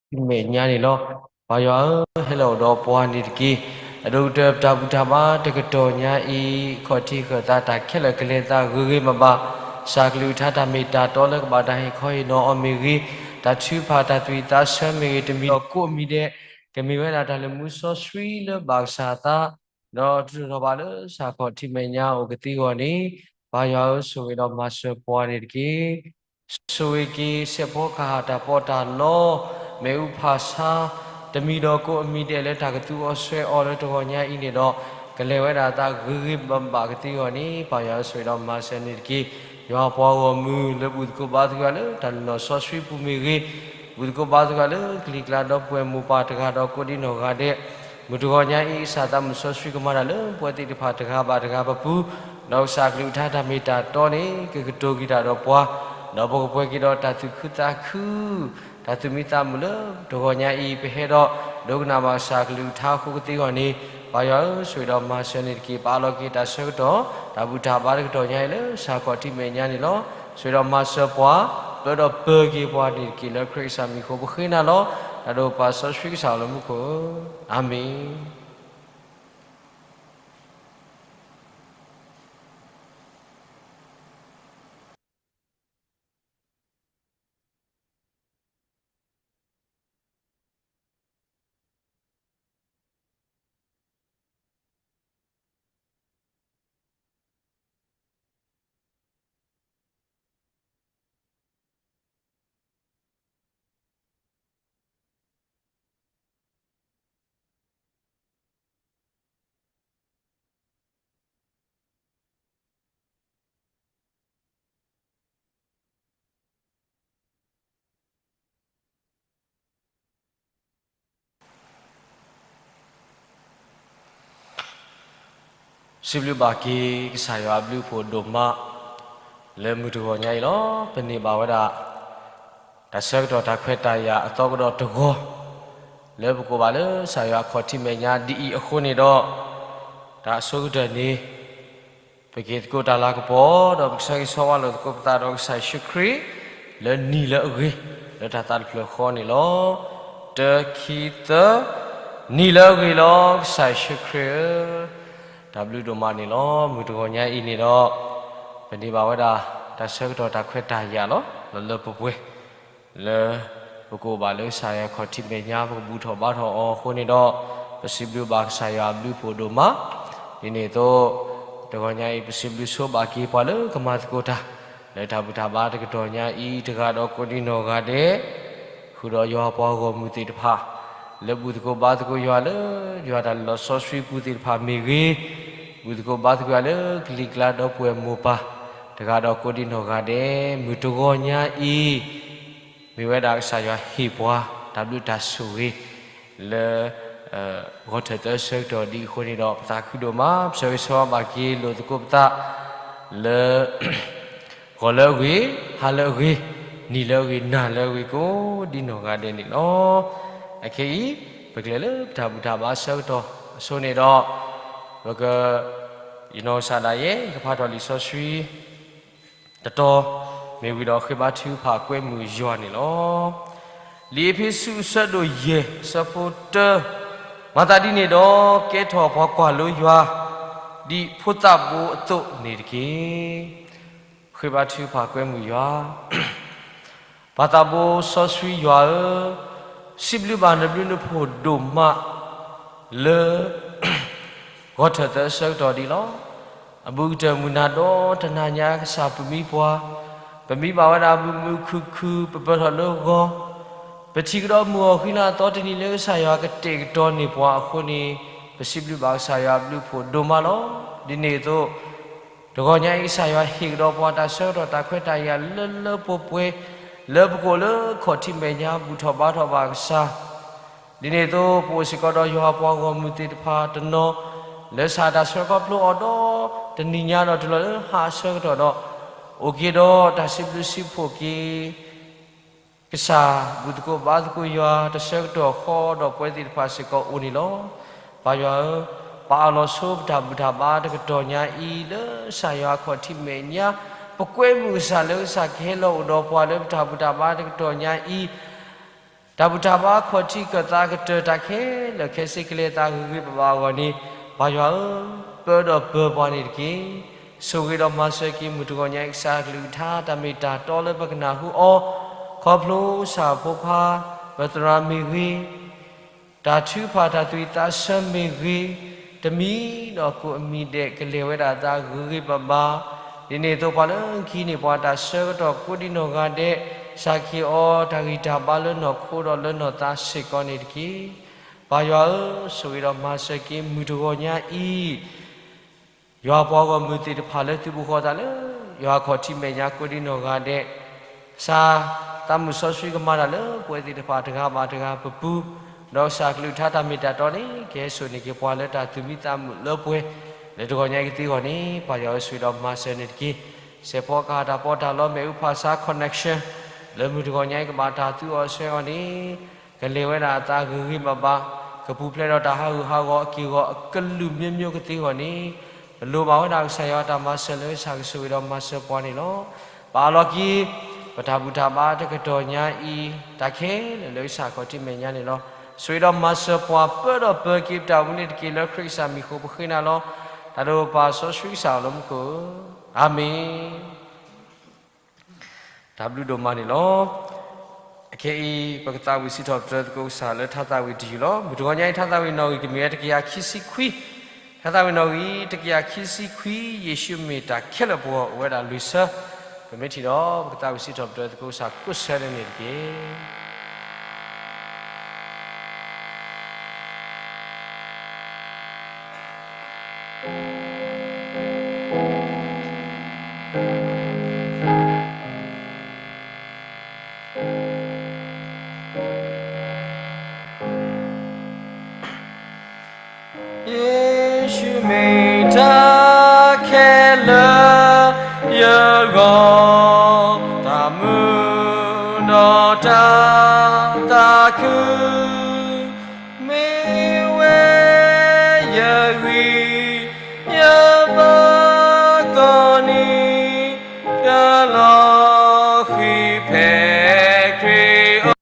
ထံၣ်မဲာ်ညါန့ၣ်လီၤ. ပၢ်ယွၤဧၢ, ဟဲလီၤအိၣ်ဒီးပှၤန့ၣ်တက့ၢ်. အဒိၣ်ကတၢၢ်ပတၢ်ဘူၣ်တၢ်ဘါတကတီၢ်ညါအံၤ, ခီၣ်ထံးဃၢၤသးတၢ်ခဲလၢာ်ကလဲၤသးဂ့ၤဂ့ၤဘၣ်ဘၣ်, စၢ်ကလုၢ်ကထါတၢ်မ့ၢ်တၢ်တီလၢကဘၣ်တၢ်ဟ့ၣ်ခီဟ့ၣ်နီၤအီၤမ့ၢ်ဂ့ၤ, တၢ်ထုကဖၣ်တၢ်သွံၣ်သးဆၢမ့ၢ်ဂ့ၤ, တမံၤဒီးကိးအမံၤဒဲး, ကမ့ၢ်ဝဲဒၣ်တၢ်လၢမူစီဆှံလၢဘၣ်ကစၢ်အသး, ဒီးတထီၣ်ဘးလၢစၢ်ခီၣ်ထံးမဲာ်ညါအိၣ်ကသ့အဂီၢ်န့ၣ်, ပၢ်ယွၤဧၢ, ဆိၣ်ဂ့ၤဒီးမၤစၢၤပှၤန့ၣ်တက့ၢ်. ဆိၣ်ဂ့ၤက့ၤစဲးဖီကဟၣ်တၢ်ပီးတၢ်လီ, မ့ၣ်အူဖးဆါ, တမံၤဒီးကိးအမံၤဒဲးလၢတၢ်ကသူအီၤစွဲအီၤလၢတဂီၤညါအံၤန့ၣ်ဒီး, ကလဲၤဝဲဒၣ်သးဂ့ၤဂ့ၤဘၣ်ဘၣ်ကသ့အဂီၢ်န့ၣ်, ပၢ်ယွၤဧၢ, ဆိၣ်ဂ့ၤဒီးမၤစၢၤန့ၣ်တက့ၢ်. ယွၤပှၤဂီၢ်မုၢ်လၢဘူၣ်သကိးဘါသကိးလၢတၢ်လုၢ်လီၢ်စီဆှံပူၤမ့ၢ်ဂ့ၤ, ဘူၣ်သကိးဘါသကိးလၢကလံၤကျါဒီပုၢ်ဝဲၢ်မိၢ်ပၢ်တဂၤဒီးကိးဒံနီၢ်ဂၤဒဲး, မုၢ်တဂီၤညါအံၤ ကစၢ်သးမုၢ်စီဆှံကမၤတၢ်လၢပှၤသ့ၣ်တဖၣ်တဂၤဘၣ်တဂၤပပူၤ, ဒီးကစၢ်ကလုၢ်ကထါတၢ်မ့ၢ်တၢ်တီန့ၣ် ကကတိၤက့ၤတၢ်ဒီးပှၤ, ဒီးပကပှဲၤက့ၤဒီးတၢ်သူၣ်ခုသးခု, တၢ်သူၣ်မံသးမုာ်လၢတဂီၤညါအံၤ ပဟဲဒီးဒိကနၣ်ဘၣ်ကစၢ်ကလုၢ်ကထါအဃိကသ့အဂီၢ်န့ၣ်, ပၢ်ယွၤဧၢ, ဆိၣ်ဂ့ၤဒီးမၤစၢၤန့ၣ်တက့ၢ်. ပအးလီၤက့ၤတၢ်ဆၢကတီၢ် တၢ်ဘူၣ်တၢ်ဘါတကတီၢ်ညါအံၤလၢ စၢ်ခီၣ်ထံးမဲာ်ညါန့ၣ်လီၤ. ဆိၣ်ဂ့ၤဒီးမၤစၢၤပှၤ, ပၢဒီးပၢၤက့ၤပှၤန့ၣ်တက့ၢ်. လၢခရံာ်ကစၢ်မံၤအဃိ ပဃ့နၤလီၤ. တၢ်ဒိၣ်ပၢ်စီဆှံကစၢ်လၢမူခိၣ်ဧၢ, အၤမ့ၣ်. စံးဘျုးဘၣ်က့ၤကစၢ်ယွၤအဘျုးအဖှိၣ်ဒိၣ်မး လၢမုၢ်တဂီၤညါအံၤလီၤ. ပန့ၢ်ဘၣ်ဝဲဒၣ် တၢ်ဆၢကတီၢ်တၢ်ခွဲးတၢ်ယာ်အသီကဒီးတဂီၤ လၢပကိးဘၣ်လၢကစၢ်ယွၤအခီၣ်ထံးမဲာ်ညါဒ်အံၤအဃိန့ၣ်ဒီး တၢ်အဆိကတၢၢ်န့ၣ် ပက့ၤသကိးတၢ်လၤကပီၤ ဒီးပကဆၢဂ့ၤဆၢဝါလိာ်သကိးပသးဒီးကစၢ်ယ့ၣ်ၡူးခရံာ် လၢနံၤလၢအဂ့ၤ လၢတၢ်သးတဖျၢၣ်ဃီန့ၣ်လီၤ. တၢ ခံ သၢ, နံၤလၢအဂ့ၤလီၤ ကစၢ်ယ့ၣ်ၡူးခရံာ်ဧၢ, တၢ်ဘျုးဒိၣ်မးန့ၣ်လီၤ. မုၢ်တဂီၤညါအံၤန့ၣ်ဒီး ပန့ၢ်ဘၣ်ဝဲဒၣ် တၢ်ဆၢကတီၢ်တၢ်ခွဲးတၢ်ယာ်လီၤ လၢလၢပှဲၤပှဲၤ လၢပကအိၣ်ဘၣ်လၢကစၢ်ယွၤအခီၣ်ထံးမဲာ်ညါ ပကဘူၣ်ထီၣ်ဘါထီၣ်အီၤအဃိန့ၣ်ဒီး ပစံးဘျုးဘၣ်ကစၢ်ယွၤအဘျုးအဖှိၣ်ဒိၣ်မး. ဒ်န့ၣ်အသိး တဂီၤညါအံၤ ပစံးဘျုးဆိဘၣ်က့ၤပှၤလၢကမၤသကိးတၢ် လၢတၢ်ဘူၣ်တၢ်ဘါတကတီၢ်ညါအံၤ တဂၤဒီးကိးဒံနီၢ်ဂၤဒဲး ဃုာ်ဒီးယွၤပှၤဂီၢ်မုၢ်သ့ၣ်တဖၣ် လၢဘူၣ်သကိးဘါသကိးယွၤလၢ ယွၤတၢ်လုၢ်လီၢ်စီဆှံပူၤသ့ၣ်တဖၣ်မ့ၢ်ဂ့ၤ, ဘူၣ်သကိးဘါသကိးယွၤလၢကလံၤကျါဒီပုၢ်ဝဲၢ်မိၢ်ပၢ် တဂၤဒီးကိးဒံနီၢ်ဂၤဒဲး မုၢ်တဂီၤညါအံၤ မ့ၢ်ဝဲဒၣ်ကစၢ်ယွၤဟ့ၣ်ပှၤ တၢ်ဘျုးတၢ်ဆိၣ်ဂ့ၤ လၢ ဂီၤထၢၣ်သၢဆၢကတီၢ်ဒ်အဃိန့ၣ်ဒီး ပသးခုဒိၣ်မး ပဆၢဂ့ၤဆၢဝါဘၣ်က့ၤလိာ်သကိးပသး လၢ ဂီၤလၢအဂ့ၤ, ဟါလၢအဂ့ၤ, နံၤလၢအဂ့ၤ, နၤလၢအဂ့ၤ ကိးဒံနီၢ်ဂၤဒဲးန့ၣ်လီၤ. အခဲအံၤ ပကလဲၤလၢပတၢ်ဘူၣ်တၢ်ဘါဆၢကတီၢ်အဆိန့ၣ်ဒီး ပက ယနီၢ်ကစၢ်ဒၣ်ယဲ ယကဖးထီၣ်လံာ်စီဆှံ တတီၤ မ့ၢ်ဝံၤဒီးဃ့ဘါထုကဖၣ်ကွဲမုာ်ယွၤန့ၣ်လီၤ. လံာ်အ့းဖ့းစူး အဆၢဒိၣ်ယဲၢ် အဆၢဖိတၢ, မၤသးဒ်န့ၣ်ဒီး ကဲထီၣ်ပှၤကွၢ်လိယွၤ ဒ်ဖိသၣ်ဘိအသိးန့ၣ်တက့ၢ်. ဃ့ဘါထုကဖၣ်ကွဲမုာ်ယွၤ ပၢ်သးဘိစီဆှံယွၤဧၢ, စံးဘျုးဘၣ်နဘျုးနဖှိၣ်ဒိၣ်မး လၢ ဂီၤထၢၣ်သၢဆၢကတီၢ်ဒ်လီၤ. အဘူးကတၢၢ်မုၢ်နၤဒီတနၤညါကစၢ်ပမံပှၤ, ပမံဘၣ်ဝဲဒၣ်မုာ်မုာ်ခုၣ်ခုၣ် ပပၢၤထီၣ်လၢဂီၤ, ပထံၣ်ကဒီးမုၢ်ဂီၤဃံလၤအသီတနံၤလၢကစၢ်ယွၤကတဲာ်ကတီၤန့ၢ်ပှၤအဃိန့ၣ်, ပစံးဘျုးဘၣ်ကစၢ်ယွၤအဘျုးအဖှိၣ်ဒိၣ်မးလီၤ. ဒ်န့ၣ်အသိး တဂီၤညါအံၤ ကစၢ်ယွၤဟ့ၣ်ကဒီးပှၤတၢ်ဆၢကတီၢ်တၢ်ခွဲးတၢ်ယာ်လၢလၢပှဲၤပှဲၤ, လၢပကအိၣ်လၢခီၣ်ထံးမဲာ်ညါ ဘူၣ်ထီၣ်ဘါထီၣ်ဘၣ်ကစၢ်. ဒ်န့ၣ်အသိး ပအိၣ်စ့ၢ်ကီးဒီးယွၤပှၤဂီၢ်မုၢ်သ့ၣ်တဖၣ်တနီၤ လၢဆၣ်တၢ်ဆၢကတီၢ်ဖျိအီၤဒီး တနံၤညါဒီးတုၤလီၤလၢဟါအဆၢကတီၢ်ဒီး အိၣ်က့ၤဒီးတၢ်စံးဘျုးစံးဖှိၣ်က့ၤ ကစၢ် ဘူၣ်သကိးဘါသကိးယွၤ တၢ်ဆၢကတီၢ်ဃီဒီးပဝဲသ့ၣ်တဖၣ်စ့ၢ်ကီးအိၣ်န့ၣ်လီၤ. ပၢ်ယွၤဧၢ, ပအၢၣ်လီၤဆိပတၢ်ဘူၣ်တၢ်ဘါတကတီၢ်ညါအံၤ လၢကစၢ်ယွၤအခီၣ်ထံးမဲာ်ညါ, ပကွဲမုာ်ကစၢ်လၢကစၢ်ကဟဲလီၤအိၣ်ဒီးပှၤလၢပတၢ်ဘူၣ်တၢ်ဘါတကတီၢ်ညါအံၤ တၢ်ဘူၣ်တၢ်ဘါခီၣ်ထံးခၢၣ်သးကတၢၢ်တၢ်ခဲလၢာ်ခဲဆ့ကလဲၤသးဂ့ၤဂ့ၤဘၣ်ဘၣ်အဂီၢ်န့ၣ်, ပၢ်ယွၤဧၢ, ပၢဒီးပၢပှၤန့ၣ်တက့ၢ်. ဆိၣ်ဂ့ၤဒီးမၤစၢၤက့ၤမုၢ်တဂီၤညါအံၤကစၢ်အကလုၢ်ကထါ တၢ်မ့ၢ်တၢ်တီလၢပကနၢ်ဟူအီၤ, ခီဖျိစၢ်ဖိခွါ ပသရၣ်မ့ၢ်ဂ့ၤ တၢ်ထုကဖၣ်တၢ်သူၣ်ဝံၣ်သးဆၢမ့ၢ်ဂ့ၤ, တမံၤဒီးကိးအမံၤဒဲး ကလဲၤဝဲဒၣ်အသးဂ့ၤဂ့ၤဘၣ်ဘၣ်. ဒ်န့ၣ်အသိးပှၤလၢခံန့ၣ် ပှၤတၢ်ဆၢကတီၢ်ကိးဒံနီၢ်ဂၤဒဲး, စၢ်က့ၤအီၤတၢ်ဂံၢ်တၢ်ဘါလၢနီၢ်ခိဒီးလၢနီၢ်သးစ့ၢ်ကီးန့ၣ်တက့ၢ်. ပၢ်ယွၤဧၢ, ဆိၣ်ဂ့ၤဒီးမၤစၢၤက့ၤမုၢ်တဂီၤညါအံၤ ယွၤပှၤဂီၢ်မုၢ်သ့ၣ်တဖၣ်လၢသုးဘူးဃီသးလၢ ယွၤအခီၣ်ထံးမဲာ်ညါကိးဒံနီၢ်ဂၤဒဲး, ကစၢ်သးမုၢ်စီဆှံကမၤတၢ်လၢပှၤသ့ၣ်တဖၣ်တဂၤဘၣ်တဂၤပပူၤ, ဒီးကစၢ်ကလုၢ်ကထါတၢ်မ့ၢ်တၢ်တီန့ၣ် ကဟဲစိာ်န့ၢ်က့ၤပှၤလၢတၢ်သူၣ်မံသးမုာ်လၢပှဲၤ, လၢတဂီၤညါအံၤကသ့အဂီၢ်န့ၣ် ပၢ်ယွၤဧၢ ဆိၣ်ဂ့ၤဒီးမၤစၢၤန့ၣ်တက့ၢ်. စဲးဖီကဟၣ်တၢ်ပီးတၢ်လီ မ့ၣ်အူဖးဆါ connection လၢမုၢ်တဂီၤညါအံၤကဘၣ်တၢ်သူအီၤဆှၢအီၤန့ၣ် ကလဲၤဝဲဒၣ်အသးဂ့ၤဂ့ၤဘၣ်ဘၣ်, ကပူၤဖျဲးဒီးတၢ်ဟးဂူာ်ဟးဂီၤအက့ၢ်အဂီၤအကလုာ်မျိုးမျိုးကသ့အဂီၢ်န့ၣ်, ပလိၣ်ဘၣ်ဝဲဒၣ်ကစၢ်ယွၤတၢ်မၤစၢၤလၢကစၢ်ကဆိၣ်ဂ့ၤဒီးမၤစၢၤပှၤန့ၣ်လီၤ. ပအးလီၤက့ၤ ပတၢ်ဘူၣ်တၢ်ဘါတကတီၢ်ညါအံၤ တၢ်ခဲလၢာ်လၢကစၢ်အခီၣ်ထံးမဲာ်ညါန့ၣ်လီၤ. ဆိၣ်ဂ့ၤဒီးမၤစၢၤပှၤ ပၢဒီးပၢက့ၤပတၢ်အိၣ်မူန့ၣ်တက့ၢ်. လၢခရံာ်ကစၢ်မံၤအဃိပဃ့နၤလီၤ. တၢ်ဒိၣ်ပာ်စီဆှံကစၢ်အလၢမူခိၣ်ဧၢ, အၤမ့ၣ်. တၢ်ဘျုးဒိၣ်မးန့ၣ်လီၤ. အခဲအံၤ ပကသးဝံၣ်စံးထီၣ်ပတြၢၤသကိးကစၢ်လၢထါသးဝံၣ်တယုၢ်လီၤ. မုၢ်တဂီၤညါအံၤ ထါသးဝံၣ်နီၣ်ဂံၢ်ကမ့ၢ်ဝဲတကယၤခံဆံခွံ, ထါသးဝံၣ်နီၣ်ဂံၢ်တကယၤခံဆံခွံ, ယ့ၣ်ၡူးမ့ၢ်တၢ်ခဲလၢာ်ပဂီၢ် အိၣ်ဝဲဒၣ်လွံၢ်ဆၢ, ပမ့ၢ်ထံၣ်ဒီး ပကသးဝံၣ်စံးထီၣ်ပတြၢၤသကိးကစၢ်ကိးဆၢန့ၣ်န့ၣ်တက့ၢ်. ယ့ၣ်ၡူးမ့ၢ်တၢ်ခဲလၢာ်ယဂီၢ်, တၢ်မူဒီးတၢ်သးခု, မ့ၢ်ဝဲယဂံၢ်ယဘါကိးနံၤ, ယလီၤဃံၤဖဲခရံာ်အအိၣ်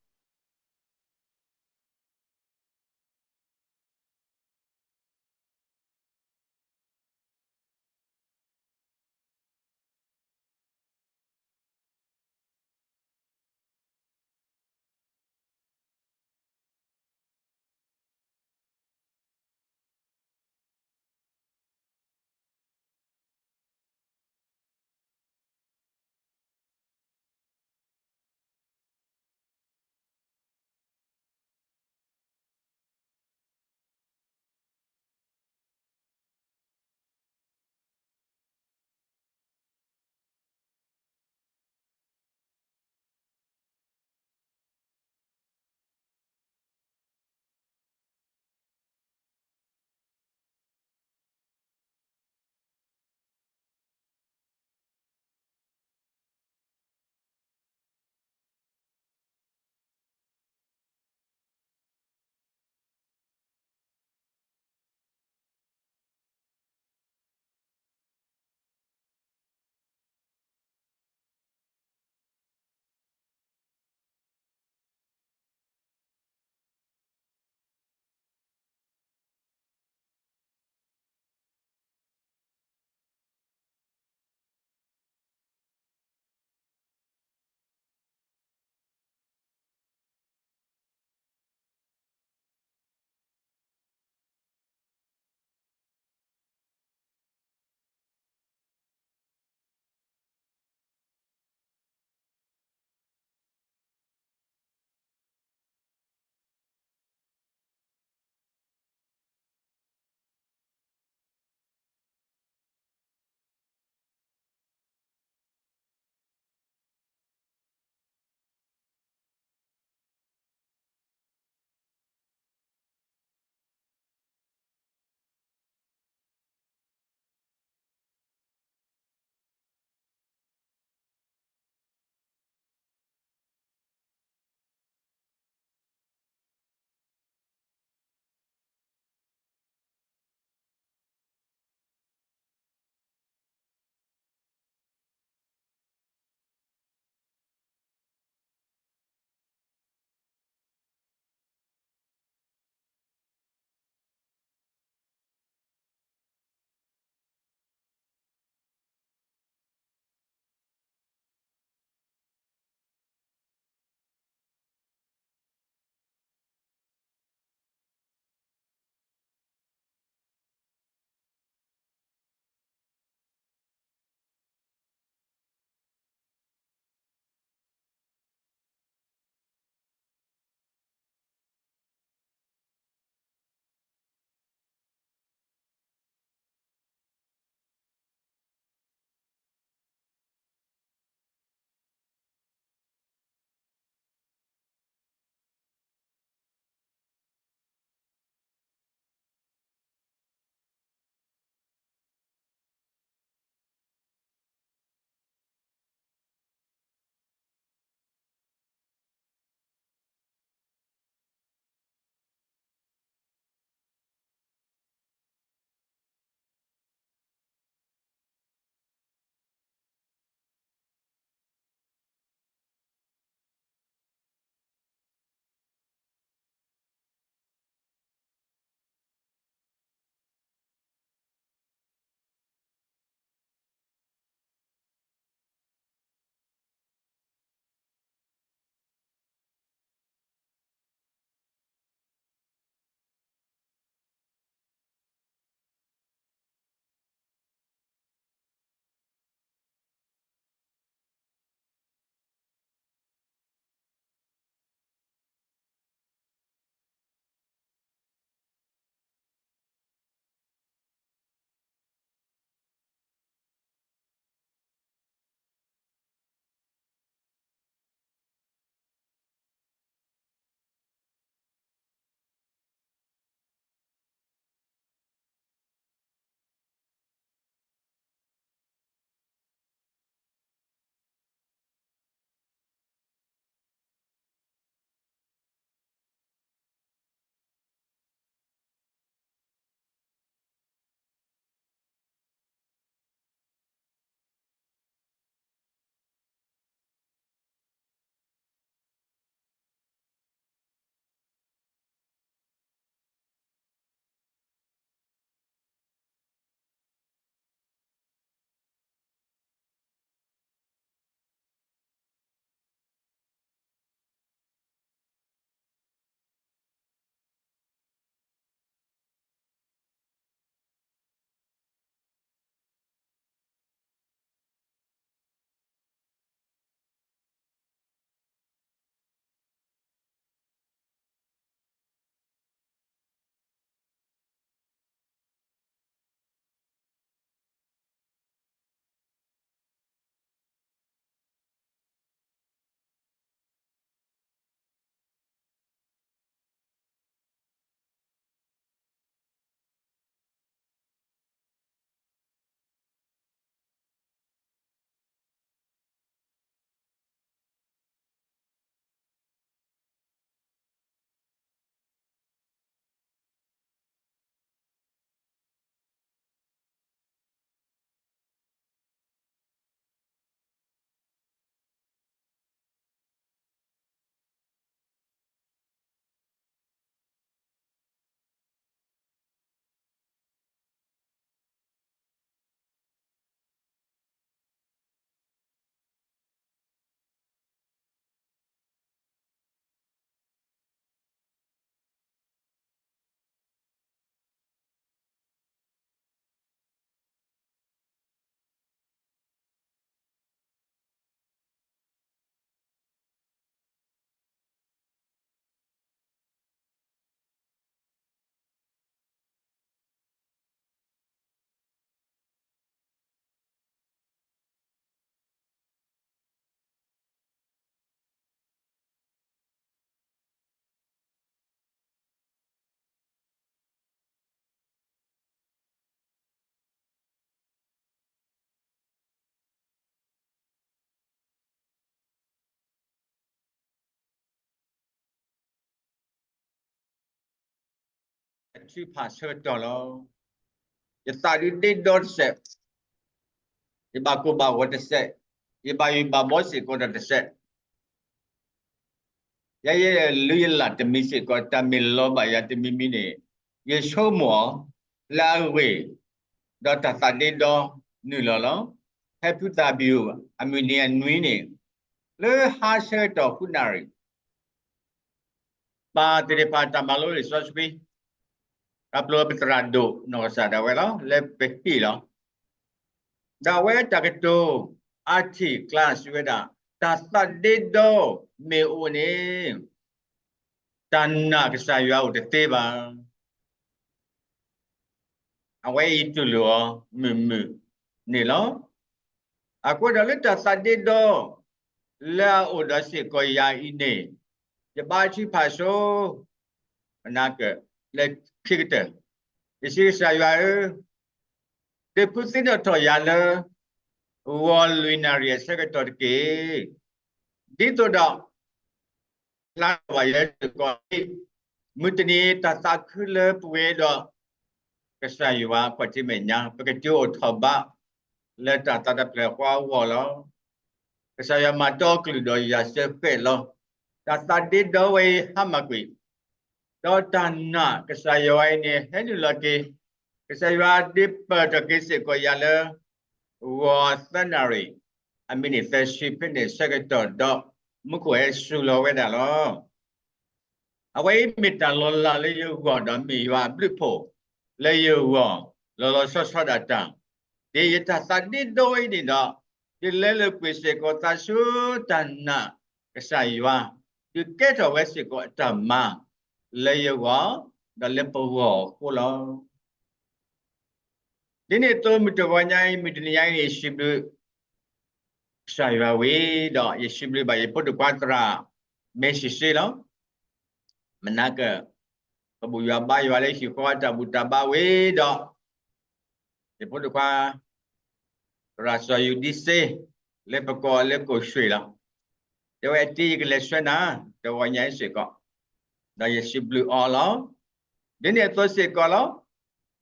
အထုးဖးဆၢကတီၢ်လီၤ. ယသးဒုးဒ့ဒီတစဲး, ယဘၣ်ကိၢ်ဘၣ်ဂီၤတစဲး, ယဘၣ်ယိၣ်ဘၣ်ဘီစ့ၢ်ကီးဒီးတစဲး, ယဲယလုၢ်ယလၢ်တမံၤစ့ၢ်ကီး တၢ်မ့ၢ်လီၤဘၣ်ယၤတမံၤမံၤန့ၣ်, ယဆိကမိၣ်အီၤ လၢအဂ့ၢ် ဒီးတၢ်သးဒ့ဒီနုာ်လီၤလီၤ. ဖဲဖုသၣ်ဘံၣ်အမုၢ်နံၤအနွံန့ၣ်, လၢဟါဆၢကတီၢ်ဃုနၣ်ရံၣ် ပၢ်သ့ၣ်တဖၣ်တၢ်မၤလိလံာ်စီဆှံ, တၢ်ပျိပသရၣ်ဒိၣ်နီၢ်ကစၢ်ဒၣ်ဝဲလီၤ လၢပဟံၣ်လီၤ. ဒီးအဝဲတၢ်ကတိၤအါထံၣ်ကျါစံးဝဲဒၣ်, တၢ်သးဒ့ဒီမ့ၢ်အိၣ်န့ၣ်, တၢ်နာ်ကစၢ်ယွၤအိၣ်တသ့ဘၣ်. အဝဲအံၤတူၢ်လိာ်အီၤမုာ်မုာ်န့ၣ်လီၤ. အဃိဒီးလၢတၢ်သးဒ့ဒီ လၢအအိၣ်ဒီးစ့ၢ်ကီးယၤအံၤန့ၣ်, ယဘါထုကဖၣ်ဆိ ပနၢ်ကၢၣ် လၢခံကတၢၢ်, ယစံးကစၢ်ယွၤဧၢ, ဒုးဖုးသံနီၣ်ထီၣ်ယၤလၢ ဂီၤလွံၢ်နၣ်ရံၣ်အဆၢကတီၢ်တက့ၢ်. ဒ်သိးဒီး ဖျါထီၣ်ဘၣ်ယဲစ့ၢ်ကီး, မုၢ်တနံၤတၢ်သးခုလၢပှဲၤဒီး ကစၢ်ယွၤအခီၣ်ထံးမဲာ်ညါ ပကတုၤအိၣ်ထီၣ်ဘၣ် လၢတၢ်သးတဖျၢၣ်ဃီအဂီၢ်လီၤ. ကစၢ်ယွၤမၤတီအကလုၢ်ဒီးယၤစၢဃဲးလီၤ. တၢ်သးဒ့ဒီဝဲအံၤဟါမၢ်ကွံာ်, ဒီးတၢ်နာ်ကစၢ်ယွၤအံၤန့ၣ် ဟဲနုာ်လီၤက့ၤ, ကစၢ်ယွၤဒုးပၢၢ်ထီၣ်က့ၤစ့ၢ်ကီးယၤလၢ ဂီၤသၢနၣ်ရံၣ် အမံးနံးသၢဆံဖဲန့ၣ်ဆၢကတီၢ်ဒီး မူခိၣ်ဟဲစူၤလီၤဝဲဒၣ်လီၤ. အဝဲအံၤမ့ၢ်တၢ်လီၤလးလၢယဂီၢ်ဒီးမ့ၢ်ယွၤအဘျုးအဖှိၣ်လၢယဂီၢ် လီၤလီၤဆီဆီဒၣ်တၢ်, ဒ်ယတၢ်သးဒ့ဒီအံၤန့ၣ်ဒီး, ဒုးလဲလိာ်ကွံာ်စ့ၢ်ကီးသးဆူတၢ်နာ်ကစၢ်ယွၤ, ဒုးကဲထီၣ်ဝဲစ့ၢ်ကီးအတၢ်မၤ လၢယဂီၢ် ဒီးလၢပဂီၢ်အဃိလီၤ. ဒ်န့ၣ်အသိးမုၢ်တဂီၤညါအံၤ မုၢ်တနံၤညါအံၤန့ၣ် ယစံးဘျုး ကစၢ်ယွၤဝံၤဒီး ယစံးဘျုးဘၣ်ယဖိဒိၣ်ခွါသရၣ် မ့ၢ်စံးစ့လီၤ. မနၤကၢၣ် ပဘူၣ်ယွၤဘါယွၤလၢဟံၣ်ဃီအတၢ်ဘူၣ်တၢ်ဘါဝံၤဒီး ယဖိဒိၣ်ခွါ သရၣ်စီၤယူၤဒံစ့ လၢပကိးလၢကိၣ်ရွှ့ၣ်လီၤ. တဲဝဲအတ့ယကလဲၤဆှၢနၤ တဂီၤညါအံၤစ့ၢ်ကီး, ဒီးယစံးဘျုးအီၤလီၤ. ဒ်န့ၣ်အသိးစ့ၢ်ကီးလီၤ.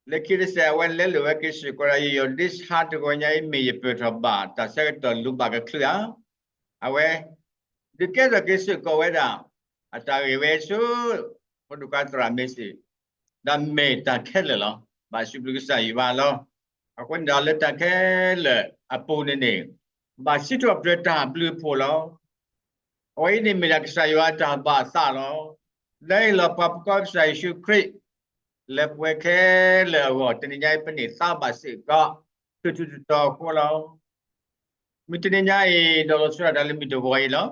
လၢခံတစဲးအဝဲလဲလိာ်ဝဲက့ၤစ့ၢ်ကီးဒီး ယယိၤဒ့ဆါတဂီၤညါအံၤမ့ၢ်ယပၢၢ်ထီၣ်ဘၣ်တၢ်ဆၢကတီၢ်လူၤဘၣ်ကချုးဧါ. အဝဲ ဒုးကဲထီၣ်က့ၤစ့ၢ်ကီးဝဲဒၣ် အတၢ်ဂ့ၢ်ဝဲဆူ ဖိဒိၣ်ခွါသရၣ်မ့ၢ်စံး, ဒီးမ့ၢ်တၢ်ခဲလၢာ်လီၤ. ဘၣ်စံးဘျုးကစၢ်ယွၤလီၤ. အဃိန့ၣ်ဒီးလၢတၢ်ခဲလၢာ်အပူၤန့ၣ်န့ၣ် ဘၣ်စံးထီၣ်ပတြၢၤတၢ်ဘျုးအဖှိၣ်လီၤ. အဝဲအံၤန့ၣ်မ့ၢ်ဒၣ်ကစၢ်ယွၤအတၢ်ဘၣ်အသးလီၤ. လၢအလီၤပှၤပကီၢ်ကစၢ်ယ့ၣ်ၡူးခရံာ် လၢပဝဲခဲလၢာ်အဂီၢ် တနံၤညါအံၤပန့ၢ်သါဘၣ်စ့ၢ်ကီး ထူးထူးတီၤတီၤအဃိလီၤ. မုၢ်တနံၤညါအံၤ ဒီးလီၤဆီဒၣ်တၢ်လၢမုၢ်တဂီၤအံၤလီၤ.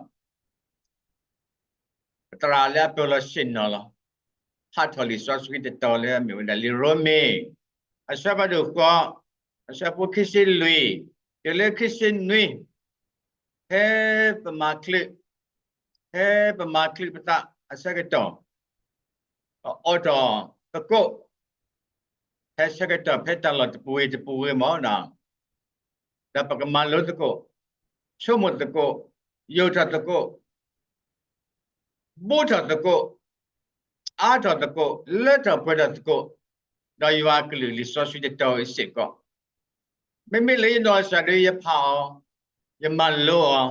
ပသရၣ်လၢအပၢၤလီၤဆ့ၣ်နီၤလီၤ. ဖးထီၣ်လံာ်စီဆှံတတီၤလၢအမ့ၢ်ဝဲဒၣ်လံာ်ရိမ့ၤ အဆၢဖးဒိၣ်ဃီ အဆၢဖိခံဆံလွံၢ် တုၤလၢခံဆံနွံ, ဖဲပမၤချုး, ဖဲပမၤချုးပသးအဆၢကတီၢ်, ပအိးထီၣ်သကိး ဖဲဆၢကတီၢ်ဖဲတၢ်လီၢ်တပူၤဂ့ၤတပူၤဂ့ၤမ့ၢ်နီၤ, ဒီးပကမၤလိသကိး, ဆိကမိၣ်သကိး, ယိာ်ထီၣ်သကိး, ဘိးထီၣ်သကိး, အါထီၣ်သကိး, လၢထီၣ်ပှဲၤထီၣ်သကိး, ဒီးယွၤအကလုၢ်လံာ်စီဆှံတတီၤအံၤစ့ၢ်ကီး, မ့မ့ၢ်လၢယနီၢ်ကစၢ်ဒၣ်ယဖးအီၤ, ယမၤလိအီ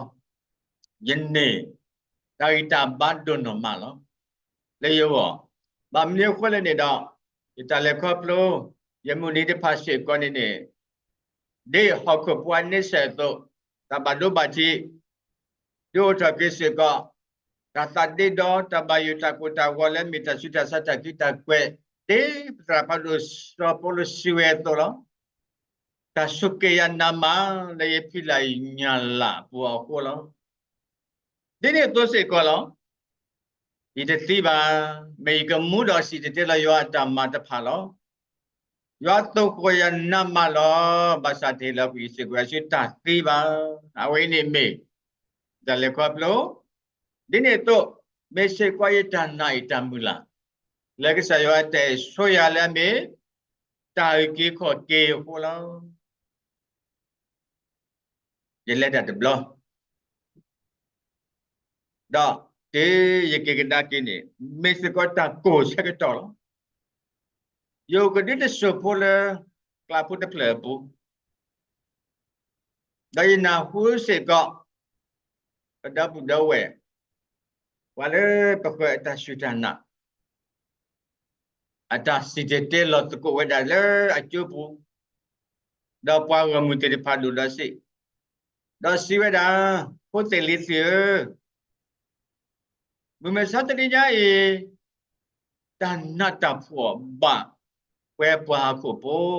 ၤ, ယန့ၢ်တၢ်ဂံၢ်တၢ်ဘါဒိၣ်နီၢ်မးလီၤ. လၢယဂီၢ်, ဘၣ်မနုၤအဃိလဲၣ်န့ၣ်ဒီး, ယတၢ်လဲၤခီဖျိ, ယမုၢ်နံၤတဖၣ်စ့ၢ်ကီးန့ၣ်န့ၣ်, ဒ်ဟီၣ်ခိၣ်ပှၤန့ဆၢၣ်အသိး, တၢ်ဘၣ်ဒိဘၣ်ထံး ဒုးအိၣ်ထီၣ်က့ၤစ့ၢ်ကီး, တၢ်သးဒ့ဒီ တၢ်ဘၣ်ယိၣ်တၢ်ကိၢ်တၢ်ဂီၤလၢအမ့ၢ်တၢ်ဆူးတၢ်ဆါတၢ်ကံတၢ်ကွဲး, ဒ်ပသရၣ်ဖးဒိၣ်စီၤပီလူးစံးဝဲအသိးလီၤ. တၢ်ဆိၣ်က့ၤယၤနးမး လၢယဖံးလၢ်ယညၣ်လၢ်အပူၤအဃိလီၤ. ဒ်န့ၣ်အသိးစ့ၢ်ကီးလီၤ. ယတသံဘၣ်, မ့ၢ်ယကမူဒီးစံၣ်တဲၤတဲလီၤယွၤအတၢ်မၤတဖၣ်လီၤ. ယွၤသိၣ်ဃီၣ်ယၤနးမးလီၤ. ဘၣ်ဆၣ်တဟ့ၣ်လီၤကွံာ်ယစ့ၢ်ကီးဆူတၢ်သံဘၣ်. အဝဲအံၤန့ၣ်မ့ၢ် တၢ်လဲၤခီဖျိ, ဒ်န့ၣ်အသိး, မ့ၢ်စ့ၢ်ကီးယတၢ်နာ်အံၤတၢ်မုၢ်လၢ်, လၢကစၢ်ယွၤတၢ်အဲၣ်ဆိယၤလၢအမ့ၢ် တၢ်အုၣ်က့ၤခီၣ်က့ၤအဃိလီၤ. ယလဲၤတၢ်တဘျီ, ဒီးတုၤယက့ၤကဒါက့ၤန့ၣ်, မ့ၢ်စ့ၢ်ကီးတၢ်ကိၢ်ဆၢကတီၢ်လီၤ. ယအိၣ်ကဒုတစိၢ်ဖိလၢ ကျးဖိတဖျၢၣ်အပူၤ, ဒီးယနၢ်ဟူစ့ၢ်ကီး ပဒီပုၢ်ဒီဝဲၢ် ပှၤလၢပဃၢၤအတၢ်စူၢ်တၢ်နာ် အတၢ်စံၣ်တဲၤတဲလီၤသကိးဝဲဒၣ်လၢအကၠိပူၤ, ဒီးပှၤဂီၢ်မုၢ်သ့ၣ်တဖၣ်ဒိၣ်ဒီးစံး, ဒီးစံးဝဲဒၣ်, ဖိသ့ၣ်လံၤသ့ၣ်ဧၢ, မုၢ်မဆါတနံၤညါအံၤ တၢ်နးတၢ်ဖှီၣ်ဘၣ်ပှၤပှၤဟီၣ်ခိၣ်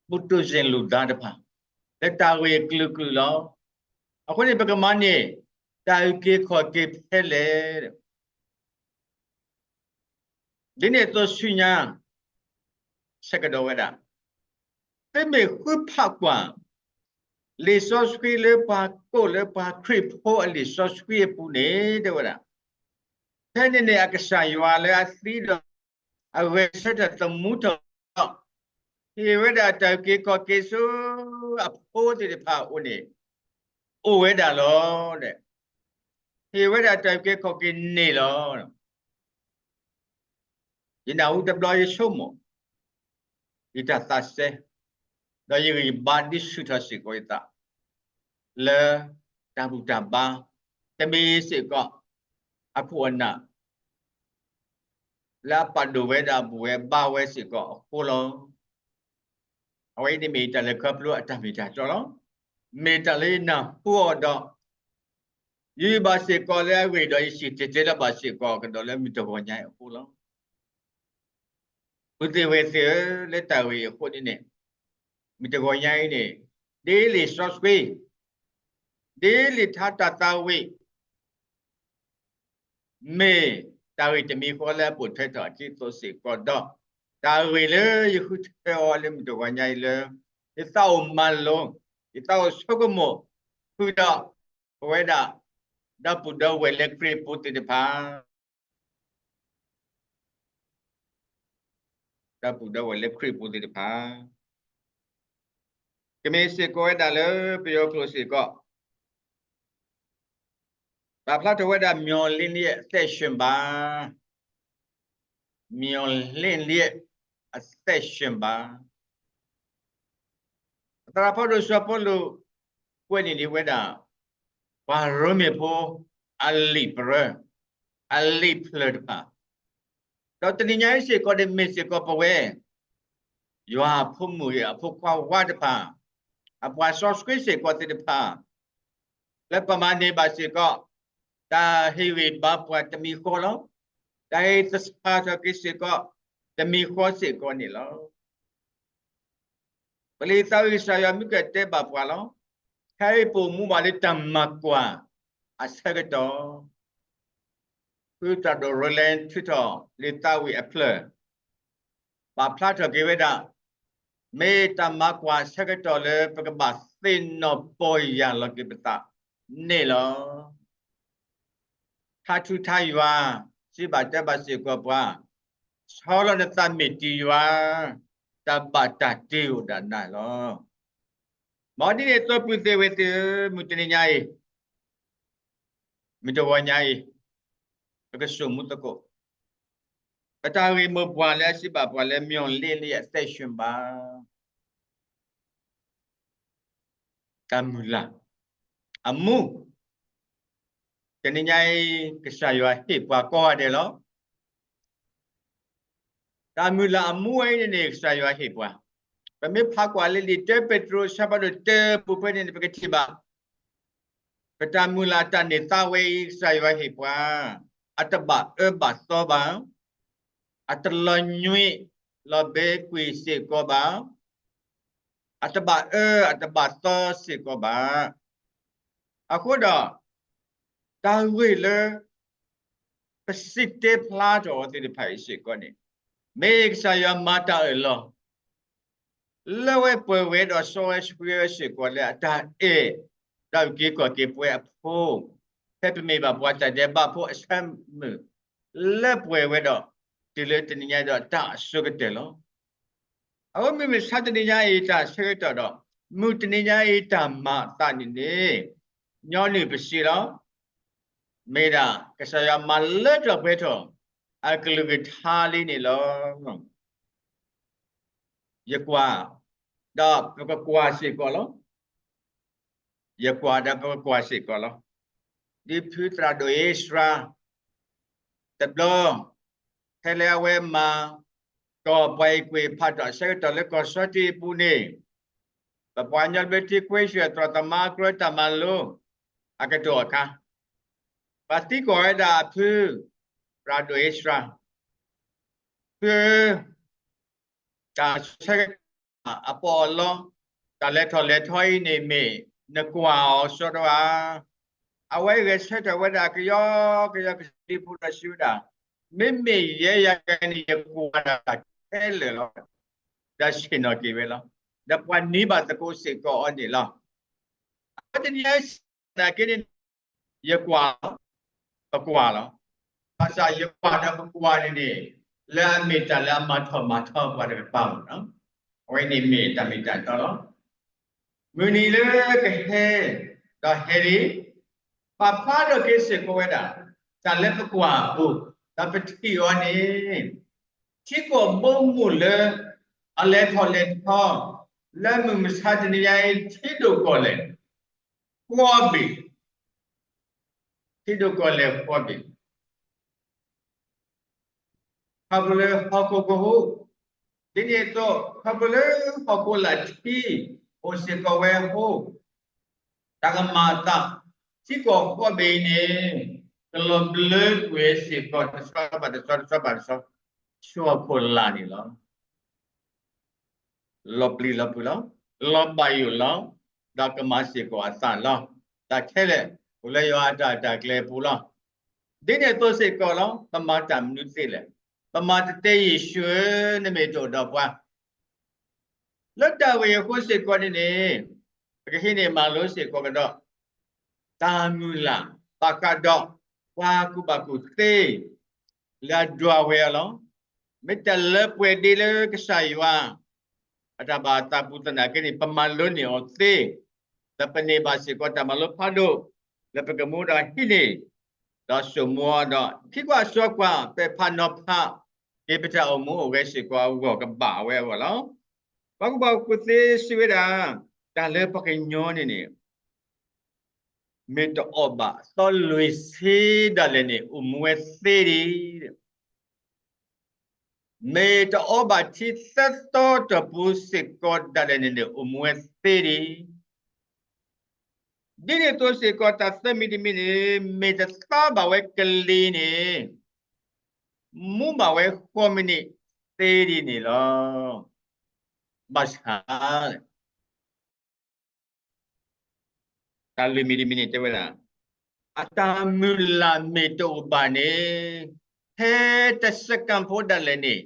ဖိ ပုၢ်တိစ့ၣ်လိာ်သးတဖၣ် လၢတၢ်ဂ့ၢ်အကလုာ်ကလုာ်လီၤ. အဃိန့ၣ် ပကမၤန့ၢ် တၢ်အုၣ်က့ၤခီၣ်က့ၤဖဲလဲၣ်. ဒ်န့ၣ်အသိးဆူညါ ဆဲးကဒီးဝဲဒၣ်, သုမ့ၢ်ဃုဖးကွၢ် လံာ်စီဆှံလၢပှၤကိးလၢပှၤခရံာ်ဖိအလံာ်စီဆှံအပူၤန့ၣ် တဲဝဲဒၣ်, ဖဲန့ၣ်န့ၣ်အကစၢ်ယွၤလၢအသံဒီး အဂဲၤဆၢထၢၣ်သမူထီၣ်ဒီး ဟ့ၣ်ဝဲဒၣ်တၢ်အုၣ်က့ၤခီၣ်က့ၤဆူအဖိသ့ၣ်တဖၣ်အအိၣ်န့ၣ် အိၣ်ဝဲဒၣ်လီၤ. ဟ့ၣ်ဝဲဒၣ်တၢ်အုၣ်က့ၤခီၣ်က့ၤန့ၣ်လီၤ. ယနၢ်ဟူတဘျီယဆိကမိၣ်, ယတၢ်သးစဲ, ဒီးယဂံၢ်ယဘါဒုးဆူၣ်ထီၣ်စ့ၢ်ကီးယသး လၢတၢ်ဘူၣ်တၢ်ဘါ တမံၤစ့ၢ်ကီး အခိၣ်အနၢ် လၢအပာ်ဒိၣ်ဝဲဒၣ်ဘူၣ်ဝဲဘါဝဲစ့ၢ်ကီးအဃိလီၤ. အဝဲအံၤန့ၣ်မ့ၢ်တၢ်လဲၤခီဖျိအတၢ်မ့ၢ်တၢ်တီလီၤ. မ့ၢ်တၢ်လၢယနၢ်ဟူအီၤဒီး ယဘၣ်စ့ၢ်ကီးလၢအဂ့ၢ်ဒီးယစံၣ်တဲၤတဲလီၤဘၣ်စ့ၢ်ကီးကဒီးလၢမုၢ်တဂီၤညါအံၤအဃိလီၤ. ပုၢ်သ့ၣ်ဝဲၢ်သ့ၣ်ဧၢ, လၢတၢ်ဂ့ၢ်အံၤအဃိန့ၣ်န့ၣ်, မုၢ်တဂီၤညါအံၤန့ၣ်, ဒ်လံာ်စီဆှံ, ဒ်လံာ်ထါတၢ်သးဝံၣ် မ့ၢ်တၢ်ဂ့ၢ်တမံၤဃီလၢအပိာ်ထွဲထီၣ်အခံအသိးစ့ၢ်ကီးဒီး, တၢ်ဂ့ၢ်လၢယဃုထၢအီၤလၢမုၢ်တဂီၤညါအံၤလၢ ယသးအိၣ်မၤလိ, ယသးအိၣ်ဆိကမိၣ်, ဃုာ်ဒီးပဝဲဒၣ် ဒီပုၢ်ဒီဝဲၢ်လၢခရံာ်အပူၤသ့ၣ်တဖၣ် ဒီပုၢ်ဒီဝဲၢ်လၢခရံာ်အပူၤသ့ၣ်တဖၣ်, ကမ့ၢ်စ့ၢ်ကီးဝဲဒၣ်လၢပယီၤကျိာ်စ့ၢ်ကီး, ပာ်ဖျါထီၣ်ဝဲဒၣ် မျှော်လင့်လျက်အသက်ရှင်ပါ, မျှော်လင့်လျက်အသက်ရှင်ပါ. သရၣ်ဖးဒိၣ်စီၤပီလူး ကွဲးန့ၢ်ဒံးဝဲဒၣ် ပှၤရိမ့ၤဖိအလံာ်ပြၢ, အလံာ်ဖျၢၣ်တဖၣ်, ဒီးတနံၤညါအံၤစ့ၢ်ကီးန့ၣ်မ့ၢ်စ့ၢ်ကီးပဝဲ ယွၤအဖိမုၣ်အံၤအဖိခွါဝါတဖၣ်, အပှၤစီဆှံစ့ၢ်ကီးသ့ၣ်တဖၣ် လၢပမၤန့ၢ်ဘၣ်စ့ၢ်ကီး တၢ်ဟ့ၣ်ဂံၢ်ဘါပှၤတမံၤဃီလီၤ. တၢ်ဟ့ၣ်သဆၣ်ထီၣ်က့ၤစ့ၢ်ကီး တမံၤဃီစ့ၢ်ကီးန့ၣ်လီၤ. ပလံာ်သးဝံၣ်ကစၢ်ယွၤမ့ၢ်ကတဲဘၣ်ပှၤလီၤ. ခဲအံၤပအိၣ်မူဘၣ်လၢတၢ်မၤကွၢ်အဆၢကတီၢ်, ဖုသရၣ်ဒိၣ် Roland ထုးထီၣ်လံာ်သးဝံၣ်အဖျၢၣ် ပာ်ဖျါထီၣ်က့ၤဝဲဒၣ်, မ့ၢ်တၢ်မၤကွၢ်အဆၢကတီၢ်လၢပကဘၣ်သ့ၣ်နီၣ်ပီၢ်ယၢ်လီၤက့ၤပသးန့ၣ်လီၤ. ထါထူထါယွၤ စံးဘၣ်တဲဘၣ်စ့ၢ်ကီးပှၤ, ဆီလီၤနသးမ့ၢ်တ့ၢ်ယွၤ, တၢ်ဘၣ်တၢ်တ့အိၣ်ဒၣ်နၤလီၤ. မ်ဒ်န့ၣ်အသိးပုၢ်သ့ၣ်ဝဲၢ်သ့ၣ်ဧၢ, မုၢ်တနံၤညါအံၤ, မုၢ်တဂီၤညါအံၤ, ပကစိာ်မူသကိး ပတၢ်ဂ့ၢ်မိၢ်ပှၢ်လၢအစံးဘၣ်ပှၤလၢ မျှော်လင့်လျက်အသက်ရှင်ပါ တၢ်မုၢ်လၢ်အမူ, တနံၤညါအံၤ ကစၢ်ယွၤဟ့ၣ်ပှၤကိးဂၤဒဲးလီၤ. တၢ်မုၢ်လၢ်အမူဝဲအံၤန့ၣ်န့ၣ် ကစၢ်ယွၤဟ့ၣ်ပှၤ, ပမ့ၢ်ဖးကွၢ်လၢလံာ်တၢပ့းတရူး အဆၢဖးဒိၣ်တၢ ပူၤဖဲန့ၣ်န့ၣ် ပကထံၣ်ဘၣ် ပတၢ်မုၢ်လၢ်တၢ်န့ၢ်သါဝဲအံၤ ကစၢ်ယွၤဟ့ၣ်ပှၤ, အတဘၣ်အၢဘၣ်သီဘၣ်, အတလီၤညွံးလီၤဘဲကွံာ်စ့ၢ်ကီးဘၣ်, အတဘၣ်အၢ အတဘၣ်သီစ့ၢ်ကီးဘၣ်. အဃိဒီး တၢ်ဂ့ၢ်လၢ ပစံးတဲဖျါထီၣ်အီၤသ့ၣ်တဖၣ်အံၤစ့ၢ်ကီးန့ၣ်, မ့ၢ်ကစၢ်ယွၤမၤတၢ်အၢၣ်လီၤ လၢဝဲပှဲၤဝဲဒီးစီဝဲဆှံဝဲစ့ၢ်ကီးလၢအတၢ်အဲၣ် ဒီးအုၣ်က့ၤခီၣ်က့ၤပှၤအဖိ, ဖဲပမ့ၢ်ဘၣ်ပှၤတၢ်ဒဲးဘးဖိအဆၢမုၢ် လၢပှဲၤဝဲဒီး တုၤလၢတနံၤညါဒီးတၢ်အဆိကတၢၢ်လီၤ. အဃိမုၢ်မဆါတနံၤညါအံၤတၢ်ဆၢကတီၢ်ဒီး မုၢ်တနံၤညါအံၤတၢ်မၤအသးန့ၣ်န့ၣ် ညီနုၢ်ပစံးလီၤ. မ့ၢ်ဒၣ်ကစၢ်ယွၤမၤလၢထီၣ်ပှဲၤထီၣ် အကလုၢ်ကထါလံန့ၣ်လီၤ. ယကွၢ်, ဒီးပကကွၢ်စ့ၢ်ကီးလီၤ. ယကွၢ်ဒီးပကကွၢ်စ့ၢ်ကီးလီၤ. ဒ်ဖုသရၣ်ဒိၣ်အ့စြၤ တဘျီ ဖဲလၢအဝဲမၤ ကီၢ်ပှၤအံၤကွံာ်ဖးထီၣ်ဆၢကတီၢ်လၢကီၢ်စီၤတံၢ်အပူၤန့ၣ်, ပပှၤကညီဘျၢထံခွ့ဆံၣ်သြီၣ်သမါအကြၢးတၢ်မၤလိ အကတိၤအခါ, ပှၤသံကွၢ်ဝဲဒၣ်အဖု သရၣ်ဒိၣ်အ့စြၤ, ဖုဧၢ, တၢ်ဆၢကတီၢ်အပီးအလီ, တၢ်လဲၤထီၣ်လဲၤထီအံၤန့ၣ်မ့ၢ်နကွၢ်အီၤစီဒီဧါ. အဝဲဂဲၤဆၢထၢၣ်ဝဲဒၣ်ကယီကယီကစံးဖိဒီးစံးဝဲဒၣ်, မ့မ့ၢ်ယဲယၤဂၤန့ၣ် ယကွၢ်ဒၣ်ခဲလၢာ်လီၤ. ဒီးဆ့ၣ်နီၤက့ၤဝဲလီၤ. ဒီးပှၤနံၤဘၣ်သကိးစ့ၢ်ကီးအီၤန့ၣ်လီၤ. အဝဲတနံၤညါအံၤစံးနာ်က့န့ၣ် ယကွၢ်လီၤ, ပကွၢ်လီၤ. ဘၣ်ဆၣ်ယကွၢ်ဒီးပကွၢ်န့ၣ်န့ၣ်, လၢအမ့ၢ်တၢ်လၢအမၤထီၣ်မၤထီပှၤတကပၤမ့ၢ်နီၤ, အဝဲန့ၣ်မ့ၢ်တၢ်မ့ၢ်တၢ်တီလီၤ. မုၢ်နံၤလၢကဟဲ, ဒီးဟဲလံ, ပာ်ဖျါထီၣ်က့ၤစ့ၢ်ကီးဝဲဒၣ်, တၢ်လၢပကွၢ်အပူၤ, ဒီးပထံၣ်အီၤန့ၣ်, ထံကီၢ်ဘိမုၢ်လၢ အလဲၤထီၣ်လဲၤထီ, လၢမုၢ်မဆါတနံၤညါအံၤ ထံဒိၣ်ကီၢ်လဲၢ် ဃီဘ့ၣ်, ထံဒိၣ်ကီၢ်လဲၢ်ဃီဘ့ၣ်, ခီဖျိလၢဟီၣ်ခိၣ်ကဟူး, ဒ်န့ၣ်အသိး ခီဖျိလၢဟီၣ်ခိၣ်လာ်ထံ အိၣ်စ့ၢ်ကီးဝဲအဃိ, တၢ်ကမၤအသး ထံကီၢ်ဃီဘ့ၣ်အံၤန့ၣ် ကလီၤဘျၢကွံာ်စ့ၢ်ကီးတဆီဘၣ်တဆီ တဆီဘၣ်တဆီ ဆူဟီၣ်ခိၣ်လာ်န့ၣ်လီၤ. လီၤပျံၤလီၤဖုးလီၤ, လီၤဘၣ်ယိၣ်လီၤ, ဒီးကမၤစ့ၢ်ကီးအသးလီၤ. တၢ်ခဲလၢာ် အိၣ်လၢယွၤအတၢ် တၢ်ကျဲၤအပူၤလီၤ. ဒ်န့ၣ်အသိးစ့ၢ်ကီးလီၤ, ပမၤတၢ်မနုၤသ့လဲၣ်, ပမၤတသ့ယ့ၣ်ၡူးဧၢ, နမ့ၢ်တအိၣ်ဒီးပှၤ လၢတၢ်ဝဲအံၤအဃိစ့ၢ်ကီးန့ၣ်န့ၣ်, ပကဟံးန့ၢ်မၤလိစ့ၢ်ကီးကဒီး တၢ်မုၢ်လၢ် ဘၣ်ဃးဒီး ပှၤကူၣ်ဘၣ်ကူၣ်သ့ လၢအဒွးဝဲအီၤလီၤ. မ့ၢ်တၢ်လၢပှဲၤဒ့လၢကစၢ်ယွၤ အတၢ်ဘၣ်အသးပူၤသနာ်က့န့ၣ် ပမၤလိန့ၢ်အီၤသ့, ဒီးပန့ၢ်ဘၣ်စ့ၢ်ကီးတၢ်မၤလိဖးဒိၣ် လၢပကမူဒီးဟံးန့ၢ် ဒီးစိာ်မူအီၤဒီး ခံကွၢ်စီကွၢ် ပဲာ်ဖးနီၤဖး က့ၤပတၢ်အိၣ်မူအိၣ်ဂဲၤစ့ၢ်ကီးအဂီၢ် ကဘၣ်ဝဲအဂီၢ်လီၤ. ပှၤကူၣ်ဘၣ်ကူၣ်သ့စံးဝဲဒၣ်, တၢ်လၢပှၤကညီန့ၣ်န့ၣ် မ့ၢ်တအီၣ်ဘၣ်သီလွံၢ်ဆံဒၣ်လဲာ်န့ၣ် အိၣ်မူဝဲသ့ဒံး, မ့ၢ်တအီဘၣ်ထံသၢသီတီၢ်ပူၤစ့ၢ်ကီးဒၣ်လဲာ်န့ၣ်န့ၣ် အိၣ်မူဝဲသ့ဒံး. ဒ်န့ၣ်အသိးစ့ၢ်ကီး တၢ်သၢမံၤတမံၤန့ၣ် မ့ၢ်တသါဘၣ်ဝဲကလံၤန့ၣ် မူဘၣ်ဝဲဃိးမံးနံးသ့ဒ်န့ၣ်လီၤ. ဘၣ်ဆၣ် တၢ်လွံၢ်မံၤတမံၤန့ၣ်တဲဝဲဒၣ်, အတၢ်မုၢ်လၢ်မ့ၢ်တအိၣ်ဘၣ်န့ၣ် ဖဲတစကၤဖိဒၣ်လဲာ်န့ၣ်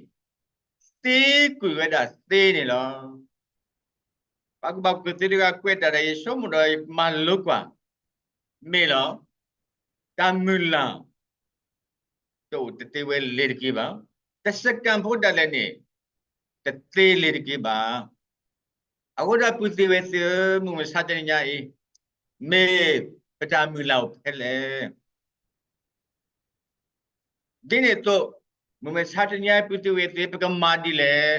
သံကွံာ်ဝဲဒၣ်သ့န့ၣ်လီၤ. ပှၤကူၣ်ဘၣ်ကူၣ်သ့တဂၤကွဲးတၢ်ဒီး ယဆိကမိၣ်ဒီးယမၤလိကွၢ် မ့ၢ်လီၤ. တၢ်မုၢ်လၢ် တအိၣ်တသ့ဝဲလၢၤတက့ၢ်ဘၣ်. တစကၤဖိဒၣ်လဲာ်န့ၣ် တသ့လၢၤတက့ၢ်ဘၣ်. အဃိဒီးပုၢ်သ့ၣ်ဝဲၢ်သ့ၣ်ဧၢ, မုၢ်မဆါတနံၤညါအံၤ မ့ၢ်ပတၢ်မုၢ်လၢ်အိၣ်ဖဲလဲၣ်. ဒ်န့ၣ်အသိး မုၢ်မဆါတနံၤညါအံၤ ပုၢ်သ့ၣ်ဝဲၢ်သ့ၣ် ပကမၤဒ်လဲၣ်.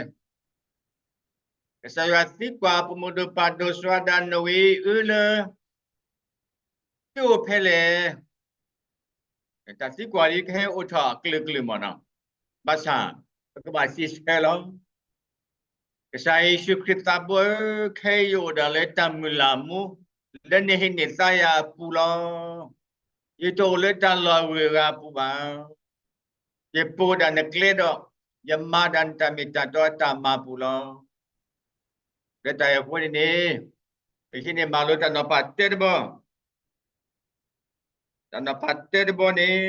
ကစၢ်ယွၤသံကွၢ်ပမိၢ်ဒိၣ်ပၢ်ဒိၣ် စီၤအၤဒၣ် နီၣ်ဝ့ အၢလၢ သုအိၣ်ဖဲလဲၣ်. တၢ်သံကွၢ်ဒ်ကဟဲအိၣ်ထီၣ်အကလုာ်ကလုာ်မ့ၢ်နီၤ, ဘၣ်ဆၣ် ပကဘၣ်စံးဆၢလီၤ. ကစၢ်ယ့ၣ်ၡူးခရံာ်သးဘိဧၢ, ခဲအံၤယအိၣ်ဒၣ်လၢတၢ်မုၢ်လၢ်မူ လၢနဟ့ၣ်န့ၢ်သါယၤအပူၤလီၤ. ယတအိၣ်လၢတၢ်လီၢ်အဂုၤအဂၤအပူၤဘၣ်. ယပူၤဒၣ်နကျဲဒီး ယမၤဒၣ်နတၢ်မ့ၢ်တၢ်တီအတၢ်မၤပူၤလီၤ. လၢတၢ်အံၤအဃိန့ၣ်န့ၣ် ပဟံးန့ၢ်မၤလိတၢ်နီၤဖးတၢတဘီ တၢ်နီၤဖးတၢတဘီန့ၣ်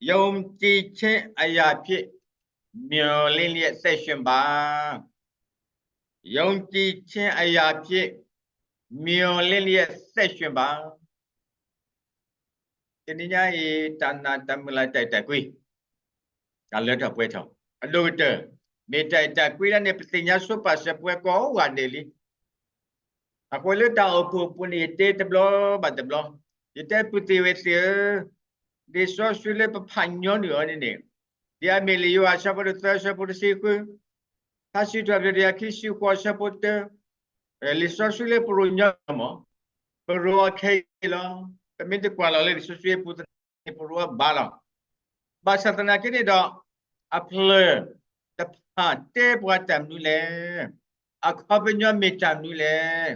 ယုံကြည်ခြင်းအရာဖြင့် မျှော်လင့်လျက်အသက်ရှင်ပါ. ယုံကြည်ခြင်းအရာဖြင့် မျှော်လင့်လျက်အသက်ရှင်ပါ. တနံၤညါအံၤ တၢ်နာ်တၢ်မုၢ်လၢ်တၢ်အဲၣ်တၢ်ကွံ တၢ်လၢထီၣ်ပှဲၤထီၣ် အဒိၣ်ကတၢၢ် မ့ၢ်တၢ်အဲၣ်တၢ်ကွံဒၣ်န့ၣ် ပသ့ၣ်ညါဆိပာ်စၢၤပှဲၤကိးဂၤဒဲးလံ. အဃိလၢတၢ်အိၣ်ဖှိၣ်အပူၤန့ၣ် ယတဲတဘျီဘၣ်တဘျီ, ယတဲပုၢ်သ့ၣ်ဝဲၢ်သ့ၣ်ဧၢ, လံာ်စီဆှံလၢပဖးညီနုၢ်အီၤန့ၣ်န့ၣ်, ဒ်အမ့ၢ်လံာ်ယိၤဟၣ်အဆၢဖိတဆံသၢ အဆၢဖိတဆံဃု ထါစံးထီၣ်ပတြၢၤ တကယၤခံဆံဃိး အဆၢဖိတၢ, လံာ်စီဆှံလၢပရိၤညီမး, ပရိၤအီၤခဲအံၤလီၤ. ပမ့ၢ်တကွၢ်လီၤလၢလံာ်စီဆှံအပူၤသနာ်က့ ပရိၤအီၤဘၣ်လီၤ. ဘၣ်ဆၣ်သနာ်က့န့ၣ်ဒီး အဖျၢၣ်တဖၣ်တဲပှၤတၢ်မနုၤလဲၣ်. အခီပညီမ့ၢ်တၢ်မနုၤလဲၣ်.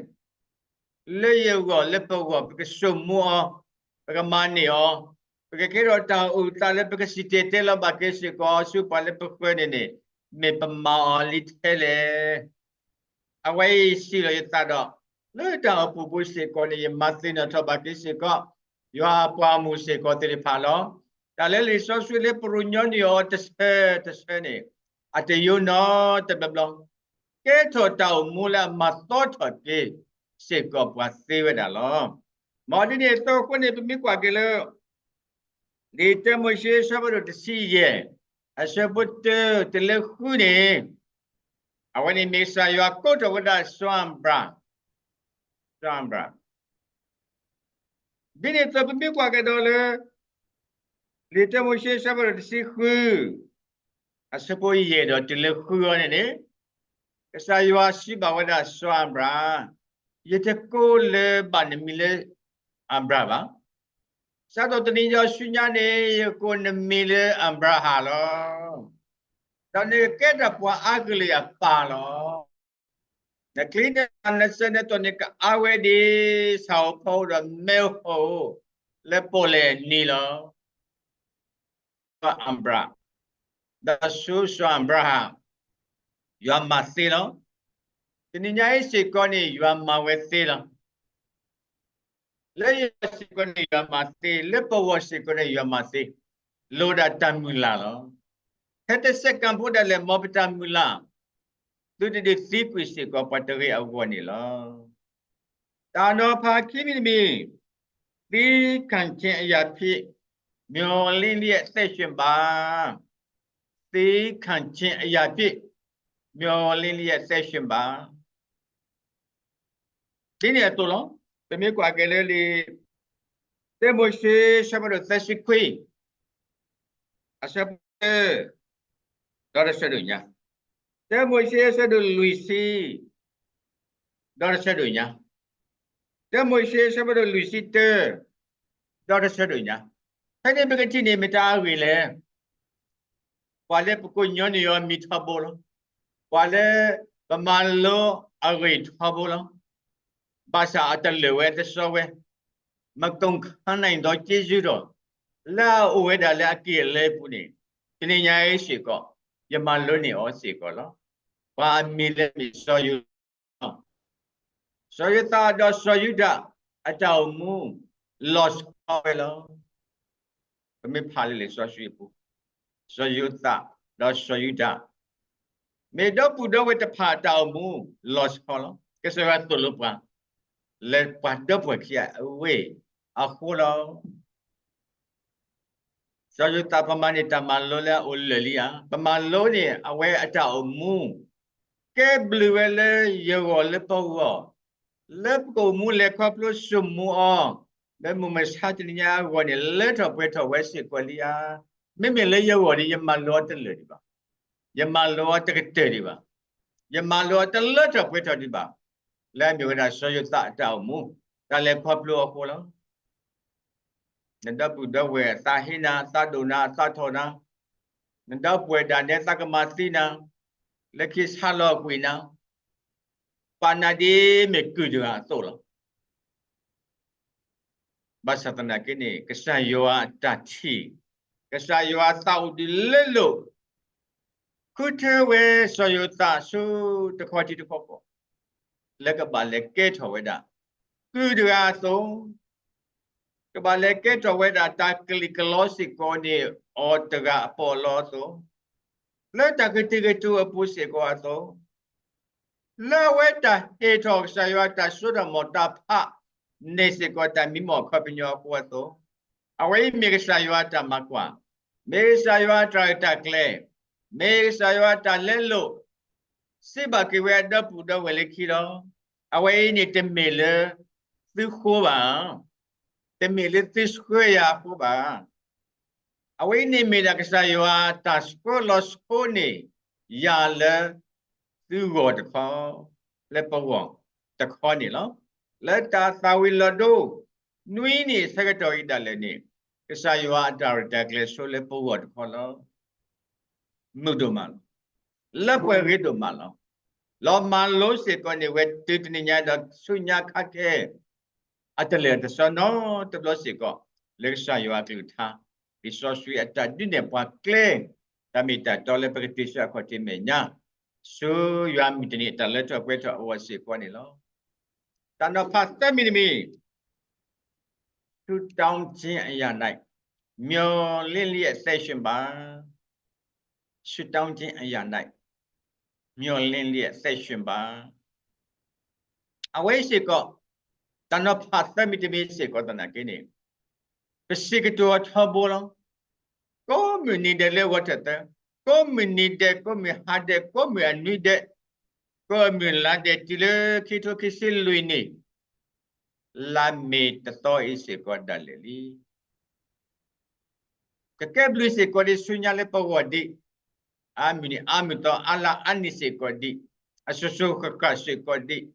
လၢယဂီၢ်လၢပဂီၢ် ပကဆိမိၣ်အီၤ, ပကမၤန့ၢ်အီၤ, ပကကဲထီၣ်တၢ်အိၣ်သးလၢပကစံၣ်တဲၤတဲလီၤဘၣ်က့ၤစ့ၢ်ကီး ဆူပှၤလၢပဃၢၤန့ၣ်န့ၣ် မ့ၢ်ပမၤအီၤလံထဲလဲၣ်. အဝဲအံၤစံးလီၤယသးဒီး လၢတၢ်အိၣ်ဖှိၣ်ပူၤစ့ၢ်ကီးန့ၣ် ယမၤသ့ၣ်နီၣ်ထီၣ်ဘၣ်က့ၤစ့ၢ်ကီး ယွၤအပှၤအမူးစ့ၢ်ကီးသ့ၣ်တဖၣ်လီၤ. တၢ်လၢလံာ်စီဆှံလၢပရိၤညီနုၢ်အီၤတဆၢတဆၢန့ၣ် အတယိနီတဘျီဘျီ ကဲထီၣ်တၢ်အိၣ်မူလၢအမၤသီထီၣ်က့ၤစ့ၢ်ကီးပှၤသ့ဝဲဒၣ်လီၤ. မ်ဒ်န့ၣ်အသိးအဃိန့ၣ် ပမ့ၢ်ကွၢ်က့ၤလၢ လံာ်တၢမိၤၡ့ အဆၢဖးဒိၣ်တဆံယဲၢ် အဆၢဖိတၢတုၤလၢဃုန့ၣ်, အဝဲန့ၣ်မ့ၢ်ကစၢ်ယွၤကိးထီၣ်ဝဲဒၣ်စီၤအၤဘြၣ်, စီၤအၤဘြၣ်. ဒ်န့ၣ်အသိးပမ့ၢ်ကွၢ်ကဒီးလၢ လံာ်တၢမိၤၡ့ အဆၢဖးဒိၣ်တဆံဃု အဆၢဖိယဲၢ်ဒီးတုၤလၢဃုအံၤန့ၣ်န့ၣ်, ကစၢ်ယွၤစံးဘၣ်ဝဲဒၣ်စီၤအၤဘြၣ်, ယတကိးလၢၤဘၣ်နမံၤလၢအၤဘြၣ်ဘၣ်. စးထီၣ်တနံၤညါဆူညါန့ၣ် ယကိးနမံၤလၢအၤဘြၤဟၣ်လီၤ. ဒီးနကကဲထီၣ်ပှၤအါကလုာ်အပၢ်လီၤ. နချံနသၣ်နစၢၤနတီၢ်န့ၣ် ကအါဝဲဒ်ဆၣ်ဧိၤဖီဧိၤဒီးမဲဧိၤဃီဧိၤ လၢပီၣ်လဲၣ်နံၤလီၤ. စီၤအၤဘြၤ, ဒီးဆူစီၤအၤဘြၤဟၣ် ယွၤမၤသ့လီၤ. တနံၤညါအံၤစ့ၢ်ကီးန့ၣ် ယွၤမၤဝဲသ့လီၤ. လၢယဂီၢ်စ့ၢ်ကီးန့ၣ် ယွၤမၤသ့, လၢပဂီၢ်စ့ၢ်ကီးန့ၣ် ယွၤမၤသ့, လိၣ်ဒၣ်တၢ်မုၢ်လၢ်လီၤ. ဖဲတစဲးကၣ်ဖိဒၣ်လဲာ် မ်ပတၢ်မုၢ်လၢ် သုတဒုးသံကွံာ်စ့ၢ်ကီးပှၤတဂ့ၤအဂီၢ်န့ၣ်လီၤ. တၢ်နီၤဖးခံမံၤတမံၤ, သီခံဆံအရာဖြစ်, မျှော်လင့်လျက်အသက်ရှင်ပါ, သီခံဆံအရာဖြစ်, မျှော်လင့်လျက်အသက်ရှင်ပါ. ဒ်န့ၣ်အသိးလီၤ. ပမ့ၢ်ကွၢ်က့ၤလၢလံာ် တၢမိၤၡ့ အဆၢဖးဒိၣ်သၢဆံခွံ အဆၢဖိတၢ ဒီးတဆၢဒိၣ်ညါ, တၢမိၤၡ့ အဆၢဒိၣ်လွံၢ်ဆံ ဒီးတဆၢဒိၣ်ညါ, တၢမိၤၡ့ အဆၢဖးဒိၣ်လွံၢ်ဆံတၢ ဒီးတဆၢဒိၣ်ညါ, ဖဲန့ၣ်ပကထံၣ်န့ၣ်မ့ၢ်တၢ်အဂ့ၢ်လဲၣ်. ပှၤလၢပကိးညီနုၢ်အီၤမံၤထီဘိလီၤ. ပှၤလၢပမၤလိအဂ့ၢ်ထီဘိလီၤ. ဘၣ်ဆၣ်အတလၢာ်ဝဲတစီဝဲ, မကုၢ်ခါနၢ်ဒီးက့ယုၢ်ဒီး လၢအအိၣ်ဝဲဒၣ်လၢအက့ၢ်အလဲပူၤန့ၣ်, တနံၤညါအံၤစ့ၢ်ကီး ယမၤလိန့ၢ်အီၤစ့ၢ်ကီးလီၤ. ပှၤအမံၤလၢမ့ၢ်စီၤယိၤ စီၤယိၤသးဒီးစီၤယူဒၤ အတၢ်အိၣ်မူ လီၤဆီဝဲလီၤ. ပမ့ၢ်ဖးလၢလံာ်စီဆှံအပူၤ, စီၤယိၤသးဒီးစီၤယူဒၤ မ့ၢ်ဒီပုၢ်ဒီဝဲၢ်တဖၣ်အတၢ်အိၣ်မူ လီၤဆီလီၤ. ကစၢ်ယွၤသိၣ်လိပှၤ လၢပှၤဒီပုၢ်ဝဲၢ်ခံဂၤအဂ့ၢ်အဃိလီၤ. စီၤယိၤသး ပမၤန့ၢ်တၢ်မၤလိလၢအအိၣ်လၢာ်လံဧါ. ပမၤလိန့ၢ်အဝဲအတၢ်အိၣ်မူ, ကဲဘျုးဝဲလၢယဂီၢ်လၢပဂီၢ်, လၢပကအိၣ်မူလဲၤခီဖျိဆိမိၣ်အီၤ, လၢမုၢ်မဆါတနံၤညါအဂီၢ်န့ၣ် လၢထီၣ်ပှဲၤထီၣ်ဝဲစ့ၢ်ကီးလံဧါ. မ့မ့ၢ်လၢယဂီၢ်ဒီး ယမၤလိအီၤတလၢာ်ဒံးဘၣ်, ယမၤလိအီၤတကတၢၢ်ဒံးဘၣ်, ယမၤလိအီၤတလၢထီၣ်ပှဲၤထီၣ်ဒံးဘၣ်, လၢအမ့ၢ်ဝဲဒၣ်စီၤယိၤသးအတၢ်အိၣ်မူ, တၢ်လဲၤခီဖျိအဃိလီၤ. နဒီပုၢ်ဒီဝဲၢ်အသးဟ့နၤ, အသးဒိၣ်နၤ, အသးထီၣ်နၤ, နဒီပုၢ်ဝဲၢ်ဒၣ်နဲအသးကမၤသံနၤ, လၢခံဆါလီၤကွံာ်နၤ, ပာ်နၤဒ်မ့ၢ်ကုၢ်တဂၤအသိးလီၤ. ဘၣ်ဆၣ်သနာ်က့န့ၣ် ကစၢ်ယွၤအတၢ်ထံၣ်, ကစၢ်ယွၤအသးအိၣ်ဒုးလဲလိာ် ဃုထၢဝဲစီၤယိၤသးဆူတခီထံတခီကီၢ် လၢကဘၣ်လဲၤကဲထီၣ်ဝဲဒၣ် ကုၢ်တဂၤအသိး, ကဘၣ်လဲၤကဲထီၣ်ဝဲဒၣ်တၢ်ကလံၤကလီစ့ၢ်ကီးန့ၣ် အီၤတဂၤအပီးအလီအသိး, လၢတၢ်ကတုၤကတုၤအပူၤစ့ၢ်ကီးအသိး, လၢအဝဲတၢ်ဟ့ၣ်ထီၣ်ကစၢ်ယွၤတၢ်စိတၢ်ကမီၤတၢ်ဖးန့ၣ်စ့ၢ်ကီး တၢ်မံမီၢ်အခီပညီအဃိအသိး, အဝဲအံၤမ့ၢ်ကစၢ်ယွၤအတၢ်မၤကွၢ်, မ့ၢ်ကစၢ်ယွၤအတၢ်ရဲၣ်တၢ်ကျဲၤ, မ့ၢ်ကစၢ်ယွၤအတၢ်လဲလိာ် စံးဘၣ်က့ၤဝဲအဒီပုၢ်ဒီဝဲၢ်လၢခံလီၤ. အဝဲအံၤန့ၣ်တမ့ၢ်လၢသုဃိဘၣ်, တမ့ၢ်လၢသုဆှၢယၤအဃိဘၣ်. အဝဲအံၤန့ၣ်မ့ၢ်ဒၣ်ကစၢ်ယွၤတၢ်ဆှၢလီၤဆှိန့ၢ်ယၤလၢ လၢသုဂီၢ်တခီ, လၢပဂီၢ်တခီန့ၣ်လီၤ. လၢတၢ်သၣ်ဝံၤလီၤဒိ နွံနံၣ်အဆၢကတီၢ်အံၤဒၣ်လဲာ်န့ၣ်, ကစၢ်ယွၤအတၢ်ရဲၣ်တၢ်ကျဲၤဆိလၢပဂီၢ်တခီလီၤ. မုာ်ဒိၣ်မးလီၤ. လၢပှဲၤဂ့ၤဒိၣ်မးလီၤ. လီၤမၢ်လိစ့ၢ်ကီးန့ၣ် ဝဲတုၤတနံၤညါဒီးဆူညါခါခဲ အတလၢာ်တစီနီတဘျီစ့ၢ်ကီး, လၢကစၢ်ယွၤအကလုၢ်ကထါ, လံာ်စီဆှံအတၢ်ဒုးနဲၣ်ပှၤကျဲ, တၢ်မ့ၢ်တၢ်တီလၢပကတုၤဆူအခီၣ်ထံးမဲာ်ညါ, ဆူယွၤမုၢ်တနံၤအတၢ်လၢထီၣ်ပှဲၤထီၣ်အဂီၢ်စ့ၢ်ကီးန့ၣ်လီၤ. တၢ်နီၤဖးသၢမံၤတမံၤ, ဆုတောင်းခြင်းအရာ၌ မျှော်လင့်လျက်အသက်ရှင်ပါ. ဆုတောင်းခြင်းအရာ၌ မျှော်လင့်လျက်အသက်ရှင်ပါ. အဝဲစ့ၢ်ကီး, တၢ်နီၤဖးသၢမံၤတမံၤစ့ၢ်ကီးသနာ်က့န့ၣ်, ပစံးကတိၤအီၤထီဘိလီၤ. ကိးမုၢ်နံၤဒဲးလၢဂီၤထၢၣ်သၢ, ကိးမုၢ်နံၤဒဲး, ကိးမုၢ်ဟါဒဲး, ကိးမုၢ်အနွံဒဲး, ကိးမုၢ်လါဒဲး တုၤလၢခံထိခံဆံလွံၢ်နံၣ်, လါမ့ၤတသီအံၤစ့ၢ်ကီးဒၣ်လဲာ်လံ. ကကဲဘျုးစ့ၢ်ကီးဒံးဆူညါလၢပဂီၢ်ဒံး, အါမုၢ်နံၤအါမုၢ်သီ အါလါအါနံၤစ့ၢ်ကီးဒံး, အစိၤစိၤဃၣ်ဃၣ်စ့ၢ်ကီးဒံး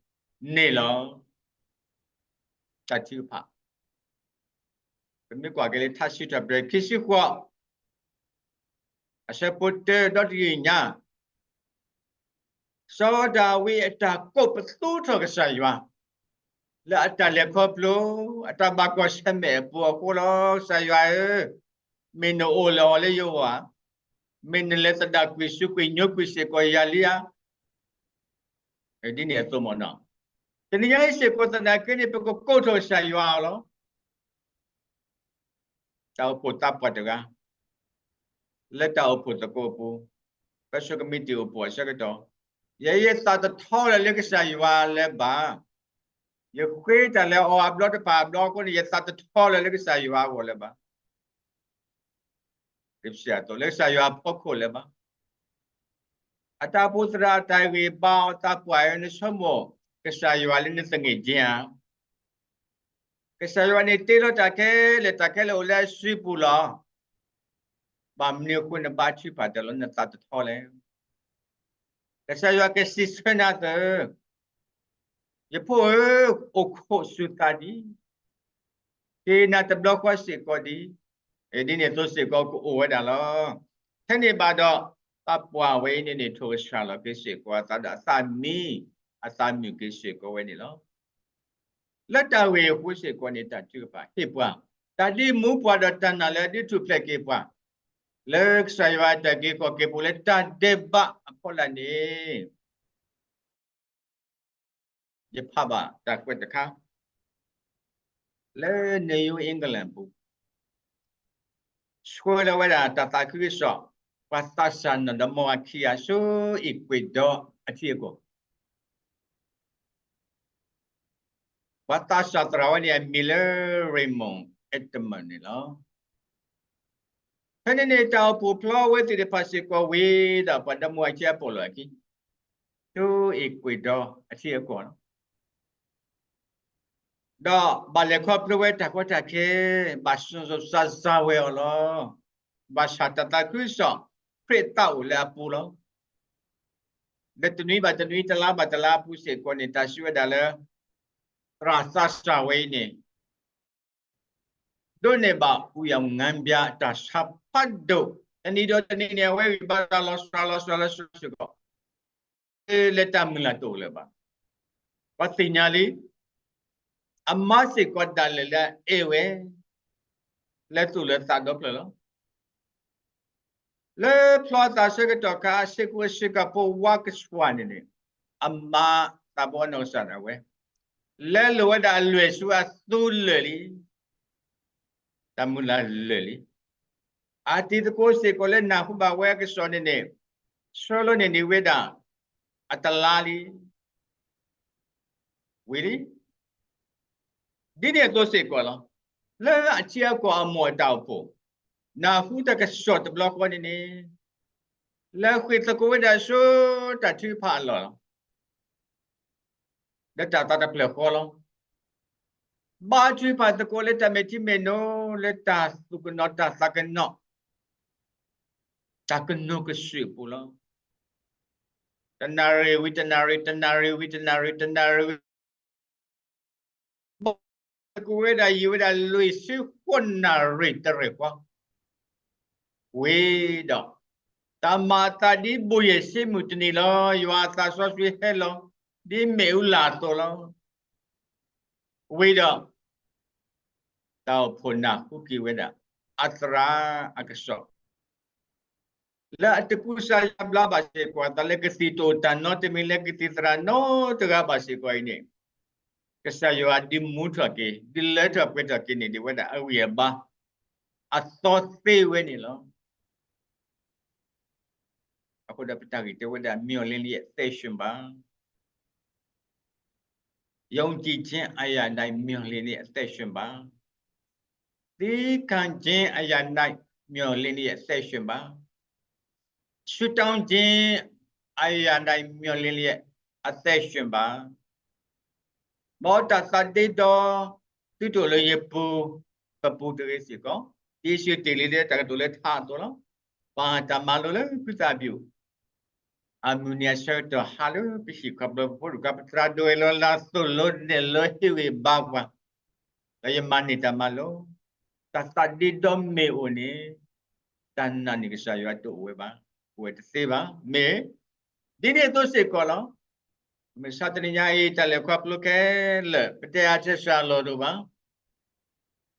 န့ၣ်လီၤ. တၢ်ထုကဖၣ်, ပမ့ၢ်ကွၢ်က့ၤလၢထါစံးထီၣ်ပတြၢၤခံဆံဃိး အဆၢဖိတၢ ဒီတယုၢ်ညါ, စီၤဒၤဝံးအတၢ်ကိးပသူထီၣ်ကစၢ်ယွၤ, လၢအတၢ်လဲၤခီဖျိ, အတၢ်ဘၣ်ကွၢ်ဆၢၣ်မဲာ်အပူၤအဃိလီၤ. ကစၢ်ယွၤဧၢ, မ့ၢ်နအိၣ်လၢအီၤလၢယဂီၢ်ဧါ, မ့ၢ်နလဲၤသဒၣ်ကွံာ်စူးကွံာ်ညိကွံာ်စ့ၢ်ကီးယၤလံဧါ. ဒ်န့ၣ်အသိးမ့ၢ်နီၤ, တနံၤညါအံၤစ့ၢ်ကီးသနာ်က့န့ၣ် ပကကိးထီၣ်ကစၢ်ယွၤအီၤလီၤ. တၢ်အိၣ်ဖှိၣ်သးပှၢ်တဂၤ, လၢတၢ်အိၣ်ဖှိၣ်သကိးအပူၤ, ပၢဆှၢကမံးတံာ်အိၣ်ဖှိၣ်အဆၢကတီၢ်, ယဲယသးတထီလၢၤလၢကစၢ်ယွၤလၢၤဘၣ်. ယဃ့တၢ်လၢအီၤအဘျီတဖၣ်အဘျီအဃိန့ၣ် ယသးတထီလၢၤလၢကစၢ်ယွၤအဂီၢ်လၢၤဘၣ်. ဒ်ပစံးအသိး လၢကစၢ်ယွၤအဖီခိၣ်လၢၤဘၣ်. အတၢ်အိၣ်ဖှိၣ်သရၣ်တၢ်ဂ့ၢ်ဘါအီၤသးပှၢ်ဧၢ, နဆိကမိၣ်ကစၢ်ယွၤလၢနသင့ၢ်က့ဧါ. ကစၢ်ယွၤန့ၣ်တ့လီၤတၢ်ခဲလၢာ်, တၢ်ခဲလၢာ်အိၣ်လၢအစုပူၤလီၤ. ဘၣ်မနုၤအဃိနဘါထုကဖၣ်တၢ်လီၤ နသးတထီလဲၣ်. ကစၢ်ယွၤကစံးဆၢနၤသၢ, ယဖိဧၢ, အိၣ်ခိးစူၤသးဒံး, က့ၤနၤတဘျီဃီစ့ၢ်ကီးဒံး. ဒ်န့ၣ်အသိးစ့ၢ်ကီးကအိၣ်ဝဲဒၣ်လီၤ. ထဲန့ၣ်ဘၣ်ဒီး သးပှၢ်ဝဲအံၤန့ၣ်န့ၣ် ထိၣ်ကဆှၣ်လီၤက့ၤစ့ၢ်ကီးအသးဒီးအသးမံ, အသးမုာ်က့ၤစ့ၢ်ကီးဝဲန့ၣ်လီၤ. လၢတၢ်ဂ့ၢ်အဃိစ့ၢ်ကီးန့ၣ် တၢ်ထုကဖၣ်ဟ့ၣ်ပှၤ တၢ်ဒုးမူပှၤဒီးတၢ်နာ်လၢအဒုးထူၣ်ဖျဲးက့ၤပှၤ လၢကစၢ်ယွၤအတၢ်က့ၤကီၢ်က့ၤပူၤလၢတၢ်ဒဲးဘးအဖီလာ်န့ၣ် ယဖးဘၣ်တၢ်ကွဲးတခါ လၢ New England ပူၤ ဆှၢလီၤဝဲဒၣ်တၢ်သးခုကစီၣ် ပှၤသးစၢ်နီၢ်ဒီမါဝၤခံဂၤဆူ Ecuador အထံအကီၢ် ပှၤသးစၢ်သရၣ်ဝဲန့ၣ်အမံၤလၢ Raymond Edmond န့ၣ်လီၤ. ဖဲန့ၣ်န့ၣ် တၢ်အိၣ်ဖှိၣ်ဖျီဝဲသ့ၣ်တဖၣ်စ့ၢ်ကီးဝံၤဒီး ပှၤဒီမါဝၤခံအပိာ်လိာ်အခံ ဆူ Ecuador အထံအကီၢ်လီၤ. ဒီးဘၣ်လဲၤခီဖျိဝဲတၢ်ကီတၢ်ခဲ ဘၣ်စူၢ်စူၢ်စၢ်စၢ်ဝဲအီၤလီၤ. ဘၣ်ဆၣ်တၢ်သးခုကစီၣ် ခရံာ်အသးအိၣ်လၢအပူၤလီၤ. လၢတနွံဘၣ်တနွံ တလါဘၣ်တလါအပူၤစ့ၢ်ကီးန့ၣ် တၢ်စံးဝဲဒၣ်လၢ သရၣ်သးစၢ်ဝဲအံၤန့ၣ် ဒိးန့ၢ်ဘၣ် ဦးရောင်ငန်းပြား အတၢ်ဆါဖးဒိၣ် တနံၤဒီးတနံၤန့ၣ် အဝဲဂံၢ်ဘါတၢ်လီၤစှၤလီၤစှၤလီၤစှၤစ့ၢ်ကီး လၢတၢ်မုၢ်လၢ်တအိၣ်လၢၤဘၣ်. ပှၤသ့ၣ်ညါလံ အမါစ့ၢ်ကီးဒၣ်လဲာ်လၢအအဲၣ်ဝဲ လၢသူၣ်လၢသးဒီဖျၢၣ်လီၤ. လၢဖျီသးဆၢကတီၢ်ခါ အဆ့ကူအဆ့ကၤဖိဝါကဆှၣ်န့ၣ်န့ၣ် အမါသးဘီအနီၢ်ကစၢ်ဒၣ်ဝဲ လဲလိာ်ဝဲဒၣ်အလွဲၢ်ဆူအသူလၢာ်လံ. တၢ်မုၢ်လၢ်လၢာ်လံ. အတံၤသကိးစ့ၢ်ကီးလၢနၢ်ဟူဘၣ်ဝဲအကစီၣ်န့ၣ်န့ၣ် ဆှၢလီၤန့ၢ်န့ၢ်ဝဲဒၣ် အတလါလံ ဝံၤလံ. ဒ်န့ၣ်အသိးစ့ၢ်ကီးလီၤ. လၢအထံအကီၢ်အမိၢ်အတၢ်အိၣ်ဖှိၣ် နၢ်ဟူတၢ်ကစီၣ်တဘျီဃီန့ၣ်န့ၣ် လဲၤဃ့ၢ်သကိးဝဲဒၣ်ဆူတၢ်ထုကဖၣ်အလီၢ်လီၤ. လၢတၢ်သးတဖျၢၣ်ဃီလီၤ. ဘါထုကဖၣ်သကိးလၢတၢ်မဲာ်ထံမဲာ်နိ လၢတၢ်သူၣ်ကနီၤတၢ်သးကနီၤ တၢ်ကနိးကစုာ်အပူၤလီၤ. တနၣ်ရံၣ်ဝံၤတနၣ်ရံၣ်, တနၣ်ရံၣ်ဝံၤတနၣ်ရံၣ်, တနၣ်ရံၣ်ဝံၤ ဘီကူဝဲဒၣ်ယံာ်ဝဲဒၣ်လွံၢ်ဆံဃိးနၣ်ရံၣ်တရ့ၣ်ဃီ ဝံၤဒီး တၢ်မၤအသးဒ်ဘိၣ်ယဲၢ်ဆံမုၢ်တနံၤလီၤ. ယွၤအသးစီဆှံဟဲလီၤ ဒ်မ့ၣ်အူလၢ်အသိးလီၤ. ဝံၤဒီး တၢ်အိၣ်ဖှိၣ်နၢ်ဟူက့ၤဝဲဒၣ် အသရၣ်အကစီၣ် လၢအတကူစါယါဘျါဘၣ်စ့ၢ်ကီးအသး, လၢကသံၣ်တအိၣ်တၢ်နီတမံၤ, လၢကသံၣ်သရၣ်နီတဂၤဘၣ်စ့ၢ်ကီးအံၤန့ၣ်, ကစၢ်ယွၤဒုးမူထီၣ်က့ၤ, ဒုးလၢထီၣ်ပှဲၤထီၣ်က့ၤန့ၢ်ဒံးဝဲဒၣ်အဂံၢ်အဘါ အသီသ့ဝဲန့ၣ်လီၤ. အဃိဒီးပတၢ်ဂ့ၢ်တဲဝဲဒၣ် မျှော်လင့်လျက်အသက်ရှင်ပါ, ယုံကြည်ခြင်းအရာ၌မျှော်လင့်လျက်အသက်ရှင်ပါ, သည်းခံခြင်းအရာ၌မျှော်လင့်လျက်အသက်ရှင်ပါ, ဆုတောင်းခြင်းအရာ၌မျှော်လင့်လျက်အသက်ရှင်ပါ, ဘီတၢ်သးဒ့ဒီ သုတအိၣ်လၢယပူၤ ပပူၤတဂ့ၤစ့ၢ်ကီး, ယ့ၣ်ၡူးတ့ၢ်လံလၢတၢ်ကတိၤလၢထးအသိးလီၤ. ပာ်တၢ်မၤလိလၢဖုသၣ်ဘျူး အမုၢ်နံၤအဆၢကတီၢ်ဟးလၢပဟံၣ်ခီဖျိပဖိဒိၣ်ကါ ပသရၣ်ဒိၣ်ဝဲလီၤလၢသိၣ်လိနဲၣ်လိဟ့ၣ်ဂံၢ်ဘါပှၤ, ဒီးယမၤန့ၢ်တၢ်မၤလိ, တၢ်သးဒ့ဒီမ့ၢ်အိၣ်န့ၣ် တၢ်နာ်န့ၢ်ကစၢ်ယွၤတအိၣ်ဝဲဘၣ်, အိၣ်ဝဲတသ့ဘၣ်. မ့ၢ် ဒ်န့ၣ်အသိးစ့ၢ်ကီးလီၤ. မုၢ်ဆါတနံၤညါအံၤ တၢ်လဲၤခီဖျိခဲလၢာ် ပတဲအါတဲစှၤလီၤဒိၣ်ဘၣ်.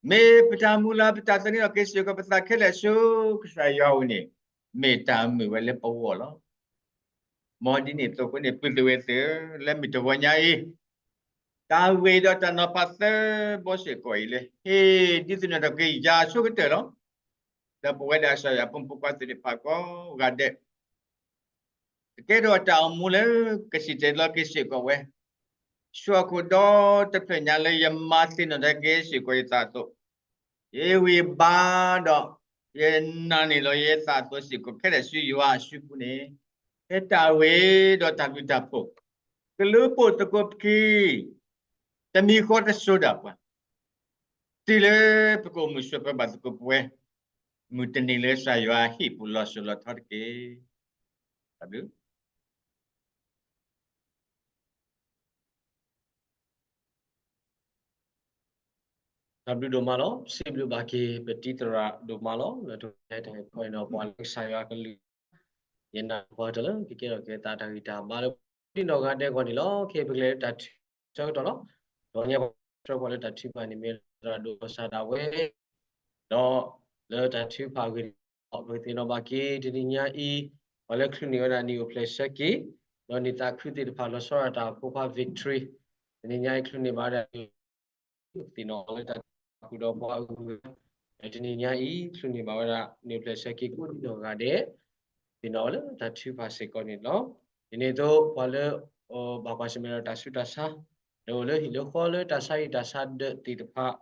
မ့ၢ်ပတၢ်မုၢ်လၢ် ပတၢ်သန့ၤထီၣ်က့ၤစ့ၢ်ကီးပသးခဲလၢာ်ဆူကစၢ်ယွၤအအိၣ်န့ၣ်, မ့ၢ်တၢ်မုာ်ဝဲလၢပဂီၢ်လီၤ. မ်ဒ်န့ၣ်အသိးအဃိန့ၣ် ပုၢ်သ့ၣ်ဝဲၢ်သ့ၣ်ဧၢ, လၢမုၢ်တဂီၤညါအံၤ တၢ်ဂ့ၢ်ဒီးတၢ်နီၤဖးသၢဘီစ့ၢ်ကီးအံၤ လၢဟ့ၣ်ဒုးသန့ၤထီၣ်က့ၤယၤအဆိကတၢၢ်လီၤ. ဒီးပဝဲဒၣ်ကစၢ်ယွၤအဖိမုၣ်ဖိခွါသ့ၣ်တဖၣ်ကိးဂၤဒဲး ကကဲထီၣ်တၢ်အိၣ်မူလၢကစံၣ်တဲၤလီၤက့ၤစ့ၢ်ကီးဝဲ, ဆူအခိၣ်ဒီတဖျၢၣ်ညါလၢယမၤသ့ၣ်နီၣ်ထီၣ်က့ၤစ့ၢ်ကီးယသးအသိး, ယဂံၢ်ဘါဒီး ယနာ်န့ၢ်လီၤယသးအသိးစ့ၢ်ကီး ခဲလၢာ်ဆူယွၤအစုပူၤန့ၣ်, ဖဲတၢ်ဂ့ၢ်ဒီးတၢ်ဘျုးတၢ်ဖှိၣ် ကလူၤပိာ်သကိးပခံ တမံၤဃီတစိၤဒၣ်ပှၤ, တုၤလၢပကအိၣ်မုာ်ဆိးပၢၤဘၣ်သကိးပဝဲ မုၢ်တနံၤလၢကစၢ်ယွၤအဟံၣ်ပူၤလီၤစိၤလီၤထီတက့ၢ်. တၢ်ဘျုး တၢ်ဘျုးဒိၣ်မးလီၤ. စံးဘျုးဘၣ်က့ၤ ပတံၤသရၣ်ဒိၣ်မးလီၤ. လၢတၢ်ဟဲခီအံၤဒီး ပှၤလၢကစၢ်ယွၤကလုၢ် ယနာ်ပှၤတၢ်လၢကကဲထီၣ်က့ၤသးတၢ်ဂံၢ်တၢ်ဘါလၢ ဒ်နီၢ်ဂၤဒဲးအဂီၢ်န့ၣ်လီၤ. ခဲအံၤပကလဲၤလၢတၢ်ထုကဖၣ်ဆၢကတီၢ်လီၤ. ဒီးညါပှၤဆှၢပှၤလၢတၢ်ထုကဖၣ်န့ၣ် မ့ၢ်သရၣ်ဒိၣ်စီၤဒၤဝဲ ဒီးလၢတၢ်ထုကဖၣ်အဂ့ၢ်န့ၣ် ပကသ့ၣ်နီၣ်ဘၣ်က့ၤ တနံၤညါအံၤ ပှၤလၢချုးန့ၢ်ဝဲဒၣ် နံၣ်အိၣ်ဖျဲၣ်ဆၢက့ၤ, ဒီးနံၣ်သးခုသ့ၣ်တဖၣ် လီၤဆီဒၣ်တၢ်ဖိခွါ Victory တနံၤညါအံၤ ချုးန့ၢ်ဘၣ်ဝဲဒၣ် ပသ့ၣ်နီၣ်လၢတၢ်ထုကဖၣ်ဃုာ်ဒီးပှၤအဂုၤအဂၤ, တနံၤညါအံၤ ချုးန့ၢ်ဘၣ်ဝဲဒၣ် နံၣ်အိၣ်ဖျဲၣ်ဆၢက့ၤ ကိးဒံနီၢ်ဂၤဒဲး သ့ၣ်နီၣ်ဝဲလၢတၢ်ထုကဖၣ်စ့ၢ်ကီးန့ၣ်လီၤ. ဒ်န့ၣ်အသိး ပှၤလၢ ဘၣ်ကွၢ်ဆၢၣ်မဲာ်ဒီးတၢ်ဆူးတၢ်ဆါ လၢအိၣ်လၢဟံၣ်လၢဃီလၢတၢ်ဆါဟံၣ်တၢ်ဆါဒၢးသ့ၣ်တဖၣ်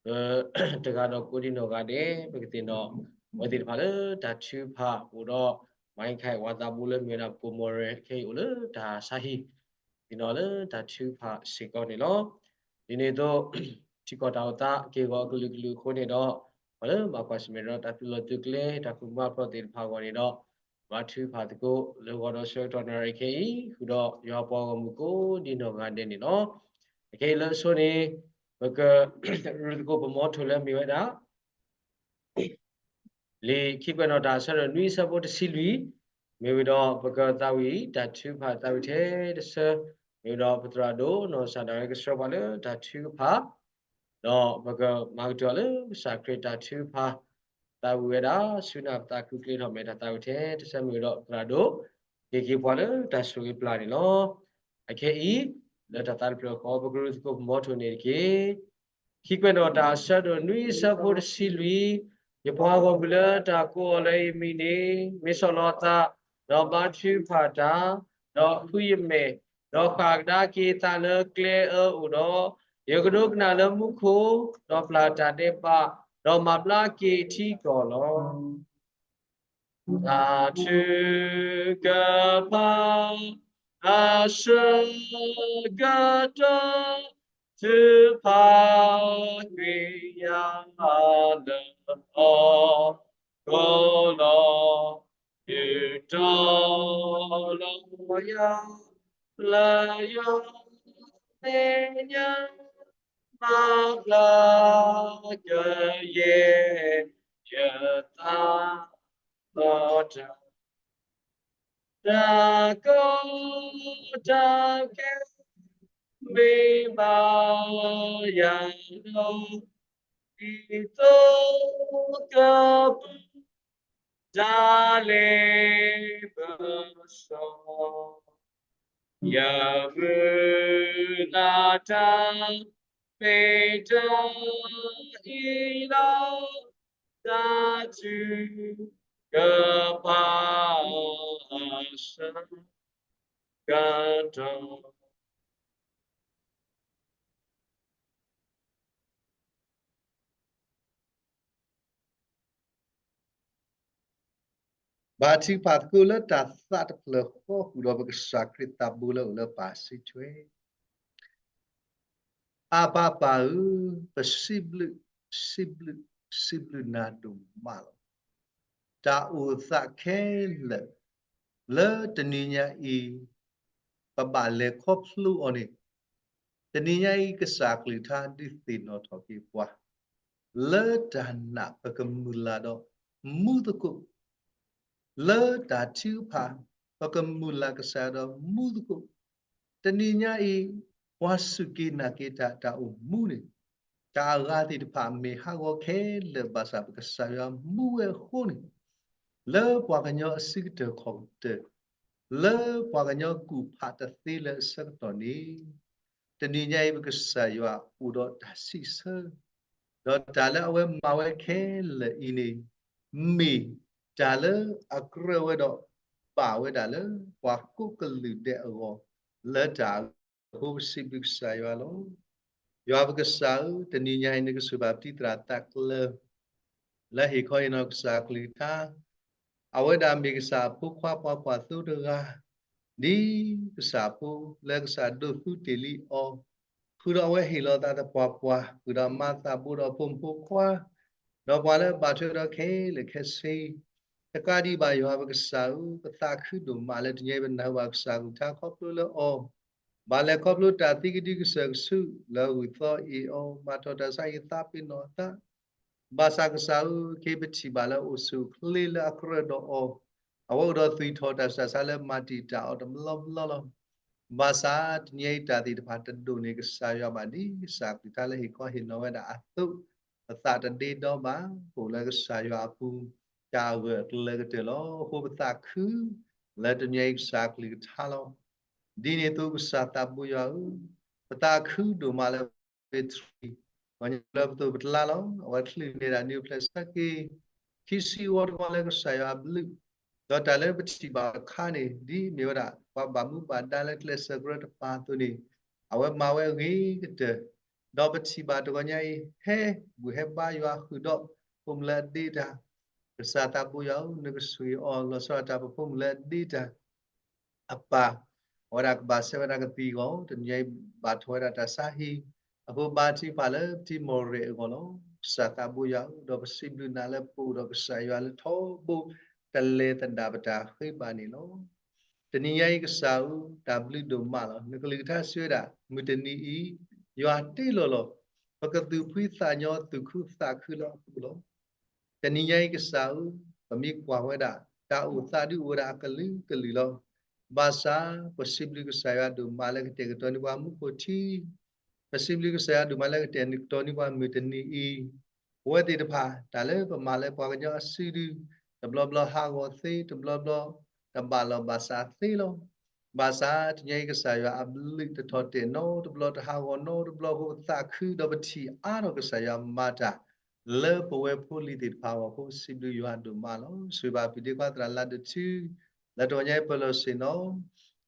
ပတဂၤဒီးကိးဒံနီၢ်ဂၤဒဲး ပကသ့ၣ်နီၣ် အဝဲသ့ၣ်တဖၣ်လၢတၢ်ထုကဖၣ်အိၣ်ဒီး မၤဟဲခါအံၤ ဝၤသးဘိလၢမ့ၢ်ဝဲဒၣ် ကိၣ်မီၣ်ရဲၣ် ခဲအံၤအိၣ်လၢတၢ်ဆါဟံၣ် သ့ၣ်နီၣ်လၢတၢ်ထုကဖၣ်စ့ၢ်ကီးန့ၣ်လီၤ. ဒ်န့ၣ်အသိး ထံကီၢ်တၢ်အိၣ်သးက့ၢ်ဂီၤအကလုာ်ကလုာ်အဃိန့ၣ်ဒီး ပှၤလၢဘၣ်ကွၢ်ဆၢၣ်မဲာ်ဒီးတၢ်သုးလီၢ်သုးကျဲ တၢ်ဖုမၤဖျိးသ့ၣ်တဖၣ်အဂီၢ်န့ၣ်ဒီး ဘၣ်ထုကဖၣ်သကိးလၢဂီၤဒီးဆၢကတီၢ်နၣ်ရံၣ်ခဲအံၤ ဃုာ်ဒီးယွၤပှၤဂီၢ်မုၢ်ကိးဒံနီၢ်ဂၤဒဲးန့ၣ်လီၤ. အခဲအံၤလၢအဆိန့ၣ် ပကရူၢ်သကိးပမီထိၣ်လၢမ့ၢ်ဝဲဒၣ် လံာ်ခံကွဲးနီၣ်တၢ်အဆၢဒိၣ်နွံအဆၢဖိတဆံလွံၢ်, မ့ၢ်ဝံၤဒီးပကသးဝံၣ် တၢ်ထုကဖၣ်သးဝံၣ်ထဲတဆၢ, မ့ၢ်ဝံၤဒီးပသရၣ်ဒိၣ်နီၢ်ကစၢ်ဒၣ်ဝဲကဆှၢပှၤလၢတၢ်ထုကဖၣ်, ဒီးပကမၤကတၢၢ်အီၤလၢကစၢ်ခရံာ်တၢ်ထုကဖၣ် သးဝံၣ်ဝဲဒၣ် ဆူနၢ်ပသးခုကျ့ထီၣ်မဲာ်တၢ်သးဝံၣ်ထဲတဆၢ မ့ၢ်ဝံၤဒီးပသရၣ်ဒိၣ် က့ၤက့ၤပှၤလၢတၢ်ဆိၣ်ဂ့ၤပျၢ်န့ၣ်လီၤ. အခဲအံၤ လၢတၢ်သးတဖျၢၣ်ဃီ ပကရူၢ်သကိးပမီထိၣ်န့ၣ်တက့ၢ်. ခံကွဲးနီၣ်တၢ်အဆၢဒိၣ်နွံအဆၢဖိတဆံလွံၢ်, ယပှၤဂီၢ်မုၢ်လၢတၢ်ကိးအီၤလၢယမံၤန့ၣ် မ့ၢ်ဆီၣ်လီၤသး, ဒီးဘါထုကဖၣ်တၢ်, ဒီးဃုယမဲာ်, ဒီးဃၣ်ကဒါက့ၤသးလၢကျဲအၢအိၣ်ဒီး, ယကဒိကနၣ်လၢမူခိၣ်, ဒီးပျၢ်တၢ်ဒဲးဘး, ဒီးမၤဘျါက့ၤထံကီၢ်လီၤ. တၢ်ထုကဖၣ် အဆၢကတီၢ် ထုကဖၣ်ကွံာ်ယၤလၢဟီၣ်ခိၣ်လီၤ. ယူၢ်တီၢ်လီၤယၤ လၢယွၤသ့ၣ်ညါ မၤဘျါကယဲၢ်ယသး ဒီးတၢ် တၢ်ကီတၢ်ခဲ မ့ၢ်ဘၣ်ယၤဒီး ဒ်သိးကပူၤ တၢ်လ့ပစီ ယမုၢ်လၢ်တၢ် မ့ၢ်တၢ်အံၤလီၤ. တၢ်ထုကဖၣ်အဆၢကတီၢ် ဘါထုကဖၣ်သကိးလၢတၢ်သးတဖျၢၣ်ဃီ ဃုာ်ဒီးပကစၢ်ခရံာ်သးဘိလၢအိၣ်လၢပၢ်စံးထွဲ အၢ် ပၢ်ပၢ်ဧၢ, ပစံးဘျုး, စံးဘျုး, စံးဘျုးနၤဒိၣ်မးလီၤ. တၢ်အိၣ်သးခဲလၢာ် လၢတနံၤညါအံၤ ပဘၣ်လဲၤခီဖျိအီၤန့ၣ်, တနံၤညါအံၤ ကစၢ်ကလုၢ်ကထါဒုးသ့ၣ်နီၣ်ထီၣ်က့ၤပှၤ လၢတၢ်နာ်ပကမုၢ်လၢ်ဒီးမူသကိး, လၢတၢ်ထုကဖၣ် ပကမုၢ်လၢ်ကစၢ်ယွၤဒီးမူသကိး, တနံၤညါအံၤ ပှၤစူၢ်က့ၤနာ်က့ၤတၢ် တၢ်အိၣ်မူန့ၣ်, တၢ်အဂၤသ့ၣ်တဖၣ်မ့ၢ်ဟးဂီၤခဲလၢာ် ဘၣ်ဆၣ်ပကစၢ်ယွၤမူဝဲအဃိန့ၣ်, လၢပှၤကညီအစုကတၢၢ်ခီၣ်ကတၢၢ်, လၢပှၤကညီကူၣ်ဖးတသ့လၢအဆၢကတီၢ်န့ၣ်, တနံၤညါအံၤ ပကစၢ်ယွၤအိၣ်ဒီးတၢ်စံးဆၢ, ဒီးတၢ်လၢအဝဲမၤဝဲခဲလၢာ်အံၤန့ၣ်, မ့ၢ်တၢ်လၢအကြၢးဝဲဒီး ဘၣ်ဝဲဒၣ်လၢပှၤကိးကလုာ်ဒဲးအဂီၢ် လၢတၢ်အဂ့ၢ်အဃိ ပစံးဘျုးကစၢ်ယွၤလီၤ. ယွၤပကစၢ်ဧၢ, တနံၤညါအံၤ နကဆိၣ်ဂ့ၤဘၣ်ပတံၤသရၣ်သးကျၢၤ လၢဟ့ၣ်ခီဟ့ၣ်နီၤကစၢ်ကလုၢ်ကထါ, အဝဲဒၣ်မ့ၢ်ကစၢ်အဖိခွါပှၤကွၢ်သိတဂၤ, ဒ်ကစၢ်ဖိလၢကစၢ်ဒိးသူတ့ၢ်လံအီၤ, ဃုာ်ဒီးအဝဲဟ့ၣ်လီၤသးသပှၢ်ပှၢ်, ဃုာ်ဒီးမၤသးဘိဒီးအဖိမုၣ်ဖိခွါ, ဒီးပှၤလၢအဘၣ်ထွဲဒီးခဲလၢာ်ခဲဆ့, တကးဒံးဘၣ်ယွၤပကစၢ်ဧၢ, ပသးခုဒိၣ်မးလၢတနံၤအံၤပနၢ်ဟူဘၣ်ကစၢ်ကလုၢ်ကထါခီဖျိလၢအီၤ, ဘၣ်လဲၤခီဖျိတၢ်သံကဒုကစၢၢ်ကဆူး လၢဂုၢ်သီအ့ၣ်အီၤ, မၤထီၣ်တၢ်ဆါဟံၣ်သးပ့ၤနီၣ်အသး, ဘၣ်ဆၣ်ကစၢ်ဧၢ, ခဲအံၤပထံၣ်ဘၣ်လၢအိၣ်ဆူၣ်အိၣ်ချ့လၢအကြၢးဒီးအီၤ, အဝဲအိၣ်ဒီးသွံၣ်ထီၣ်တၢ်ဆူးတၢ်ဆါလၢမၤတံာ်တာ်အီၤတဘျီဘျီလီၤ. ဘၣ်ဆၣ်တနံၤအံၤတၢ်သ့ၣ်တဖၣ်တဒိၣ်န့ၢ်ကစၢ်ယွၤဘၣ် ဒ်ကစၢ်ကလုၢ်ကထါလၢဟ့ၣ်ခီဟ့ၣ်နီၤဝဲဒၣ်အသိး, ပသးတဒ့ဒီဘၣ်, ပအိၣ်လၢကစၢ်ယွၤအပူၤ တၢ်အဂၢၢ်အကျၢၤကတၢၢ်လီၤ. အဃိပသးခု လၢတနံၤအံၤကစၢ်ကလုၢ်ကထါလီၤ. ဒ်န့ၣ်အသိးကစၢ်သးဘိယွၤဧၢ, ပသးခုဒိၣ်မးလၢ ပထံၣ် ပှၤကညီလၢပသိးပတလါလီၤ. အဝဲချုးန့ၢ်ဒၣ်နံၣ်အိၣ်ဖျဲၣ်ဆၢက့ၤ ခံဆံဝီတဝီလၢကစၢ်ယွၤအဘျုး, ဒီးတၢ်လၢပထံၣ်ဘၣ်တခါန့ၣ် ဒ်မ့ၢ်ဝဲဒၣ်ပှၤဘၣ်မူဘၣ်ဒါလၢကျဲးစၢးကရၢတပၤအသိးန့ၣ်, အဝဲမၤဝဲအဂ့ၤကတၢၢ်, ဒီးပထံၣ်ဘၣ်တဂီၤညါအံၤ ဟဲဘူၣ်ဟဲဘါယွၤဃုာ်ဒီး ဖိမုၣ်လၢအဒ့တၢ်, ကစၢ်သးဘိယွၤဧၢ, နကဆိၣ်ဂ့ၤအီၤ လီၤဆီဒၣ်တၢ် ပဖိမုၣ်လၢအဒ့တၢ် အပၢ်, အဝဲဒၣ်ကဘၣ်ဆဲးဝဲဒၣ်ကသံၣ်အဂီၢ်, တနံၤအံၤဘၣ်ထီၣ်ဝဲဒၣ်တၢ်ဆါဟံၣ်, အဃိဘါထုကဖၣ်လၢပထံၣ်မီၢ်ရဲၣ်အဂီၢ်လီၤ. ကစၢ်သးဘိယွၤဧၢ, ဒီးပစံးဘျုးနၤလၢပအိၣ်ဒီးကစၢ်ယွၤလၢထီဘိ တလဲၤသဒၣ်ပတၢ်ဃ့ဘၣ်န့ၣ်လီၤ. တနံၤညါအံၤကစၢ်ဧၢ, တၢ်ဘျုးဒိၣ်မးလီၤ. နကလုၢ်ကထါစံးဝဲဒၣ် မုၢ်တနံၤအံၤ ယွၤတ့လီၤလီၤ. ပကသူၣ်ဖှံသးညီသူၣ်ခုသးခုလၢအပူၤလီၤ. တနံၤညါအံၤကစၢ်ဧၢ, ပမ့ၢ်ကွၢ်ဝဲဒၣ် တၢ်အိၣ်သးဒုးအိၣ်ဝဲဒၣ်အကလုာ်ကလုာ်လီၤ. ဘၣ်ဆၣ် ပစံးဘျုးကစၢ်ယွၤဒိၣ်မးလၢကတဲာ်ကတီၤန့ၢ်ပှၤမူခိၣ်ထံ, ပစံးဘျုးကစၢ်ယွၤဒိၣ်မးလၢကတဲာ်ကတီၤန့ၢ်ပှၤမုၢ်တနံၤအံၤ, ပဝဲသ့ၣ်တဖၣ် တၢ်လၢပမၤလၢပှၤကညီအစုဒု, တဘျီဘျီဟးဂီၤသ့, တဘျီဘျီ တဘၣ်လီၢ်ဘၣ်စးသ့လီၤ. ဘၣ်ဆၣ် တနံၤအံၤကစၢ်ယွၤအဘျုးတထီၣ်တဲာ်နီတဘျီ, တဟးဂီၤနီတဘျီအဃိ ပသးခုဒီးပထံၣ်အါထီၣ်ကစၢ်ယွၤမၤတၢ် လၢပဝဲဖိလံၤသ့ၣ်တဖၣ်အဂီၢ်အဃိ ပစံးဘျုးယွၤဒိၣ်မးလီၤ. ဆိၣ်ဂ့ၤဘၣ်ဖုဒ့ခွါသရၣ်လါဒိၣ်ထူ, လၢတဂီၤညါအံၤပၢၢ်လီၤဆ့ၣ်နီၤ,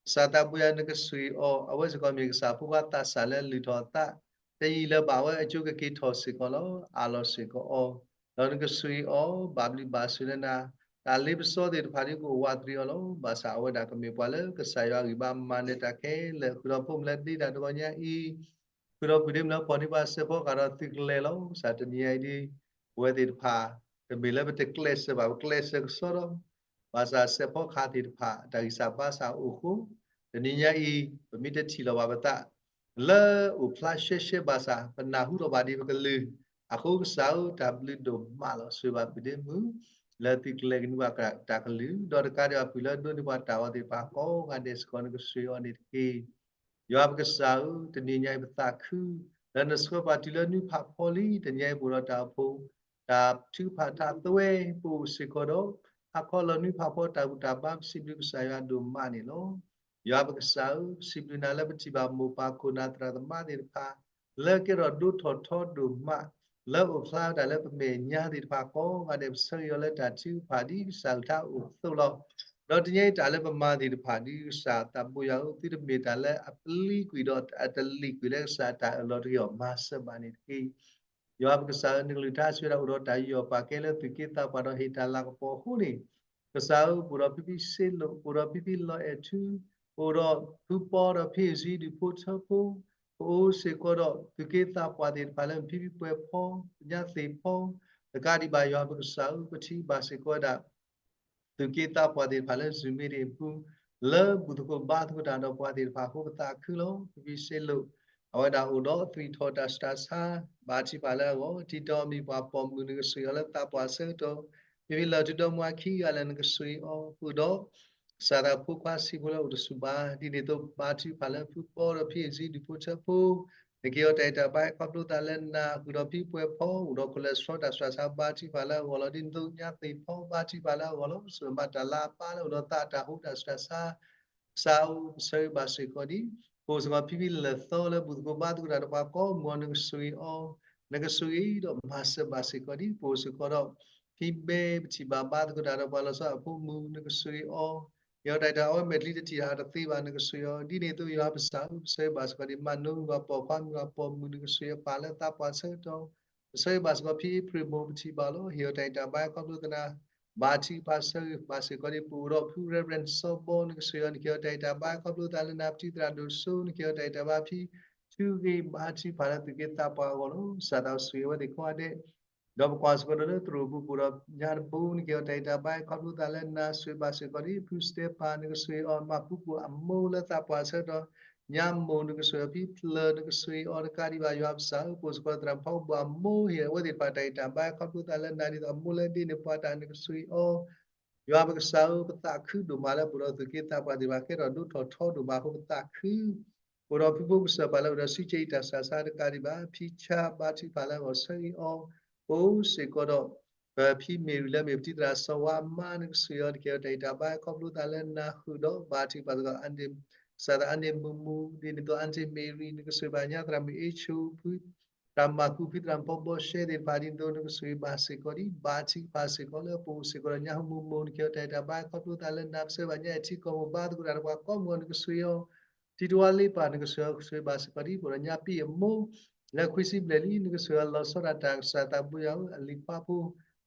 ကစၢ်သးဘိယွၤနကဆိၣ်ဂ့ၤအီၤ, အဝဲစ့ၢ်ကီးမ့ၢ်ကစၢ်ဖိခွါသးစၢ်လၢလုၢ်ထီၣ်အသး, တယံာ်လၢၤဘၣ်အဝဲအကၠိကက့ၤထီၣ်စ့ၢ်ကီးလီၤ. အၢၣ်လီၤစ့ၢ်ကီးအီၤ, ဒီးနကဆိၣ်ဂ့ၤအီၤ, ဘၣ်ဘျုးဘၣ်ဆိၣ်လၢနၤ, တၢ်လ့ပစီသ့ၣ်တဖၣ်ဒ်ကအိၣ်ဝးတရံးအီၤလီၤ. ဘၣ်ဆၣ်အဝဲဒၣ်ကမ့ၢ်ပှၤလၢကစၢ်ယွၤဂံၢ်ဘါမၤနၢၤတၢ်ခဲလၢာ်, ဃုာ်ဒီးဖိမုၣ်လၢအဒ့တၢ်တဂီၤညါအံၤ, ဃုာ်ဒီးပုၢ်ဒ့မုၣ်လၢဖီၣ်န့ၢ်ပှၤစဲးဖီကဟၣ်ဒီးသုးကလၢၤလီၤ. ဘၣ်ဆၣ်တနံၤအံၤဒ် ပဝဲသ့ၣ်တဖၣ် တမ့ၢ်လၢပတကျဲးစၢးဘၣ်, ပကျဲးစၢးကစီဒီး, ဘၣ်ဆၣ်စဲးဖီကဟၣ်သ့ၣ်တဖၣ် တၢ်ဂံၢ်စၢ်ဘါစၢ်အိၣ်အဃိ, တနံၤညါအံၤ ပမ့ၢ်တထံၣ်လီၤဘၣ်ပသး လၢအိၣ်ဖျါရှဲရှဲဘၣ်ဆၣ် ပနၢ်ဟူလီၤဘၣ်ဒံးပကလုၢ် အဃိကစၢ်ဧၢ တၢ်ဘျုးဒိၣ်မးလီၤ. ဆိၣ်ဂ့ၤဘၣ်ဖုဒ့မုၣ် လၢသုကျဲၤကနုာ်ဘၣ်တၢ်ကလုၢ် ဒီးတကးဒံးဘၣ်ဖုလၢဒိးန့ၢ်ပှၤတၢ်အီၣ်သ့ၣ်တဖၣ်ကိးဂၤဒဲးစ့ၢ်ကီး နကဆိၣ်ဂ့ၤအီၤန့ၣ်တက့ၢ်. ယွၤပကစၢ်ဧၢ, တနံၤညါအံၤပသးခု လၢနဆှၢပှၤတုၤလၢနွံဖးဖီလံ. တနံၤညါအံၤပအိၣ်ဒီးတၢ်အိၣ်ဖှိၣ် တၢ်ထုကဖၣ်ထးသွဲ ပအိၣ်စ့ၢ်ကီးဒီး ဟါခီလီၤနွံဖးဖီတၢ်ဘူၣ်တၢ်ဘါ ပစံးဘျုးကစၢ်ယွၤဒိၣ်မးန့ၣ်လီၤ. ယွၤပကစၢ်ဧၢ, ပစံးဘျုးနၤလၢပထံၣ်ဘၣ်မိၢ်ပၢ်ခိၣ်နၢ်သရၣ်သမါသ့ၣ်တဖၣ် လၢကဲထီၣ်ဒိၣ်ထီၣ်ထီဒိၣ်မး လၢအိၣ်ဖျါတၢ်လၢပမဲာ်ညါသ့ၣ်တဖၣ်ကိးဂၤဒဲး ပဆၢဂ့ၤအီၤလၢတၢ်ထုကဖၣ်ဒ်ကစၢ်ကထါအိၣ်အသိးလီၤ. ဒီးတနံၤညါအံၤတၢ်လၢပမၤသ့ၣ်တဖၣ်ဒ်ကစၢ်သးဘိယွၤဧၢ, သုတမ့ၢ်တၢ်လၢအပျံၤကွံာ်ဒီးအတလံၤကွံာ်လၢကစၢ်အတၢ်အၢၣ်လီၤတဂ့ၤအီၤ မၤစၢၤဘၣ်န့ၣ်တက့ၢ်. ယွၤပကစၢ်ဧၢ, နကလုၢ်ကထါစံးဝဲဒၣ် အိၣ်ဒီးတၢ်ယူးယီၣ်ပာ်ကဲလၢသူၣ်က့သးပှၢ်ဒီးဟ့ၣ်တၢ်လၤကပီၤအဃိန့ၣ်, ကစၢ်ဧၢ, ပအိၣ်ဒီးဖံဖံစ့လိာ်, ပအိၣ်ဒီးဖံဖံလီၤအဲၣ်ထူ, ပအိၣ်ဒီးဖုပီဒီးဖံအံၤစံဒူၣ်ဖိထၢဖိ, ပအိၣ်စ့ၢ်ကီးဒီးသူၣ်က့သးပှၢ်သ့ၣ်တဖၣ်လၢဖံဖံပှဲၤဖီ, ညါသ့ၣ်ဖီ, တကးဒံးဘၣ်ယွၤပကစၢ်ဧၢ, ပထံၣ်ဘၣ်စ့ၢ်ကီးဝဲဒၣ် သူၣ်က့သးပှၢ်သ့ၣ်တဖၣ်လၢ Zoom meeting အပူၤ, လၢဘူၣ်သကိးဘါသကိးတၢ်ဒီးပှၤသ့ၣ်တဖၣ်အဃိပသးခုလီၤ. ဖံဖံစ့လိာ်, အဝဲဒၣ်အိၣ်ဒီးသွံၣ်ထီၣ်တၢ်ဆူးတၢ်ဆါ, ဘါထုကဖၣ်လၢအဂီၢ်, တံၤတီၤအမံၤပှၤပိာ်မုၣ်နကဆိၣ်ဂ့ၤအီၤလၢသးပှၢ်အဆၢကတီၢ်, ဖံဖံလၢၢ်ထူဒီမါခံဂၤလၢနကဆိၣ်ဂ့ၤအီၤ, ဃုာ်ဒီး ကစၢ်သးဖိခွါဆံးဖိလၢအိၣ်တဆူၣ်ဘၣ်, ဒ်န့ၣ်အသိးဘါထုကဖၣ်လၢဖုပီဒီးဖံအံၤစံဒူၣ်ဖိထၢဖိ, နကဟ့ၣ်အီၤတၢ်အံၤတၢ်ဘါခီဖျိသးလၢနၤ, ဃုာ်ဒီးဖံပှဲၤဖီ, အိၣ်ဒီး cholesterol တၢ်ဆူးတၢ်ဆါ ဘါထုကဖၣ်လၢအဂီၢ်လီၤ. ဒ်န့ၣ်အသိးညါသ့ၣ်ဖီ ဘါထုကဖၣ်လၢအဂီၢ်လီၤ. ပစံးဘၣ်တၢ်လၤအပၢ်လၢအိၣ်ဒီးသးတၢ်ဟူတၢ်ဆူးတၢ်ဆါ ကစၢ်ဧၢ, ပဆၢဂ့ၤဘၣ်စ့ၢ်ကီးဒံး, ပအိၣ်စ့ၢ်ကီးဖံဖံလၢၢ်သီလၢဘူၣ်သကိးဘါသကိးတၢ်ဒီးပှၤကိးမုၢ်အီၤ နကဆိၣ်ဂ့ၤအီၤ, နကဆိၣ်ဂ့ၤဒီးမၤစၢၤဘၣ်စ့ၢ်ကီးဒံး, ပအိၣ်စ့ၢ်ကီးဒီး ဖံဘဲ ပထံၣ်ဘၣ်ဘါသကိးတၢ်ဒီးပှၤလီၤဆီအဖိမုၣ် နကဆိၣ်ဂ့ၤအီၤ, ဟ့ၣ်အီၤတၢ်အံၤတၢ်အီဝဲမဲာ်ချံတထံၣ်ဟးတသ့ဘၣ် နကဆိၣ်ဂ့ၤအီၤ, ဒ်န့ၣ်အသိးယွၤပစံးဘၣ်စ့ၢ်ကီးဒံး, မၤနိမံၤပှၤပိာ်ခွါမံၤပှၤပိာ်မုၣ် နကဆိၣ်ဂ့ၤအပၢ်လၢသးပှၢ်ဆၢကတီၢ်, ပဆၢဂ့ၤဘၣ်စ့ၢ်ကီးဖံအ့ဖြ့ၣ်မိၢ် ပထံၣ်ဘၣ်လီၤ, ဟ့ၣ်အီၤတၢ်အံၤတၢ်ဘါခီဖျိသးနၤ, ဘါထုကဖၣ်ဆၢဂ့ၤဘၣ်စ့ၢ်ကီးဒံး, ပအိၣ်ဒီးဖု Reverend စီၤဘီ နကဆိၣ်ဂ့ၤအီၤ, နကဟ့ၣ်အီၤတၢ်အံၤတၢ်ဘါခီဖျိသးလၢနၤ, ပတံၤသရၣ်ဒိၣ်စိ နကဟ့ၣ်အီၤတၢ်အံၤတၢ်ဘါဖံ ထုဂ့ၤ ဘါထုကဖၣ်လၢသူၣ်က့သးပှၢ်အဂီၢ်လီၤ. ကစၢ်သးဆိၣ်ဂ့ၤအဝဲသ့ၣ်ကိးဂၤဒဲး ဒီးပကွၢ်စ့ၢ်ကီးဒီးလၢသရိာ်ပူၤ ပအိၣ်ဒီးညါတဘိ နကဟ့ၣ်အီၤတၢ်အံၤတၢ်ဘါခီဖျိသးလၢနၤ, ဆိၣ်ဂ့ၤဘၣ်စ့ၢ်ကီးဒံး ဖုစတဲဖၣ် နကဆိၣ်ဂ့ၤအီၤ, မၤဖူပူၤအမိၢ်လၢသးပှၢ်ဆၢကတီၢ်, ညါမိၢ် နကဆိၣ်ဂ့ၤအီၤ, ဖံဖျၢၣ် နကဆိၣ်ဂ့ၤအီၤ, တကးဒံးဘၣ်ယွၤပစံးဘၣ်စ့ၢ်ကီး သရၣ်မုၣ်ဖီကဘီၣ်အမိၢ် ဟ့ၣ်အဝဲသ့ၣ်တဖၣ်တၢ်အံၤတၢ်ဘါခီဖျိသးလၢနၤ ဒ်သိးအမိၢ်လၢဒ့န့ၢ်ပှၤတၢ် နကဆိၣ်ဂ့ၤအီၤ ယွၤပကစၢ်ဧၢ, ပသးခုဒိၣ်မးလၢပအိၣ်ဒီးသူၣ်က့သးပှၢ်သ့ၣ်တဖၣ် ကဲထီၣ်ဒိၣ်ထီၣ်ထီဒိၣ်မးအဃိ ပသးခု, ပအိၣ်ဒီးဖုဖိကစၢၢ်ပၢ်လၢအိၣ်ဒီးစုကၠ့အံၤတၢ်ဆူးတၢ်ဆါ တကးဒံးဘၣ် ဖံဆါ ဘါထုကဖၣ်လၢအဂီၢ် ဆၢဂ့ၤအီၤ, ပအိၣ်စ့ၢ်ကီးဒီး ပဖံမ့ၢ်ရံလၢမ့ၢ်ပတံၤသရၣ်စီၤဝါအမါ နကဆိၣ်ဂ့ၤအီၤ, နကဟ့ၣ်အီၤတၢ်အံၤတၢ်ဘါခီဖျိသးလၢနၤ ဃုာ်ဒီးဘါထုကဖၣ်စ့ၢ်ကီး ကစၢ်သးအါန့ၢ်မုာ်မုာ်, ဒ်န့ၣ်အသိး အါန့ၢ်မ့ၢ်ရံ နကဆိၣ်ဂ့ၤဘၣ်ညါ သရၣ်မုၣ်အ့ဆိၣ် ဖု သရၣ်မၤကူ ဖံသရၣ်မုၣ်ဖီဘီရှဲသ့ၣ်တဖၣ် ဒ်န့ၣ်အသိး နကဆိၣ်ဂ့ၤဘၣ်စ့ၢ်ကီးဒံး, ဘါထုကဖၣ်စ့ၢ်ကီးလၢပအိၣ်စ့ၢ်ကီးဒီးညါမုာ်မုာ်, နကဟ့ၣ်အီၤတၢ်အံၤတၢ်ဘါခီဖျိသးလၢနၤ, ပဆၢဂ့ၤဘၣ်ညါအဲၣ်ထံကီၢ်မိၢ်ပၢ်သကိးတၢ်ဒီးပှၤကိးမုၢ်အီၤ နကဆိၣ်ဂ့ၤအီၤ, ထံတဝါလ့ပၢ် နကဆိၣ်ဂ့ၤအီၤ, ဆိၣ်ဂ့ၤဘၣ်စ့ၢ်ကီးဒံး ပအိၣ်ဒီးညါပံၣ်အမိၢ် လၢခွံဆံဘျဲၣ်လံ နကဆိၣ်ဂ့ၤအီၤ လီၤဆီဒၣ်တၢ် ကစၢ်သးဘိယွၤဧၢ, အလံၤခွါဖိ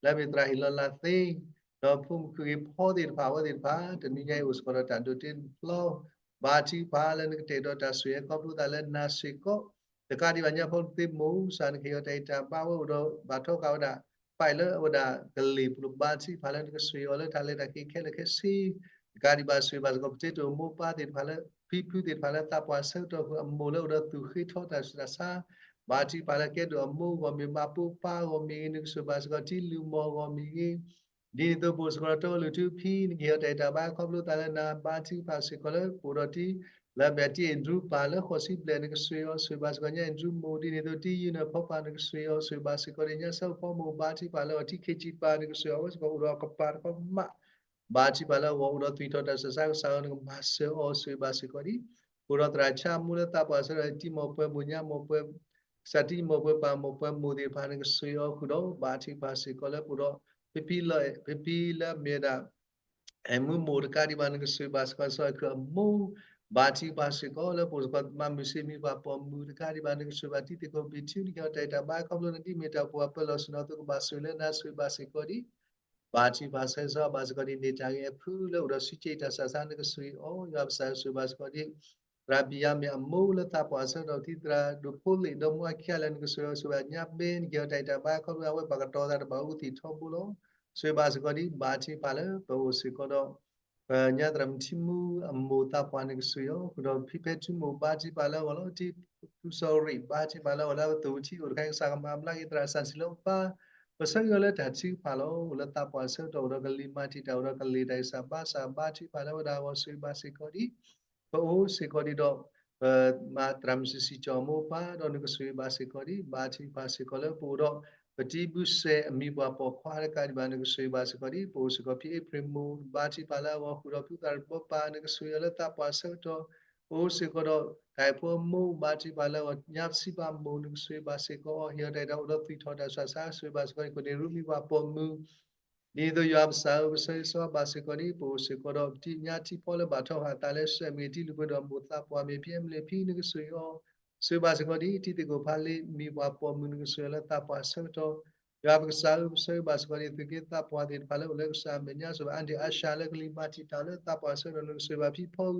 လၢအမ့ၢ်သရၣ်ဟ့ၣ်လီၤလၢ်သ့ ဒီးဖိမုၣ်ခုၣ်ဂ့ၤဖီသ့ၣ်တဖၣ် အဝဲသ့ၣ်တဖၣ် တနံၤညါအံၤအိၣ်စ့ၢ်ကီးဒီးတၢ်ဒိးတ့ဒိးဖျီ, ဘါထုကဖၣ်လၢနကတဲာ်ကတီၤတၢ်ဆိၣ်ဂ့ၤခီဖျိသးလၢနၤစ့ၢ်ကီး, တကးဒံးဘၣ်ညါဖိသ့ၣ်မိၢ် ကစၢ်နကဟ့ၣ်အီၤတၢ်အံၤတၢ်ဘါ အဝဲအိၣ်ဒီးဘၣ်ထီဃာ်ဝဲဒၣ် file လၢအဝဲဒၣ်ကလ့ၢ်ပူၤလီၤ, ဘါထုကဖၣ်လၢနကဆိၣ်ဂ့ၤအီၤလၢတၢ်လဲၤတၢ်က့ၤခဲလၢာ်ခဲဆ့, တကးဒံးဘၣ်ဆိၣ်ဂ့ၤဘၣ်စ့ၢ်ကီး ပတ့တိၣ်အမိၢ်ပၢ်သ့ၣ်တဖၣ်လၢ ဖံဖုသ့ၣ်တဖၣ်လၢသးပှၢ်ဆၢကတီၢ်ဃုာ်အမိၢ်လၢအိၣ်ဒီးသူၣ်ဃ့ထီတၢ်ဆူးတၢ်ဆါ, ဘါထုကဖၣ်လၢကဲဒိၣ်အမိၢ်အဂီၢ်မ့ၢ်ဂ့ၤ, မၤပိာ်ပၢ်အဂီၢ်မ့ၢ်ဂ့ၤ, နကဆိၣ်ဂ့ၤဘၣ်စ့ၢ်ကီး တံၤလုၢ်မီၢ်အဂီၢ်မ့ၢ်ဂ့ၤ, ဒ်န့ၣ်အသိးပအိၣ်စ့ၢ်ကီးဒီးတီအီလုၢ်ထူဖံ နကဟ့ၣ်အီၤတၢ်အံၤတၢ်ဘါခီဖျိသးလၢနၤ, ဘါထုကဖၣ်စ့ၢ်ကီးလၢပအိၣ်ဒီးတံၤ လၢအမ့ၢ်တံၤအဲၣ်ဒရူးပၢ်လၢဃိးဆံဘျဲၣ် နကဆိၣ်ဂ့ၤအီၤ, ဆိၣ်ဂ့ၤဘၣ်စ့ၢ်ကီးညါအဲၣ်ဒရူးမိၢ်, ဒ်န့ၣ်အသိးတံၤယုၢ်နၢ်ဖီပၢ် နကဆိၣ်ဂ့ၤအီၤ, ဆိၣ်ဂ့ၤဘၣ်စ့ၢ်ကီးဒံးညါဆၢဖီမိၢ်, ဘါထုကဖၣ်လၢအီၤ တံၤခ့ကၠံပၢ် နကဆိၣ်ဂ့ၤအီၤ, အဝဲစ့ၢ်ကီးအိၣ်ဒီးအကပၤတခီမး ဘါထုကဖၣ်လၢအဂီၢ် အိၣ်ဒီးသွံၣ်ထီၣ်တၢ်ဆူးတၢ်ဆါ ကစၢ်ဧၢ နကမၤစၢၤအီၤ, ဆိၣ်ဂ့ၤဘၣ်စ့ၢ်ကီးဒံး, ပအိၣ်ဒီးသရၣ်ဆါအမိၢ်လၢသးပှၢ်ဆၢကတီၢ် တံၤမိၢ်ပှဲၤမိၢ်ညါမိၢ်ပှဲၤ ကစၢ်တံၤမိၢ်ပှဲၤပၢ်မိၢ်ပှဲၤမိၢ်သ့ၣ်တဖၣ် နကဆိၣ်ဂ့ၤအီၤဃုာ်ဒီး ဘါထုကဖၣ်စ့ၢ်ကီးလၢပအိၣ်ဒီး ဖံဖံလၢ ဖံဖံလၢအမ့ၢ်ဝဲဒၣ် အဲၣ်မူမိၢ်တကးဒံးဘၣ် နကဆိၣ်ဂ့ၤဘၣ်စ့ၢ်ကီး စီၤအဲၣ်ခုၣ်အမိၢ်, ဘါထုကဖၣ်စ့ၢ်ကီးလၢပအိၣ်စ့ၢ်ကီး မၤမုၢ်ဆ့ၣ်မံၤပှၤပိာ်မုၣ်တကးဒံးဘၣ် နကဆိၣ်ဂ့ၤဘၣ်တံၤသကိးဘံၣ်ထူ နကဟ့ၣ်အီၤတၢ်အံၤတၢ်ဘါ ခီဖျိလၢဒ်မ့ၢ်တၢ်အိၣ်ဖှိၣ်အပၢလီၢ်ဆ့ၣ်နီၤ သုကဘၣ်ဆိၣ်ဂ့ၤလၢနၤ ဆိၣ်ဂ့ၤဘၣ်စ့ၢ်ကီးဒံး ဘါထုကဖၣ်ဆၢဂ့ၤဘၣ်စ့ၢ်ကီးဒံး န့ၢ်တၢ်ဂ့ၤအဖုလၢအိၣ်ဒီးစုကၠ့တၢ်ဆူးတၢ်ဆါ နကဆိၣ်ဂ့ၤအီၤ ယွၤပစံးဘၣ်စ့ၢ်ကီးဒံး သရၣ်ဘံၣ်ယၤမ့ၣ်အမိၢ်လၢသးပှၢ်ဆၢကတီၢ် တံၤသရၣ်ဒိၣ်ဖိလ့ၣ်ဒီးမိၢ်အခံဂၤလၢ နကဆိၣ်ဂ့ၤအီၤ ဆိၣ်ဂ့ၤဘၣ်ညါဘဲ နကဟ့ၣ်အီၤတၢ်အံၤတၢ်ဘါ ခီဖျိအဝဲပှၤကတီၤသးတဘၣ်အိၣ်ကသံၣ်ထီဘိလီၤ. ဆိၣ်ဂ့ၤဘၣ်စ့ၢ်ကီးဒ်ဘါထုကဖၣ်လၢပအိၣ်စ့ၢ်ကီးဒီး ပညါသရၣ်မုၣ်ထံမူအမိၢ်သးပှၢ်နကဆိၣ်ဂ့ၤအီၤဃုာ်ဒီး ဖံဖဲထူမိၢ်ဘါထုကဖၣ်လၢအဂီၢ်လီၤ. ထံဖူစီၤရံၣ်ဘါထုကဖၣ်လၢအဂီၢ်လၢပသူၣ်ထံအိၣ်တခါ ကစၢ်ကမၤဘျါက့ၤသရၣ်စၢ်စံလၢအပၢ် ပဆၢဂ့ၤအီၤလၢတၢ်ထုကဖၣ်လီၤ. အိၣ်လၢသးပှၢ်ဆၢကတီၢ်အိၣ်ဒီးကလံၤမၤတံာ်တာ် အိၣ်ဒီးကလ့ၣ်တၢ်အံၣ်စၢ်ဘါစၢ် ဘါထုကဖၣ်လၢအဝဲဒၣ်အဂီၢ် ဆိၣ်ဂ့ၤဘၣ်စ့ၢ်ကီးဒ် ပအိၣ်စ့ၢ်ကီးဒ်ဒီး ပမၤသရၣ်မုၣ်စံၣ်စံၣ်ကၠီၤမိၢ်ပၢ်ဒီးနကဆိၣ်ဂ့ၤဘၣ်စ့ၢ်ကီးဒ် ဘါထုကဖၣ်စ့ၢ်ကီးလၢပအိၣ်ဒီး ပတံၤဘုစဲၣ်အမံၤပှၢ်ပိာ်ခွါတကးဒံးဘၣ် နကဆိၣ်ဂ့ၤဘၣ်စ့ၢ်ကီးဒ် ပအိၣ်စ့ၢ်ကီးဖံအ့ဖြ့ၣ်မိၢ် ဘါထုကဖၣ်လၢအဂီၢ်ဃုာ်ဒီး ဖုသရၣ်တဘီပၢ် နကဆိၣ်ဂ့ၤအီၤလၢသးပှၢ်ဆၢကတီၢ် ပအိၣ်စ့ၢ်ကီးဒီး တၢ်အဲၣ်ဖိအမိၢ် ဘါထုကဖၣ်လၢအဂီၢ် ညါပစံးဘၣ်မိၢ် နကဆိၣ်ဂ့ၤဘၣ်စ့ၢ်ကီးအီၤ ဟ့ၣ်အီၤတၢ်အံၣ်တၢ်အိၣ်ဒီးသွံၣ်ထီၣ်တၢ်ဆှၣ်ဆါ ဆိၣ်ဂ့ၤဘၣ်စ့ၢ်ကီးန့ၣ် ခိၣ်န့ၣ်ရူမံၤပှၢ်ပိာ်မုၣ် ဒ်သိးယွၤပကစၢ်ဧၢ ပဆၢဂ့ၤဆၢဝါဘၣ်စ့ၢ်ကီးဒ် ပအိၣ်စ့ၢ်ကီးဒီး ပတံၤညါထံဖီလၢဘၣ်ထီၣ်ဃာ်အသးလၢ စဲၣ်မံၤတံၤလူၢ်ပှ့ၤဒီးမိၢ်သးပှၢ်မ့ၢ်ဖံအမလ့ၣ်ဖံ နကဆိၣ်ဂ့ၤအီၤ ဆိၣ်ဂ့ၤဘၣ်စ့ၢ်ကီးဒ် တံၤသကိးဖးလ့ မံၤပှၢ်ပိာ်မုၣ် နကဆိၣ်ဂ့ၤအီၤလၢသးပှၢ်ဆၢကတီၢ် ယွၤပကစၢ်ဧၢ ပဆၢဂ့ၤဘၣ်စ့ၢ်ကီးဒ် သုးက့သးပှၢ်သ့ၣ်တဖၣ်လၢအိၣ်လၢကစၢ်အမဲာ်ညါ ဆိၣ်ဂ့ၤဘၣ်အါဒံၣ်အါရှါလၢကလံၤမၤတံာ်တာ်လၢသးပှၢ်ဆၢကတီၢ် နကဆိၣ်ဂ့ၤဘၣ်ဖံဖီဂ့ၤ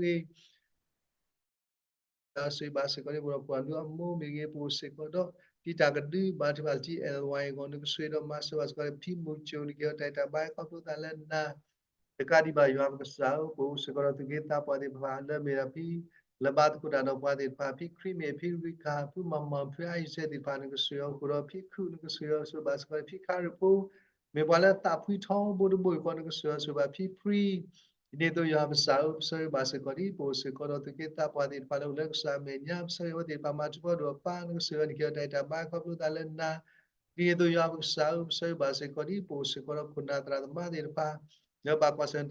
တၢ်ဆိၣ်ဂ့ၤဘၣ်စ့ၢ်ကီးဒ် ပဒီပုၢ်ဝဲၢ်အမိၢ်မ့ၢ်ဂ့ၤ ပအိၣ်စ့ၢ်ကီးဒီး တံၤတၢ်ကဒု ဘါထုကဖၣ်လၢတံၤအဲၣ်ဝါအဂီၢ် နကဆိၣ်ဂ့ၤဒီးမၤစၢၤဘၣ်စ့ၢ်ကီးဒ် ဖံမုၢ်ကၠိ နကဟ့ၣ်အီၤတၢ်အံၣ်တၢ်ဘါ ခီဖျိသးလၢနၤ တကးဒံးဘၣ်ယွၤပကစၢ်ဧၢ ပအိၣ်စ့ၢ်ကီးဒီးသုးက့သးပှၢ်သ့ၣ်တဖၣ် လၢမ့ၢ်ဒၣ်ဖံ လၢဘါသကိးတၢ်ဒီးပှၤသ့ၣ်တဖၣ် ဖံခရံာ်မ့ၢ် ဖံရံခၣ် ဖုမၤမၤ ဖုအါယံၤစဲးသ့ၣ်တဖၣ် နကဆိၣ်ဂ့ၤအီၤဃုာ်ဒီး ဖံခူၣ် နကဆိၣ်ဂ့ၤအီၤ ဆိၣ်ဂ့ၤဘၣ်စ့ၢ်ကီးဒ် ဖံခါရံၣ်ဖိ မ့ၢ်ပှၤလၢအသးဖှံထီဘိတဘိအံၤဃီ နကဆိၣ်ဂ့ၤအီၤဆိၣ်ဂ့ၤဘၣ်ဖံဖှံ ဒ်န့ၣ်အသိးယွၤပကစၢ်ဧၢ ပဆၢဂ့ၤဘၣ်စ့ၢ်ကီးဒ် ပအိၣ်စ့ၢ်ကီးဒီးသုးက့သးပှၢ်သ့ၣ်တဖၣ်လၢအိၣ်လၢကစၢ်အမဲာ်ညါ ပဆၢဂ့ၤအဝဲသ့ၣ်တဖၣ်မၤထူၣ်ဖီဒိၣ်အပၢ် နကဆိၣ်ဂ့ၤအီၤ နကဟ့ၣ်အီၤတၢ်အံၣ်တၢ်ဘါ ခီဖျိသးလၢနၤ ဒ်န့ၣ်အသိးယွၤပကစၢ်ဧၢ ပဆၢဂ့ၤဘၣ်စ့ၢ်ကီးဒ် ပအိၣ်စ့ၢ်ကီးဒီးခိၣ်နၢ်သရၣ်သမါသ့ၣ်တဖၣ် လၢဘၣ်ကွၢ်ဆၢၣ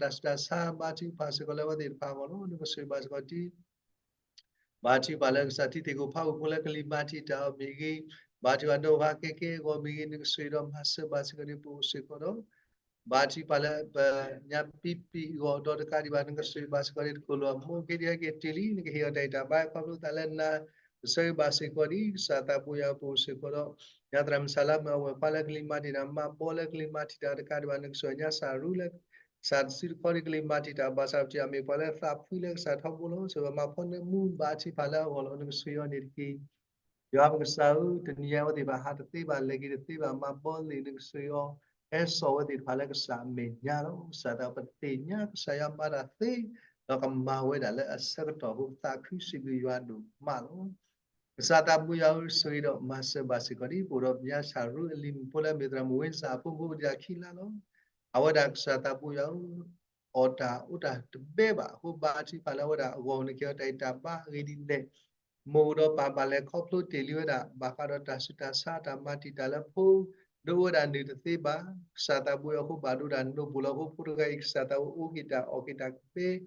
်တၢ်ဆူးတၢ်ဆါ ဘါထုကဖၣ်စ့ၢ်ကီးလၢအဝဲသ့ၣ်တဖၣ်အဂီၢ်လီၤ နကဆိၣ်ဂ့ၤဘၣ်စ့ၢ်ကီးဒ် ဘါထုကဖၣ်လၢကစၢ် တံၤသကိးဖးဝံၤဖိလၢကလံၤမၤတံာ်တာ်အီၤမ့ၢ်ဂ့ၤ, ဘါထုကဖၣ်ဒီးဟးကဲကဲအဂီၢ်မ့ၢ်ဂ့ၤ, နကဆိၣ်ဂ့ၤဒီးမၤစၢၤဘၣ်စ့ၢ်ကီးန့ၣ် ပအိၣ်စ့ၢ်ကီးဒီး ဘါထုကဖၣ်လၢပညါပံပံအဂီၢ်ဒီးတကးဒံးဘၣ် နကဆိၣ်ဂ့ၤဘၣ်စ့ၢ်ကီးန့ၣ် တခိၣ်လၢအမိၢ်က့ဒ်ဟဲက့ၤတုၤလံ နကဟ့ၣ်အီၤတၢ်အံၣ်တၢ်ဘါခီဖျိသးလၢနၤ, ပဆၢဂ့ၤဘၣ်စ့ၢ်ကီးဒ် ကစၢ်သးပူၤယၤပအိၣ်စ့ၢ်ကီးဒီး ညါသရၣ်မုၣ်စၢ်လၢမ့ၢ်အဝဲၢ်ပှၤလၢကလံၤမၤတံာ်တာ် မၤဘီလၢကလံၤမၤတံာ်တာ်တကးဒံးဘၣ် နကဆိၣ်ဂ့ၤညါစၢ်ရူလၢ ကစၢ်တစုတခီဒ်ကလံၤမၤတံာ်တာ် ဘၣ်ဆၣ်ပတံၢ်အမ့ၢ်ပှၤလၢသးဖှံလၢကစၢ်ထီဘိလီၤ. ဆိၣ်ဂ့ၤဘၣ်မၤဖီနၢမူဘါထုကဖၣ်လၢအဂီၢ်လီၤ. နကဆိၣ်ဂ့ၤအီၤန့ၣ်တက့ၢ်. ယွၤပကစၢ်ဧၢ, တနံၤအံၤအဝဲသ့ၣ်တဖၣ်ဟးတသ့ဘၣ် လဲၤက့ၤတသ့ဘၣ် မၤဘီလံာ် နကဆိၣ်ဂ့ၤအီၤ, ဟဲစိာ်ဝဲသ့ၣ်တဖၣ်လၢကစၢ်အမဲာ်ညါလီၤ. ကစၢ်သးပသ့ၣ်ညါ ကစၢ်ယွၤမၤတၢ်သ့, ဒီးကမၤဝဲဒၣ်လၢအဆၢကတီၢ်ဖိ ပသးခုစံးဘျုးယွၤဒိၣ်မးလီၤ. ကစၢ်သးပူၤယၤဧၢ, ဆိၣ်ဂ့ၤဒီးမၤစၢၤဘၣ်စ့ၢ်ကီးဒ် ပအိၣ်ဒီးပညါစၢ်ရူအလံၤမုၣ်ဖိလၢအမ့ၢ်သရၣ်မုၣ်ဝ့စၢ်အဖိမုၣ်ဖိပတံၤတၢ်ခံလါလီၤ. အဝဲဒၣ်ကစၢ်သးပူၤယၤဧၢ, အီၣ်တၢ်အိၣ်တၢ်တဘဲဘၣ်အဃိ ဘါထုကဖၣ်လၢအဝဲဒၣ်အဂီၢ် နကဟ့ၣ်အီၤတၢ်အံၣ်တၢ်ဘါအဂ့ၢ်ဒ်လဲၣ် မိၢ်ဒီးပၢ်ဘၣ်လဲၤခီဖျိတ့ၢ်လံဝဲဒၣ် ဘၣ်ဃးဒီးတၢ်ဆူးတၢ်ဆါတၢ်မၤတံာ်တာ်လၢဖိ ဒိးဝဲဒၣ်နုာ်တသ့ဘၣ်. ကစၢ်သးပူၤယၤအဃိ ဘၣ်ဒိတၢ်နိးဘိၣ်လီၤအဃိ ဖိတဂၤအံၤ ကစၢ်သးပူၤအိၣ်က့ၤတၢ်အီၣ်က့ၤတၢ်ကပ့ၤ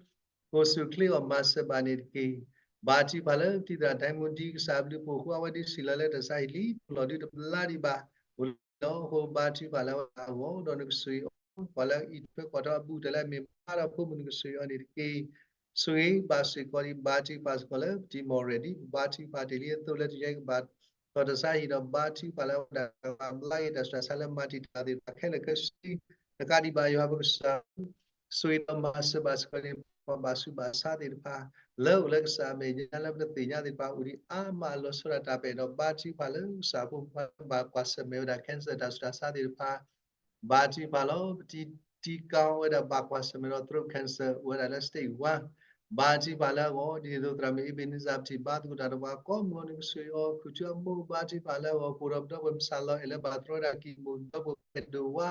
ကိးဆူၣ်ချ့အီၤမၤစၢၤဘၣ်န့ၣ်တက့ၢ်. ဘါထုကဖၣ်လၢပတံၤသရၣ်ဒဲမူဒံ ကစၢ်ဘျုးဖှိၣ်အဃိ အဝဲဒၣ်စံၣ်လီၤလၢတၢ်ဆါဟံၣ်လံ ပလီၢ်ဒုတဘျါဒံးဘၣ် အိၣ်လီၤအဃိ ဘါထုကဖၣ်လၢအဝဲဒၣ်အဂီၢ် ဒီးနကဆိၣ်ဂ့ၤအီၤ ပှၤလၢအအံးထွဲကွၢ်ထွဲအဘူးကတၢၢ်လၢအမ့ၢ်မါဒီးဖိမုၣ် နကဆိၣ်ဂ့ၤအီၤန့ၣ်တက့ၢ်. ဆိၣ်ဂ့ၤဘၣ်စ့ၢ်ကီးဒ် ဘါထုကဖၣ်စ့ၢ်ကီးလၢပတံၤမီၢ်ရဲၣ်ဒ် ပဘါထုကဖၣ်တ့ၢ်လံအသိးလၢတယဲကဘၣ် ဒီးတၢ်ဆါဟံၣ်ဒီးဘါထုကဖၣ်လၢအဝဲဒၣ်ကဘၣ်ဘျါက့ၤတၢ်ဆူးတၢ်ဆါလၢမၤတံာ်တာ်သ့ၣ်တဖၣ်ခဲလၢာ်ခဲဆ့ တကးဒံးဘၣ်ယွၤပကစၢ် ဆိၣ်ဂ့ၤဒီးမၤစၢၤဘၣ်စ့ၢ်ကီးန့ၣ် ပှၤဘၣ်ဆူးဘၣ်ဆါသ့ၣ်တဖၣ် လၢအိၣ်လၢကစၢ်အမဲာ်ညါလၢပတသ့ၣ်ညါသ့ၣ်တဖၣ် အိၣ်ဒံးအါမးအလီၤဆီဒၣ်တၢ် ပအဲၣ်ဒိးဘါထုကဖၣ်လၢကစၢ်ဖိမုၣ်ဖိလၢဘၣ်ကွၢ်ဆၢၣ်မဲာ်ဝဲဒၣ် cancer တၢ်ဆူးတၢ်ဆါသ့ၣ်တဖၣ် ဘါထုကဖၣ်လီၤ. ပတံၤတံၤကီဝဲဒၣ်ဘၣ်ကွၢ်ဆၢၣ်မဲာ်ဒီး throat cancer အိၣ်ဝဲဒၣ်လၢ stage one ဘါထုကဖၣ်လၢအဂီၢ် ဒ်န့ၣ်အသိးသရၣ်မုၣ်အ့ဘ့းနံစၢ် ပတံၤဘါသကိးတၢ်ဒီးပှၤကိးမုၢ်နကဆိၣ်ဂ့ၤအီၤ ခူၣ်ထူအမိၢ် ဘါထုကဖၣ်လၢအဂီၢ် ပအိၣ်ဒီးပဒီပုၢ်ဝဲၢ်မုၣ်စၢ်လီၤအဲၣ်လၢဘၣ်တြီဝဲဒၣ်ကံၢ်မိၣ် ဒီပုၢ်ဝဲၢ်ဒိၣ်ဝါ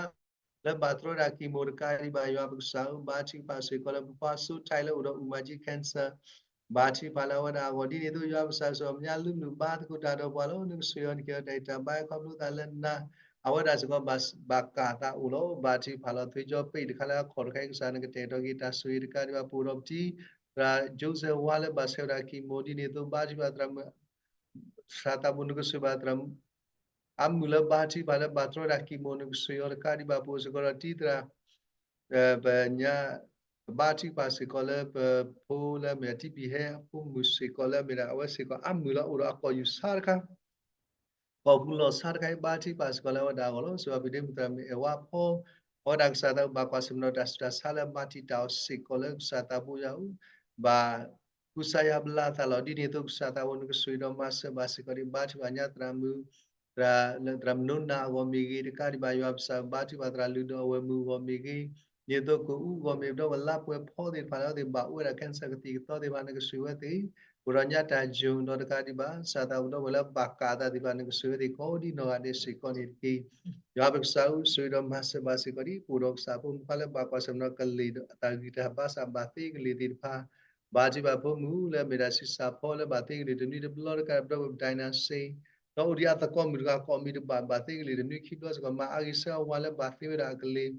လၢဘၣ်တြီဝဲဒၣ်ကံၢ်မိၣ်တကးဒံးဘၣ် ယွၤပကစၢ်ဧၢ ဘါထုကဖၣ်စ့ၢ်ကီးလၢပပှၤစိတၢ်လၢအိၣ်ဒီးအူမၤကၠံ cancer ဘါထုကဖၣ်လၢအဝဲဒၣ်အဂီၢ် ဒ်န့ၣ်အသိးယွၤပကစၢ် စီၤပညါလုၢ်လုၢ်ဘါသကိးတၢ်ဒီးပှၤလီၤ နကဆိၣ်ဂ့ၤအီၤ နကဟ့ၣ်အီၤတၢ်အံၣ်တၢ်ဘါခီဖျိသးလၢနၤ အဝဲဒၣ်စ့ၢ်ကီးဘၣ်ကၢ်သးအိၣ်လီၤ ဘါထုကဖၣ်လီၤ သွ့ကၠီပ့ၣ်တခါလၢအခီၣ်တခါအံၤ ကစၢ်နကတဲာ်ကတီၤက့ၤတၢ်ဆိၣ်ဂ့ၤတကးဒံးဘၣ် ပအိၣ်ဒီးပတံၤ သရၣ် Joseph ဝါလၢဘၣ်ဆဲးဝဲဒၣ်ကံၢ်မိၣ် ဒ်န့ၣ်အသိးဘါထုကဖၣ်သရၣ်မုၣ် သရၣ်သးပူၤ နကဆိၣ်ဂ့ၤဘၣ်သရၣ် အမုၢ်လၢဘါထုကဖၣ်လၢဘၣ်တြီဝဲဒၣ်ကံၢ်မိၣ် နကဆိၣ်ဂ့ၤအီၤတကးဒံးဘၣ် ပအိၣ်စ့ၢ်ကီးဒီးတံၤသရၣ် ပညါ ဘါထုကဖၣ်စ့ၢ်ကီးလၢပဖိလၢအမ့ၢ်ဒၣ်တံၤဘံၣ်ဟဲအဖိမုၣ်စ့ၢ်ကီးလၢအမ့ၢ်ဒၣ် အဝဲစ့ၢ်ကီးအမုၢ်လၢအိၣ်ဒီးအကီၢ်ယူၢ်ဆါတခါ ကီၢ်ပူၤလီၢ်ဆါတခါအံၤ ဘါထုကဖၣ်စ့ၢ်ကီးလၢအဝဲဒၣ်အဂီၢ်လီၤ. စံးဘၣ်ပဒ့မုၣ်သရၣ်မုၣ်အဲၣ်ဝါဖီ အဝဲဒၣ်ကစၢ်သးဘၣ်ကွၢ်ဆၢၣ်မဲာ်ဒီးတၢ်ဆူးတၢ်ဆါလၢမၤတံာ်တာ်အီၤစ့ၢ်ကီးလၢကစၢ်သးပူၤယၤအူ ဘၣ်ကူစါယါဘျါသးလီၤ. ဒ်န့ၣ်အသိးကစၢ်သးပူၤ နကဆိၣ်ဂ့ၤဒီးမၤစၢၤဘၣ်စ့ၢ်ကီးဒ်ဘါထုကဖၣ်ညါသရၣ်မုၣ် သရၣ်မနိနၤအဂီၢ်မ့ၢ်ဂ့ၤ တကးဒံးဘၣ်ယွၤပကစၢ်ဘါထုကဖၣ်သရၣ်လုၢ်ဒိၣ်အဝဲၢ်မုၢ်အဂီၢ်မ့ၢ်ဂ့ၤ, န့ၣ်သိးကအိၣ်အဂီၢ်မ့ၢ်ပဒီပုၢ်ဝဲၢ်လါပှဲၤဖီသ့ၣ်တဖၣ်လၢအဝဲသ့ၣ်ဘၣ်အိၣ်ဝဲဒၣ် cancer ကသံၣ်ကသီသ့ၣ်တဖၣ် နကဆိၣ်ဂ့ၤဝဲသ့ၣ်, ပဒီးညါတၢ်ယိာ်ဒီးတကးဒံးဘၣ် ကစၢ်သးပဒီပုၢ်ဝဲၢ်လၢဘၣ်ကးအသးသ့ၣ်တဖၣ် နကဆိၣ်ဂ့ၤဝဲသ့ၣ်ကိးဒ်နီၢ်ဂၤဒဲးစ့ၢ်ကီးန့ၣ်တက့ၢ်. ယွၤပကစၢ်ဧၢ ဆိၣ်ဂ့ၤဒီးမၤစၢၤဘၣ်စ့ၢ်ကီးဒ် ပအိၣ်ဒီးကစၢ်ဖိမုၣ်ခွါလၢဘၣ်ကွၢ်ဆၢၣ်မဲာ်ဒီးကလ့ၢ်အတၢ်ဂံၢ်တၢ်ဘါစၢ်ဘၣ်သ့ကလ့ၢ်သ့ၣ်တဖၣ်, ဘၣ်ထံဘၣ်ဖိမုၣ်လၢအမ့ၢ်ဒၣ်ဆံးစၢ်ဖီလၢဘၣ်သ့ကလ့ၢ်တနွံတဘျီတကး ပဒီပုၢ်ဝဲၢ်ပဒိးနၤစ့ၢ်, ဒီးအိၣ်ဒံးအသကိးမုၣ်တဂၤကိးမံၤတဘၣ် ဘၣ်သ့ကလ့ၢ်တနွံခံဘျီစ့ၢ်ကီး မၤအါဂ့ၤဆၢအဝၤလၢဘၣ်သ့ဝဲဒၣ်အကလ့ၢ်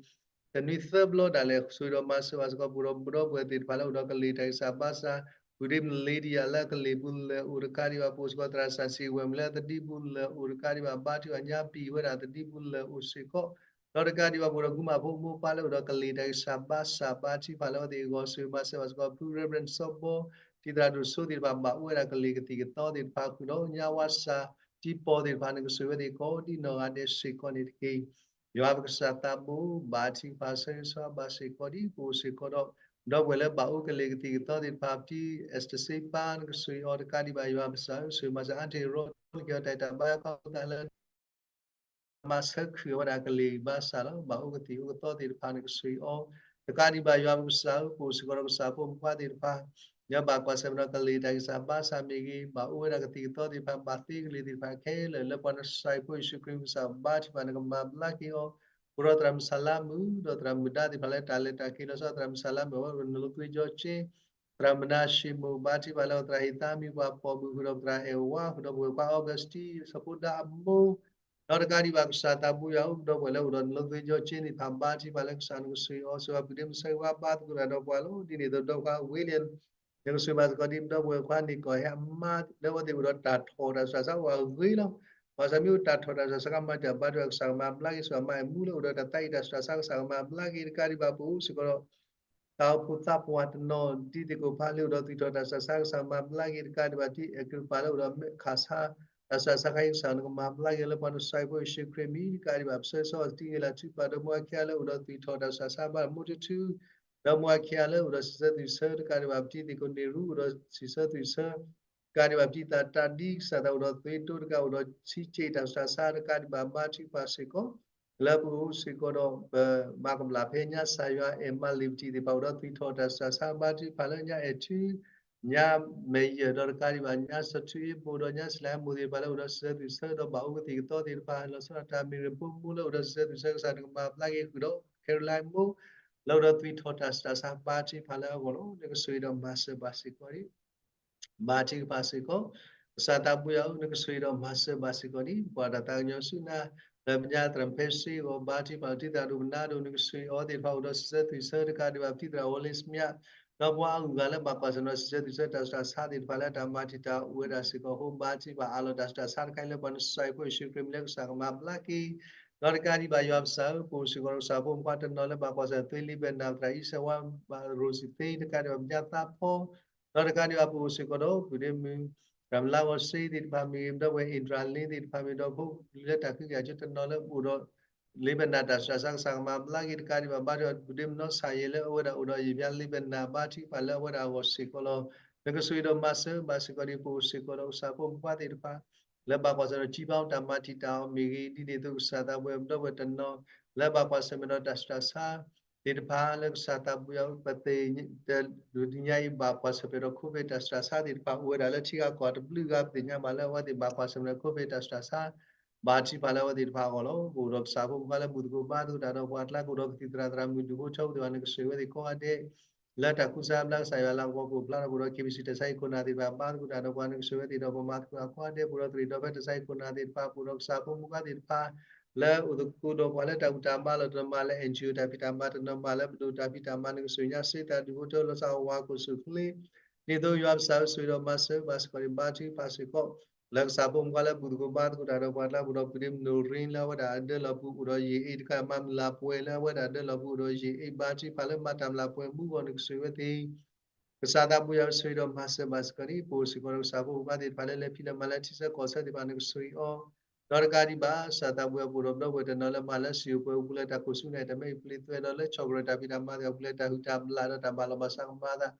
တနွံသၢဘျီဒၣ်လဲာ် ဆိၣ်ဂ့ၤဒီးမၤစၢၤဘၣ်စ့ၢ်ကီး ပအိၣ်ဒီးပဒီပုၢ်ဝဲၢ်သ့ၣ်တဖၣ်လၢအိၣ်ဒီးကလ့ၢ်တၢ်ဂံၢ်စၢ်ဘါစၢ်, ပုၢ်ဒ့မုၣ်လ့ဒံယၤလၢအကလ့ၢ်ပူၤလၢအိၣ်တကးဒံးဘၣ် ပအိၣ်စ့ၢ်ကီး သရၣ်စၢ်စံးဝဲၢ်မုၢ်လၢအသဒံပူၤလၢအိၣ်တကးဒံးဘၣ် ဘါထုကဖၣ်ညါပံာ်ဝဲဒၣ်သဒံပူၤလၢအိၣ်စ့ၢ်ကီး, ဒီးတကးဒံးဘၣ် ပအိၣ်ဒီးကုမၤဖိမိၢ်ပၢ်လၢအိၣ်ဒီးကလ့ၢ်တၢ်ဂံၢ်စၢ်ဘါစၢ် ဘါထုကဖၣ်လၢအဝဲသ့ၣ်အဂီၢ် ဆိၣ်ဂ့ၤမၤစၢၤဘၣ်စ့ၢ်ကီး ဖု Reverend စီၤဘီ တံၤသရၣ်ဒိၣ်စိသ့ၣ်တဖၣ် ဘၣ်အိၣ်ဝဲဒၣ်ကလ့ၢ်ကသံၣ်ကသီသ့ၣ်တဖၣ် ဃုာ်ဒီးညါဝါစၢ် တံၤပီၢ်သ့ၣ်တဖၣ် နကဆိၣ်ဂ့ၤဝဲသ့ၣ်ကိးဒ်နီၢ်ဂၤဒဲးစ့ၢ်ကီးန့ၣ်တက့ၢ်. ယွၤပကစၢ်သးဘိ ဘၣ်ထုကဖၣ်ဆၢဂ့ၤဆၢဝါဘၣ်စ့ၢ်ကီးဒ် ပအိၣ်စ့ၢ်ကီးဒီး ပဒီပုၢ်ဝဲၢ်လၢဘၣ်အိၣ်ကလ့ၢ်ကသံၣ်ကသီသ့ၣ်တဖၣ် ပတံၤ Esther စ့ပၢ် နကဆိၣ်ဂ့ၤအီၤတကးဒံးဘၣ် ယွၤပကစၢ်ဧၢ ဆိၣ်ဂ့ၤမၤစၢၤ အါတ့ၢ်ရီ နက့ၤအီၤတၢ်တၢ်ဘါယွၤခီသးလၢ မၤဆၢခုၣ်အဝဲဒၣ်ကလ့ၢ်ဘါစၢ်လီၤ. ဘၣ်အိၣ်ကသံၣ်အိၣ်ကသီသ့ၣ်တဖၣ် နကဆိၣ်ဂ့ၤအီၤ တကးဒံးဘၣ် ယွၤပကစၢ်ဧၢ ပအိၣ်စ့ၢ်ကီးဒီးကစၢ်ဖိမုၣ်ခွါသ့ၣ်တဖၣ် လၢဘၣ်ကွၢ်ဆၢၣ်မဲာ်ဒီးကလ့ၢ်တၢ်ဂံၢ်စၢ်ဘါစၢ်မ့ၢ်ဂ့ၤ, ဘၣ်အိၣ်ဝဲဒၣ်ကသံၣ်ကသီသ့ၣ်တဖၣ် ဘၣ်သ့ကလ့ၢ်သ့ၣ်တဖၣ်ခဲလၢာ် လၢပှၤနဆှၢဖိယ့ၣ်ၡူးခရံာ်ပကစၢ်ဘါထုကဖၣ် နကမၤဘျါက့ၤအီၤ, ပအိၣ်ဒီးသရၣ်မုၣ်စၢ်လါမုၣ် ဒီးသရၣ်မုၣ်ဒါသ့ၣ်တဖၣ်လၢတၢ်လဲၤတၢ်က့ၤလီၤဆီ သရၣ်မုၣ်စၢ်လါမုၣ် အဝဲအိၣ်ဒီးနလိသွ့ကၠီက့ သရၣ်မုၣ်နၤၡ့မိၢ် ဘါထုကဖၣ်လၢအသရၣ်ဟ့ၣ်သါမံၤပှၤပိာ်မုၣ် ဃုာ်ဒီးပသရၣ်အဲၣ်ဝါ ဃုာ်ဒီးပဝဲၢ်ခွါ Augustine စီၤဖိဒါအမိၢ် ဒီးတကးဒံးဘၣ် ကစၢ်သးဘိယွၤဧၢ ပဒီပုၢ်ဝဲၢ်လၢအိၣ်ဒီးနလိသွ့ကၠီက့သ့ၣ်တဖၣ် ဘါထုကဖၣ်လၢကစၢ်နကဆိၣ်ဂ့ၤအီၤ ဆိၣ်ဂ့ၤပူၤဒ့မုၣ်ဆၢဂ့ၤဝါ ဘါသကိးတၢ်ဒီးပှၤလီၤ. ဒ်န့ၣ်အသိး ဒီပုၢ်ဝဲၢ်ခွါဝ့လၢ နကဆိၣ်ဂ့ၤဘၣ်စ့ၢ်ကီးဒ်ပဒီပုၢ်ဝဲၢ်ခွါန့ၣ် ကီၢ်ဟဲအမါ လၢအဝဲသ့ၣ်အိၣ်ဒီးတၢ်ထီၣ်တၢ်စှၤဆါဝဲအဂ့ၤလီၤ. ပှၤစၢ်မ့ၢ်အိၣ်တၢ်ထီၣ်တၢ်စှၤဆါ ကမၤတၢ်ဘါထုကဖၣ် ကစၢ်ကမၤဘျါက့ၤ ဆိၣ်ဂ့ၤမါအဲၣ်မူလၢအိၣ်ဒီးတၢ်သးအံၣ်တၢ်စှၤဆါ ကစၢ်ကမၤဘျါက့ၤ တကးဒံးဘၣ် ပအိၣ်စ့ၢ်ကီးဒီး တၢ်အိၣ်ဖှိၣ်သးပှၢ်တနီၤ ဒ်သ့ၣ်ကိးဖးလၢအိၣ်ဒီးသွံၣ်ထီၣ်တၢ်စှၤဆါ ကစၢ်ကမၤဘျါက့ၤ တကးဒံးဘၣ် ဒ်အဲၣ်ကရံးပၤလၢအိၣ်ဒီးမဲာ်ခးဆါ တၢ်စှၤဆါခါအံၤ ကစၢ်နကမၤဘျါက့ၤ လၢပှၤနဆှၢဖိယ့ၣ်ၡူးခရံာ်မံၤ တကးဒံးဘၣ် ပဆၢဂ့ၤဆၢဝါတံၤဂ့ၤလၢ်ထူပာ်ဒီးမိၢ်အခံဂၤလၢအိၣ်ဒီးသွံၣ်ထီၣ် တၢ်စှၤဆါဘၣ်မိၢ်ထူထူ ဒီးမိၢ်အခံဂၤလၢအိၣ်ဒီးစံးဆၢသွံၣ်ဆၢ တကးဒံးဘၣ် ပတံၤသ့ၣ်ကိးန့ၣ်ရူ အိၣ်ဒီးစံးဆၢသွံၣ်ဆၢ တကးဒံးဘၣ် ပတံၤသၣ်တၢ်ဒ်ကစၢ်သးအိၣ်ဒီးသွံၣ်တိတကး အိၣ်ဒီးဆံးက့တၢ်စှၤဆါ တကးဒံးဘၣ် ဘါထုကဖၣ်စ့ၢ်ကီး လၢပအိၣ်စ့ၢ်ကီးဒီး ပမၤကဘျၣ်ဖဲညါ ကစၢ်ယွၤအဲၣ်မါလ့ၤပတံၤသ့ၣ်တဖၣ် အိၣ်ဒီးသွံၣ်ထီၣ်တၢ်စှၤဆါ ဘါထုကဖၣ်လၢညါအဲၣ်ထု ညါမဲာ်ယၢၢ်ဒီးတကးဒံးဘၣ် ညါစီၤထူအ့ဘိၣ်ဒီးညါစံလၤဟဲမိၢ်သ့ၣ်တဖၣ်လၢအိၣ်ဒီးစံးဆၢသွံၣ်ဆၢ ဒီးဘၣ်အိၣ်ကသံၣ်ကသီသ့ၣ်တဖၣ် လီၤဆီဒၣ်တၢ်မ့ၢ်ရ့ၣ်ဖိမိၢ်လၢအိၣ်ဒီးစံးဆၢသွံၣ်ဆၢ ကစၢ်နကမၤဘျါက့ၤဃုာ်ဒီး Caroline မိၢ် လၢအိၣ်ဒီးသွံၣ်ထီၣ်တၢ်စှၤဆါ ဘါထုကဖၣ်လၢအဂီၢ်လီၤ. နကဆိၣ်ဂ့ၤဒီးမၤစၢၤဘၣ်စ့ၢ်ကီးန့ၣ် ဘါထုကဖၣ်စ့ၢ်ကီး ကစၢ်သးဘိယွၤဧၢ နကဆိၣ်ဂ့ၤဒီးမၤစၢၤဘၣ်စ့ၢ်ကီးန့ၣ် ပကွၢ်တၢ်သးကညီၤဆူနၤ လၢပညါသရၣ်ဖဲစ့အဂီၢ် ဘါထုကဖၣ်လၢတံၤသရၣ်ဒိၣ်ပနါဒိၣ် နကဆိၣ်ဂ့ၤအီၤသ့ၣ်တဖၣ် အိၣ်ဒီးစံးဆၢသွံၣ်ဆၢ တကးဒံးဘၣ် ပတံၤသရၣ်ဝီလ့စမယါ ဒီးပှၤအဂုၤအဂၤလၢဘၣ်ကွၢ်ဆၢၣ်မဲာ်ဒီးစံးဆၢသွံၣ်ဆၢ တၢ်စှၤဆါသ့ၣ်တဖၣ်လၢတၢ်မၤတံာ်တာ်အိၣ်ဝဲဒၣ်စ့ၢ်ကီးအဃိ ဘါထုကဖၣ်အးလီၤတၢ်စှၤဆါတခါအံၤလၢပှၤနဆှၢဖိယ့ၣ်ၡူးခရံာ်မံၤလၢကစၢ်ကမၤဘျါက့ၤ ဒီးတကးဒံးဘၣ်ယွၤပကစၢ်ဧၢ ပအိၣ်စ့ၢ်ကီးဒီးကစၢ်ဖိမုၣ်ခွါတနီၤလၢဘၣ်ကွၢ်ဆၢၣ်မဲာ်သွံၣ်လံဘဲၣ်နၤ ပသရၣ်အံၣ်စဲးဝါ ဘၣ်ရိၣ်စံၣ်သ့ တကးဒံးဘၣ်ပညါသးဖီ ဒီးတကးဒံးဘၣ်ပအိၣ်စ့ၢ်ကီးဒီး ပုၢ်ဒ့မုၣ် ရၤမလါဂီၤစ့သ့ၣ်တဖၣ်မ့ၢ်ဂ့ၤ ပဒီပုၢ်ဝဲၢ်အ့ၣ်တြၤလ့သ့ၣ်တဖၣ်မ့ၢ် ဒီးဖိလံၤလၢတၢ်ဃံကယၤကၠိတနီၤလၢအိၣ်ဒီး လံဘဲၣ်နၤတၢ်စှၤဆါ ကစၢ်ကမၤဘျါက့ၤ တကးဒံးဘၣ် ဘါထုကဖၣ်ပုၢ်ဒ့မုၣ်နီၢ်ဆၣ်ယဲၢ်လၢအဝဲဒၣ်အိၣ်ဒီးယံာ်ဘျါလံဘဲၣ်နၤ ဘါထုကဖၣ်လၢအဝဲဒၣ်အဂီၢ်စ့ၢ်ကီးလီၤ. နကဆိၣ်ဂ့ၤဒီးမၤစၢၤဘၣ်စ့ၢ်ကီးဒ်ပအိၣ်စ့ၢ်ကီးဒီးကစၢ်ဖိမုၣ်ခွါသ့ၣ်တဖၣ် လၢဘၣ်ကွၢ်ဆၢၣ်မဲာ်ဒီး ကံဘါတၢ်မၤတံာ်တာ်အီၤမ့ၢ်ဂ့ၤ ဒ်န့ၣ်အသိးကစၢ်သးဘိယွၤ ပဒီပုၢ်ဝဲၢ်တနီၤ လၢဘၣ်ကွၢ်ဆၢၣ်မဲာ်ဒီးတၢ်စှၤဆါ သ့ၣ်တဖၣ်လၢကစၢ်သးဘိယွၤ ပသ့ၣ်ညါအံၤဘၣ်ကွၢ်ဆၢၣ်မဲာ်ဒီး COVID တၢ်စှၤဆါသ့ၣ်တဖၣ် အိၣ်ဝဲဒၣ်လၢထံဂၤကီၢ်တဘျုးဂၤ ပသ့ၣ်ညါဘၣ်လၢအဝဲသ့ၣ်ဘၣ်ကွၢ်ဆၢၣ်မဲာ်ဒီး COVID တၢ်စှၤဆါ ဘါထုကဖၣ်လၢအဝဲသ့ၣ်တဖၣ်အဂီၢ်လီၤ. ပအိၣ်ဒီးကစၢ်ဖိမုၣ်ခွါလၢဘူၣ်သကိးဘါသကိးတၢ်ဒီးပှၤကျါ ကအိၣ်ဒီးကသံၣ်သရၣ်သရၣ်မုၣ်ဒူၣ်ဖိထၢဖိသ့ၣ်တဖၣ် နကဆိၣ်ဂ့ၤဝဲသ့ၣ်ကိးဂၤဒဲး လၢတၢ်ကူစါဘျါကစၢ်ယွၤလၢအဂီၢ် ကအိၣ်ဖျါထီၣ် ပအိၣ်ဒီး KBC တၢ်ဆါဟံၣ်ခိၣ်နၢ်သ့ၣ်တဖၣ် ဘါသကိးတၢ်ဒီးပှၤ နကဆိၣ်ဂ့ၤဝဲသ့ၣ်ဒီးပှၤမၤသကိးအကိးဂၤဒဲး ပအိၣ်ဒီးသရၣ်ဒီဖဲတၢ်ဆါဟံၣ်ခိၣ်နၢ်သ့ၣ်တဖၣ် ပအိၣ်ဒီးကစၢ်ဖိမုၣ်ခွါသ့ၣ်တဖၣ် လၢအိၣ်သကိးဒီးပှၤလၢတၢ်ဘူၣ်တၢ်ဘါလီၤတနီၤမးလၢ NGO တၢ်ဖံးတၢ်မၤတနီၤမးလၢ ပဒိၣ်တၢ်ဖံးတၢ်မၤ နကဆိၣ်ဂ့ၤညါစ့တၢ်ဒူၣ်ဖိထၢလီၤစၢ်အဝၤကိၣ်ဆူၣ်ချ့ ဒ်သိးယွၤပကစၢ်ဧၢ ဆိၣ်ဂ့ၤဒီးမၤစၢၤဘၣ်စ့ၢ်ကီးန့ၣ် ဘါထုကဖၣ်စ့ၢ်ကီး လၢကစၢ်ဖိမုၣ်ခွါလၢဘူၣ်သကိးဘါသကိးတၢ်ဒီးပှၤကျါ ပအိၣ်ဒီးပုၢ်ဒ့မုၣ်နိၣ်ရ့လၢအဝဲဒၣ်အဒၢလီၤပူၤအိၣ်ဒီးယံာ်အ့ၣ်တခါ မၤမုၢ်လၢ်ပှဲၤလၢအဝဲဒၣ်အဒၢလီၤပူၤအိၣ်ဒီးယံာ်အ့ၣ် ဘါထုကဖၣ်လၢမၤတၢ်မုၢ်လၢ်ပှဲၤမူအဂီၢ် နကဆိၣ်ဂ့ၤဝဲသ့ၣ် ကစၢ်သးဘိယွၤဆိၣ်ဂ့ၤဒီးမၤစၢၤဘၣ်စ့ၢ်ကီးန့ၣ် ပအိၣ်စ့ၢ်ကီးဒီးကစၢ်ဖိမုၣ်ခွါသ့ၣ်တဖၣ်လၢလဲၤဖံးလဲၤမၤလၢထံဆၢကီၢ်ဆၢသ့ၣ်တဖၣ် နကဆိၣ်ဂ့ၤအီၤ ဒီးတကးဒံးဘၣ် ကစၢ်သးဘိယွၤ ပအိၣ်ဒီးပဒီပုၢ်ဝဲၢ်တနီၤလၢမၤလၢစံၣ်အိၣ်ပှဲၤအိၣ်ပူၤလၢတၢ်ခိၣ်ဆူန့ၣ် တၢ်မ့ၢ်ပျ့သွဲဒီးလၢဆီၣ်ကရၢၢ်တၢ်ဖံးတၢ်မၤသ့ၣ်အိၣ်ပူၤလၢတၢ်ဟုၣ်တၢ်ဘျၣ်ဒီးတၢ်ဘၣ်လီၤဘၣ်စးကမၤအသး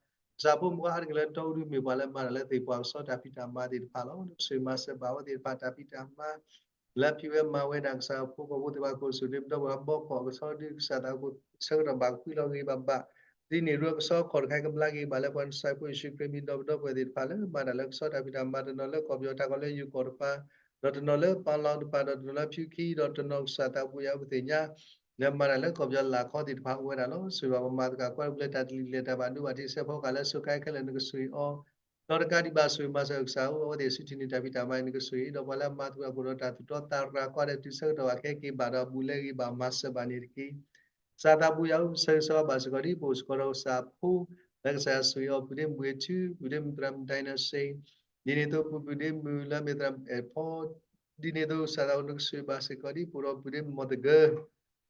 ကစၢ်ဖိမုၣ်ခွါအါတက့ၢ်လၢတီအူဒုမ့ၢ်ပှၤလၢမၤတၢ်လၢသ့ၣ်ပှၤကဆီတၢ်ဖံးတၢ်မၤသ့ၣ်တဖၣ်လီၤ. နကဆိၣ်ဂ့ၤမၤစၢၤဘၣ်ဝဲသ့ၣ်တဖၣ်တၢ်ဖံးတၢ်မၤ လၢဖံးဝဲမၤဝဲဒၣ်ကစၢ်အဖိ ကီၢ်ဖိသ့ၣ်တဖၣ် ကီၢ်စူၣ်ဒ့ ပဒီပုၢ်ဝဲၢ်ဘီကီၢ် ကဆီဒု ကစၢ်သးဘိ ဆၢကတီၢ်ဘၣ်ကဖှံလီၤဂ့ၤဘၣ်ဘၣ် ဒ်န့ၣ်ဒီးကဆီကီၢ်တခါအံၤ ကဘျါက့ၤဘၣ်လၢ ပှၤနစၢ်ဖိယ့ၣ်ၡူးခရံာ်မံၤဒီး ပဒီပုၢ်ဝဲၢ်သ့ၣ်တဖၣ်လၢ မၤတၢ်လၢကဆီတၢ်ဖံးတၢ်မၤ တနီၤလၢကီၢ်ပယီၤတၢ်ကီၢ်လၢယိၤကီၢ်တဖၣ် ဒီးတနီၤလၢပီလီတဖၣ် ဒီးတနီၤလၢဖၠူခံ ဒီးတနီၤကစၢ်သးဘိယွၤ ပသ့ၣ်ညါ လၢမၤတၢ်လၢကီၢ်ပယီၤလၢ်ခီသ့ၣ်တဖၣ် အိၣ်ဝဲဒၣ်လီၤ. ဆိၣ်ဂ့ၤဘၣ်ပမၤသကိးကွၢ်တဘျီ တၢ်တလံၤလဲၢ် တၢ်ဘၣ်ဒိဘၣ်ထံး စဲးဖီကဟၣ်လၢစိၤခါခဲလၢာ် နကဆိၣ်ဂ့ၤအီၤ ဒီးတကးဒံးဘၣ် ဆိၣ်ဂ့ၤမၤစၢၤကစၢ်ဧၢ အဝဲသ့ၣ်ဆူထံၣ်န့ၢ်တၢ်ဖံးတၢ်မၤန့ၣ် နကဆိၣ်ဂ့ၤ ဒီးပှၤလၢအမၤသကိးဒီးတၢ်သူၣ်တီသးရၤ ကွၢ်ဒီးတုၤဆၢကတီၢ်ဘၣ်ကဟဲက့ၤဘၣ်ဒီး ဘူးလဲဂ့ၤဘၣ်မၤစၢၤဘၣ်န့ၣ်တက့ၢ်. ကစၢ်သးဘိယွၤဧၢ, ဆၢဂ့ၤဆၢဝါဘၣ်စ့ၢ်ကီးဒ် ပအိၣ်စ့ၢ်ကီးဒီးကစၢ်အဖိ လၢကစၢ်ယွၤဆိၣ်ဂ့ၤအီၤ ပုၢ်ဒ့မုၣ်ဝ့ၢ်ထူ ပုၢ်ဒ့မုၣ်သရၣ်မုၣ် ဒိၣ်နၣ်စ့ ဒ်န့ၣ်အသိး ပုၢ်ပုၢ်ဒ့မုၣ်လၢအမ့ၢ်သရၣ်မုၣ်အဲၣ်ဖီ ဒ်န့ၣ်အသိး ကစၢ်သးဘိ နကဆိၣ်ဂ့ၤဘၣ်စ့ၢ်ကီးဒ် ပအိၣ်ဒီးပုၢ်ဒ့မုၣ်မီၢ်သဂၢၢ်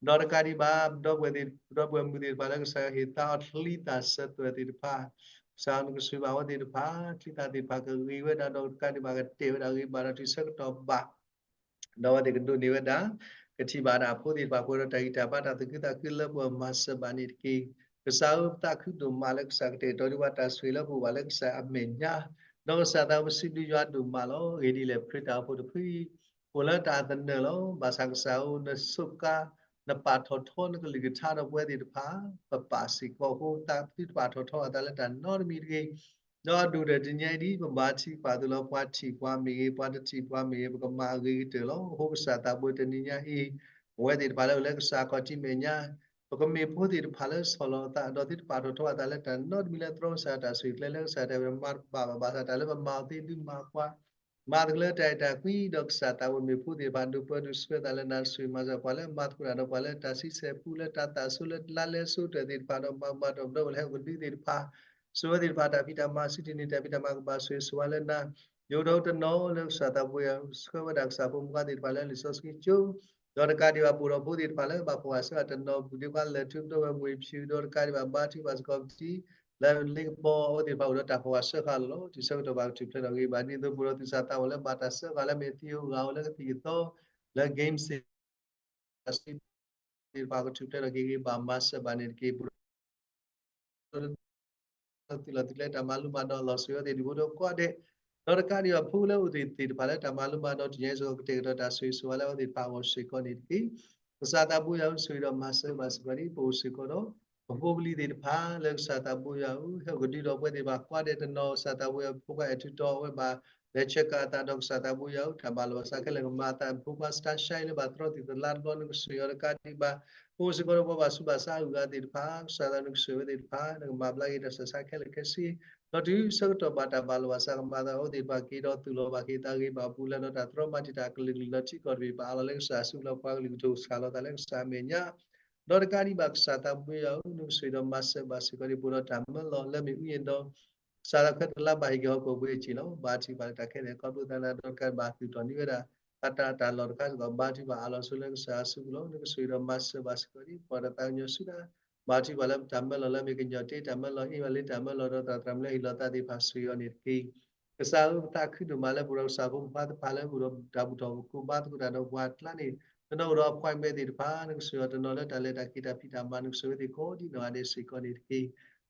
ဒီးတကးဒံးဘၣ် ပဒီပုၢ်ဝဲၢ်သ့ၣ် ပဒီပုၢ်ဝဲၢ်မုၣ်သ့ၣ်တဖၣ်လၢကစၢ်ယွၤဟ့ၣ်သါအီၤချံသၣ်စၢၤသွဲၣ်သ့ၣ်တဖၣ် ကစၢ်နကဆိၣ်ဂ့ၤဘၣ်အဝဲသ့ၣ်တဖၣ် ချံသၣ်သ့ၣ်တဖၣ်ကဂ့ၤဝဲဒၣ်ဒီးတကးဒံးဘၣ်ကတဲာ်ဝဲဒၣ်ဂ့ၤဘၣ်ဒီးတုၤဆၢကတီၢ်ဘၣ် ဒီးအဝဲသ့ၣ်ကဒိးန့ၢ်ဝဲဒၣ် ကထံၣ်ဘၣ်ဒၣ်အဖိသ့ၣ်တဖၣ် ပှဲၤဒီးတၢ်ဂံၢ်တၢ်ဘါတၢ်သူၣ်ခုသးခုလၢပှၤမၤစၢၤဘၣ်န့ၣ်တက့ၢ်. ကစၢ်ဧၢ ပသးခုဒိၣ်မးလၢကစၢ်ကတဲာ်ကတီၤဒံးဘၣ် တၢ်ဆိၣ်ဂ့ၤလၢပအိၣ်ဘၣ်လၢကစၢ်အမဲာ်ညါ ဒီးကစၢ်သးဘိ ပစံးဘျုးယွၤဒိၣ်မးလီၤ. ဂ့ၢ်ဒ်လဲၣ် ခရံာ်တၢ်အိၣ်ဖှိၣ်တဖု အိၣ်လၢတၢ်သနၢၣ်လီၤ. ဘၣ်ဆၣ်ကစၢ်ဧၢ နဆိးကါ နပာ်ထီၣ်ထီနကလုၢ်ကထါဒီးပဝဲသ့ၣ်တဖၣ် ပပာ်စ့ၢ်ကီးအဃိ ပသုတပာ်ထီၣ်ထီအသးလၢတၢ်နီတမံၤတဂ့ၤ ဒီးအဒိၣ်ဒီးတနံၤအံၤဒ် ပဘါထုကဖၣ်အသိးလီၤ. ပှၤထံၣ်ပှၤမ့ၢ်ဂ့ၤ, ပှၤတထံၣ်ပှၤမ့ၢ်ဂ့ၤ, ပကမၤအဂ့ၤကတၢၢ်လီၤ. အဃိကစၢ်သးဘိ တနံၤညါအံၤ ပဝဲသ့ၣ်တဖၣ်လၢအိၣ်လၢကစၢ်ခီၣ်ထံးမဲာ်ညါ ပကမ့ၢ်ဖိသ့ၣ်တဖၣ်လၢဆီၣ်လီၤအသး ဒီးသုတပာ်ထီၣ်ထီအသးလၢတၢ်နီတမံၤလၢ သြီကစၢ်တၢ်ဆိၣ်ဂ့ၤကျဲလၢကစၢ်တၢ်ဝဲမၤတဘၣ်ဘၣ် ဘၣ်ဆၣ်တၢ်လၢပမၤအီၤသ့ဒုးမၤကွၢ် မၤသကလၢတၢ်အဲၣ်တၢ်ကွံ ဒီးကစၢ်သးဘိ မ့ၢ်ဖိသ့ၣ်တဖၣ် ဒိးပၢဒိးဆှၢသးလၢနၤ ဆိၣ်ဂ့ၤမၤစၢၤပှၤလၢမၤသကိးတၢ်ဒီးပှၤလၢတၢ်ဆံဆဲးပူ လၢတၢ်သးစူၤ လၢလါလဲစိတၢ်သ့ၣ်တဖၣ်ဒီး မၤဘၣ်ဒီးပဒီပုၢ်ဝဲၢ်လၢဟဲအိၣ်ကဒုသ့ၣ်တဖၣ် ဆိၣ်ဝဲသ့ၣ်တဖၣ်တၢ်ဖံးတၢ်မၤ ဆူထံၣ်န့ၢ်တၢ်ဖံးတၢ်မၤ ကဘၣ်ဆိၣ်ဂ့ၤဆိၣ်ဝါလၢနၤ ယိၤဒီးတနီၤလၢကစၢ်သးဘိယွၤ ဆှၢဝဲဒၣ်ကစၢ်ဖိမုၣ်ခွါသ့ၣ်တဖၣ်လၢလံာ်စီဆှံကၠိ ဒီးတကးဒံးဘၣ် ပအိၣ်ဒီးဖိသ့ၣ်တဖၣ်လၢဘၣ်ဖှီၣ်ဝၣ်စၢဃာ်တနီၤ ဘူးဒ့ခွါလၢာ်ထူ ပဒီပုၢ်ဝဲၢ်မုၢ်အံၤဖၠူ ဒီးတကးဒံးဘၣ် ဘါထုကဖၣ်စ့ၢ်ကီးပတံၤ လၢလ့ကပီၤ အဝဲသ့ၣ်တဖၣ်အိၣ်ဒီးတၢ်ဖှီၣ်ဝၣ်စၢဃာ်လီၤ. တုၤဆၢကတီၢ်ဘၣ်ကထူၣ်ဖျဲးထီၣ်ဂ့ၤဘၣ် ဒ်သိးပအိၣ်ဒီးသူၣ်စၢ်သးဘီၣ်လၢဘၣ်တၢ်စၢဃာ်လၢမ့ၢ်သံဧိၤဂၤဧိၤလၢကသံၣ်ကသီ လၢ game စ့ၢ် သ့ၣ်တဖၣ်ကထူၣ်ဖျဲးထီၣ်က့ၤဂ့ၤဘၣ်မၤစၢၤဘၣ်န့ၣ်တက့ၢ်. ပဒီပုၢ်ဝဲၢ် သုးလီၢ်သုးကျဲတၢ်မၤလိမၤဒိးလီၤ ဆိၣ်ဂ့ၤအဝဲသ့ၣ်ဒုးအိၣ်ဒီးကိးဂၤဒဲး ဒီးတကးဒံးဘၣ် ဖိလၢအိၣ်သ့ၣ်သ့ၣ်တဖၣ်လၢတၢ်မၤလိမၤဒိးတနံၤအံၤစ့ၢ်ကီး ကတဲာ်ကတီၤတၢ်ဆိၣ်ဂ့ၤဆိၣ်ဝါလၢအဝဲသ့ၣ်တဖၣ်အဂီၢ်စ့ၢ်ကီးန့ၣ်တက့ၢ်. ကစၢ်သးဘိယွၤဧၢ ဆိၣ်ဂ့ၤဒီးမၤစၢၤဘၣ်စ့ၢ်ကီးဒ် ပအိၣ်စ့ၢ်ကီးဒီး ပဖိပလံၤသ့ၣ်တဖၣ်လၢကစၢ်သးဘိယွၤဧၢ ဟဲအိၣ်ကဒုဒီးပဝဲသ့ၣ်တဖၣ် ကွၢ်ဒဲးတနီၤ ကစၢ်သးဘိယွၤ ဖိခွါအဲၣ်ထူတီအဝဲဘၣ် လဲၤဆဲးကၤအသးဒီးကစၢ်သးဘိယွၤဧၢ တၢ်ဘၣ်လီၤဘၣ်စးခဲလၢာ်ကမၤအသး ဖိခွါစတၢ်ရှါအံၤလၢဘၣ်သရီသံၣ်သလါတဘျီ နကဆိၣ်ဂ့ၤအီၤတကးဒံးဘၣ် ပအိၣ်စ့ၢ်ကီးဒီးပှၤဘၣ်ဆူးဘၣ်ဆါအဂုၤအဂၤသ့ၣ်တဖၣ် ကစၢ်သးနကဆိၣ်ဂ့ၤအဝဲသ့ၣ်တဖၣ် နကမၤဘျါက့ၤတၢ်ဆၢဆါခဲလၢာ်ခဲဆ့ ဒီးတုၤဆၢကတီၢ်ဘၣ်တၢ်ဘၣ်လီၤဘၣ်စးကမၤအသး အဝဲသ့ၣ်တဖၣ်က့ၤဒီးသူၣ်လီၤဘၣ်က့ၤသးဂ့ၤဘၣ်အပူၤ လၢဒီးတၢ်သရီမၤတံာ်တာ်အကလုာ်ကလုာ်လီၤထံကီၢ်တဘ့ၣ် ပအးလီၤလၢကစၢ်အစုပူၤလီၤ ပှၤကလုာ်ကထိၣ်စှၤလီၤသးလၢကစၢ်အမဲာ်ညါ ဒီးတကးဒံးဘၣ်ကစၢ်သးဘိယွၤဧၢ နကဆိၣ်ဂ့ၤဒီးမၤစၢၤဘၣ်စ့ၢ်ကီးဒ် ပအိၣ်ဒီးတၢ်မၢလီၤလၢမ့ၣ်အူယ့ၣ်ဒီး ကစၢ်သးခဲတလါဘၣ်ဟ့ၣ်က့ၤဟီၣ်ခိၣ်ဘှံးအစ့ၢ်လီၤ. ဘါထုကဖၣ်လၢတၢ်ခဲလၢာ်ခီဖျိသးနၤ ဒီးတကးဒံးဘၣ်သူၣ်ထီၣ်န့ၢ်ဝဲဒၣ် တၢ်တၢ်တၢ်လီၢ်တခါစ့ၢ်ကီး ဘါထုကဖၣ်အးလီၤဆိလၢကစၢ်အစုပူၤလီၤ. နကဆိၣ်ဂ့ၤဒီးမၤစၢၤဘၣ်စ့ၢ်ကီးဒ် ပှၤဒီးသးကညီၤဆူတၢ် ဘါထုကဖၣ်လၢတၢ်မၢလီၤလၢမ့ၢ်ကညီၤတ့ တၢ်မၢလီၤအ့ၣ်ဘၣ်လံ တၢ်မၢလီၤဒီးသရၣ်သရၣ်မုၣ်လၢဟ့ၣ်လီၤသးသ့ၣ်တဖၣ်ဆိၣ်ဂ့ၤအီၤန့ၣ်တက့ၢ်. ကစၢ်ဧၢ ပသးခုဒိၣ်မးလၢပအိၣ်ဒီးကစၢ်ဖိမုၣ်ခွါတဖၣ်လၢ ပအိၣ်ဒီးတၢ်ဘူၣ်ထီၣ်ကိၢ်ဘါသကိးတၢ်ဒီးပှၤကျါန့ၣ် တနီၤအိၣ်ဒီး appointment သ့ၣ်တဖၣ် နကဆိၣ်ဂ့ၤအီၤတနီၤလၢတၢ်လဲၤတၢ်က့ၤတၢ်ဖံးတၢ်မၤ နကဆိၣ်ဂ့ၤအဝဲသ့ၣ်ကိးဒ်နီၢ်ဂၤဒဲးစ့ၢ်ကီးန့ၣ်တက့ၢ်.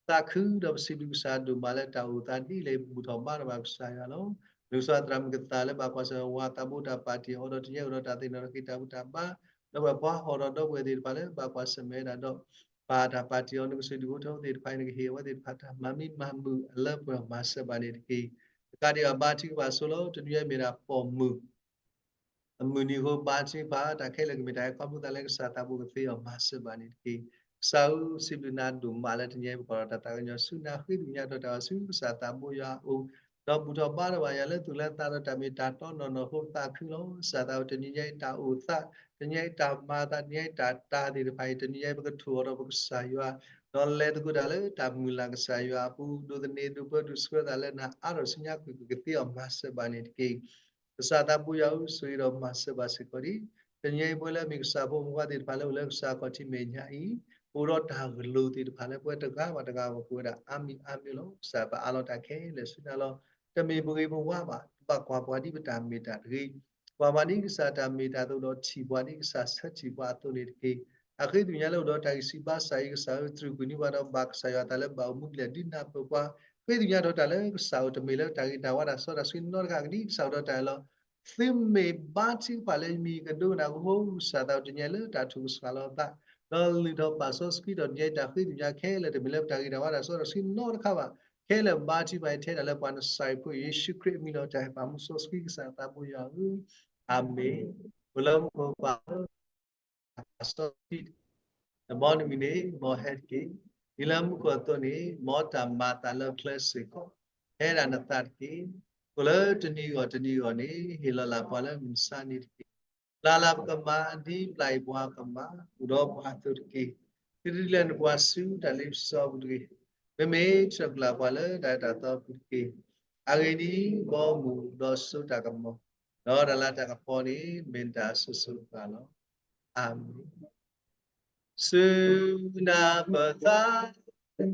သးခုဒီးပစံးဘျုးကစၢ်ဒိၣ်မးလၢတၢ်အိၣ်သးဒ်လဲၣ်ဘူၣ်ထီၣ်ဘါထီၣ်ဘၣ်ကစၢ်ယွၤလီၤ. နကစၢ်သရၣ်မုၣ်ကသးလၢဘၣ်ကွၢ်ဆၢၣ်မဲာ်ဝၤသးဘိတၢ်ပာ်တ့ၢ်အီၤဒီးတနံၤအံၤအိၣ်ဒီးတၢ်သ့ၣ်နီၣ်ထီၣ်က့ၤတၢ်ဘူၣ်တၢ်ဘါ ဒီးပှၤပှၤဟီၣ်ဒီးဒီပုၢ်ဝဲၢ်သ့ၣ်တဖၣ်လၢဘၣ်ကွၢ်ဆၢၣ်မဲာ်ဝဲဒၣ်ဒီး ဘၣ်တၢ်ပာ်တ့ၢ်အီၤ နကစံးဒုးအိၣ်ထီၣ်အဝဲသ့ၣ်တဖၣ်အံၤ နကဟ့ၣ်အဝဲသ့ၣ်တဖၣ်တၢ်မၤမံမၤမုာ်အလၢပှဲၤမၤစၢၤဘၣ်န့ၣ်တက့ၢ်. တကးဒံးဘၣ်ဘါထုကဖၣ်ဆိလီၤ တနံၤအံၤမ့ၢ်ဒၣ်ပိာ်မုၣ် အမုၢ်နံၤအဃိ ဘါထုကဖၣ် တၢ်ခဲလၢာ်ကမ့ၢ်တၢ်ဟဲခီဖျိသးလၢကစၢ်သးဘိကသ့အီၤမၤစၢၤဘၣ်န့ၣ်တက့ၢ်. ကစၢ်ဧၢ စံးဘျုးနၤဒိၣ်မးလၢတနံၤအံၤ ပကိးဒီးတၢ်သးကညီၤဆူနၤ ဃ့ကညးဒီးတၢ်အီၤဆူကစၢ်သးဘိယွၤအအိၣ် ဒီးဘူၣ်ထီၣ်ဘါထီၣ်ဘၣ်ယၤလၢသူၣ်လၢသးဒီးတၢ်မ့ၢ်တၢ်တီနီၢ်နီၢ်အဃိ ပသးခုလီၤ. ကစၢ်သးဘိ တနံၤညါအံၤတၢ်အိၣ်သး တနံၤညါအံၤတၢ်မၤအသး တနံၤညါအံၤတၢ်တၤသ့ၣ်တဖၣ်အံၤ တနံၤညါအံၤ ပကထိၣ်အီၤဒီးပကစၢ်ယွၤ ဒီးလဲၤသကိးတၢ်လၢတၢ်မုၢ်လၢ်ကစၢ်ယွၤအပူၤ ဒိးသန့ၤဒိးပၢဒိးဆှၢသးလၢနၤအါထီၣ်ဆူညါကွ့ၢ်ကွ့ၢ် ကသ့အီၤမၤစၢၤဘၣ်န့ၣ်တက့ၢ်. ကစၢ်သးဘိယွၤဧၢ ဆိၣ်ဂ့ၤဒီးမၤစၢၤဘၣ်စ့ၢ်ကီးဒံး တနံၤအံၤပဝဲလၢအမ့ၢ်ကစၢ်ဖိမုၣ်ခွါသ့ၣ်တဖၣ်လၢအိၣ်လၢကစၢ်ခီၣ်ထံးမဲာ်ညါအံၤ ပအိၣ်ဒီးတၢ်ဂလိာ်သ့ၣ်တဖၣ်လၢပဝဲတဂၤဘၣ်တဂၤအဂီၢ် ပအိၣ်ဝဲဒၣ်အါမံၤအါမံၤလီၤ. ကစၢ်ပအးလီၤတၢ်ခဲလၢာ်ဆူနၤလီၤ. တမ့ၢ်ပဂ့ၤပဝါဘၣ် ပဘၣ်ကွၢ်ပှၤဒ်ပတၢ်မ့ၢ်တၢ်တဂ့ၤ ကွၢ်ပှၤဒ်ကစၢ်တၢ်မ့ၢ်တၢ်အသိးဒီးထံၣ်ပှၤဒ်ကစၢ်ဆၢထံၣ်ပှၤအသိးန့ၣ်တက့ၢ်. အဃ့သ့ၣ်ညါလၢအိၣ်ဒီးတၢ်ဂံၢ်ဆူၣ်ဘါဆၣ်အံၤ ကစၢ်ဧၢ တြူာ်ကွံာ်န့ၢ်ပှၤဒီးဘၣ်ကစၢ်ယွၤအသးလၢဘၣ်အိၣ်မူဒ်လဲၣ်ဒုးနၢ်ပၢၢ်ပှၤ ဃ့သ့ၣ်ညါထီၣ်တၢ်လၢကစၢ်အိၣ် တမ့ၢ်လၢတၢ်ဂ့ၤတၢ်ဝါတၢ်စီတၢ်ဆှံနီတဂၤကဒံး ကစၢ်အိၣ်ဒီးတၢ်အၢၣ်လီၤ သုမ့ၢ်ဘါထုကဖၣ်လၢယမံၤကဒိကနၣ်ကဟိ ကစၢ်သးအိၣ်တညါလၢတၢ်ထုးကဆှၣ်လီၤသး, ဒီးလုၢ်ထီၣ်ပာ်စီဆှံဒီးတညါအံၤတၢ်ဃ့သ့ၣ်ညါခဲလၢာ် တမ့ၢ်လၢပတၢ်ဂ့ၤတၢ်ဝါတၢ်စီတၢ်ဆှံနီတခါဘၣ်. ခဲလၢာ်ဘါထုကဖၣ်အံၤထဲဒၣ်လၢပှၤနစၤရ့းဖိယ့ၣ်ၡူးခရံာ်အမံၤလီၤ. တၢ်ဟ့ၣ်ပာ်မူစီဆှံကစၢ်သးဘိယွၤဧၢ, အၤမ့ၣ်. အိၣ်လၢမူခိၣ်ပၢ် စီဆှံ, နဘီနမံၤန့ၣ် မ်ဟဲတက့ၢ်. ဒ်လၢမူခိၣ်အသိးန့ၣ် မ်တၢ်မၤအသးလၢချၢစ့ၢ်ကီး ဟဲဒၣ်နသးတက့ၢ်. အိၣ်လၢတနံၤဂီၢ်တနံၤဂီၢ်န့ၣ် ဟ့ၣ်လီၤလၢ်ပှၤလၢမုၢ်မဆါန့ၣ်တက့ၢ်. ပျၢ်လၢ်ပကမၤ ဒ်ပျၢ်အံၤပှၤကမၤ အိၣ်ဒီးပှၤအသိးတက့ၢ်. သုတဒုးလဲၤနပှၤဆူတၢ်လ့ပစီအပူၤတဂ့ၤ. မ့မ့ၢ်ဆှၢကလၢ်ပှၤလၢတၢ်အၢတၢ်သီအပူၤတက့ၢ်. အဂ့ၢ်ဒ်အံၤ, ဘီမုၢ်ဒီးစိတၢ်ကမီၤ ဒီးတၢ်လၤတၢ်ကပီၤန့ၣ် မ့ၢ်နတၢ်အစိၤစိၤအဃၣ်လီၤ. အၤမ့ၣ်. စူၢ်နၤပသးခု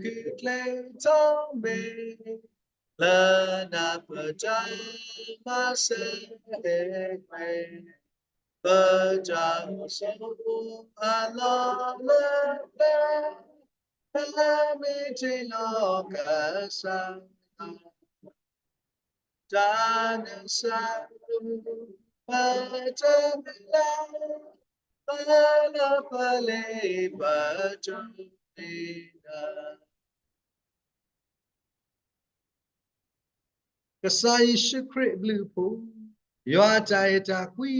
ကျဲထီၣ်မ့ၢ် လၢနၤပတၢ်မၤစၢၤဟဲကွဲ ပတၢ်အိၣ်ဆိးအလီၢ်လၢပျၢၤ ပမ့ၢ်တ့လီၤကစၢ် တၢ်နစၢ် ပတၢ်မုၢ်လၢ် ပလၢပလ့ပတၢ်မ့ၢ်နၤ ကစၢ်ယ့ၣ်ၡူးခရံာ်အဘျုးအဖှိၣ်, ယွၤအတၢ်အဲၣ်တၢ်ကွံ,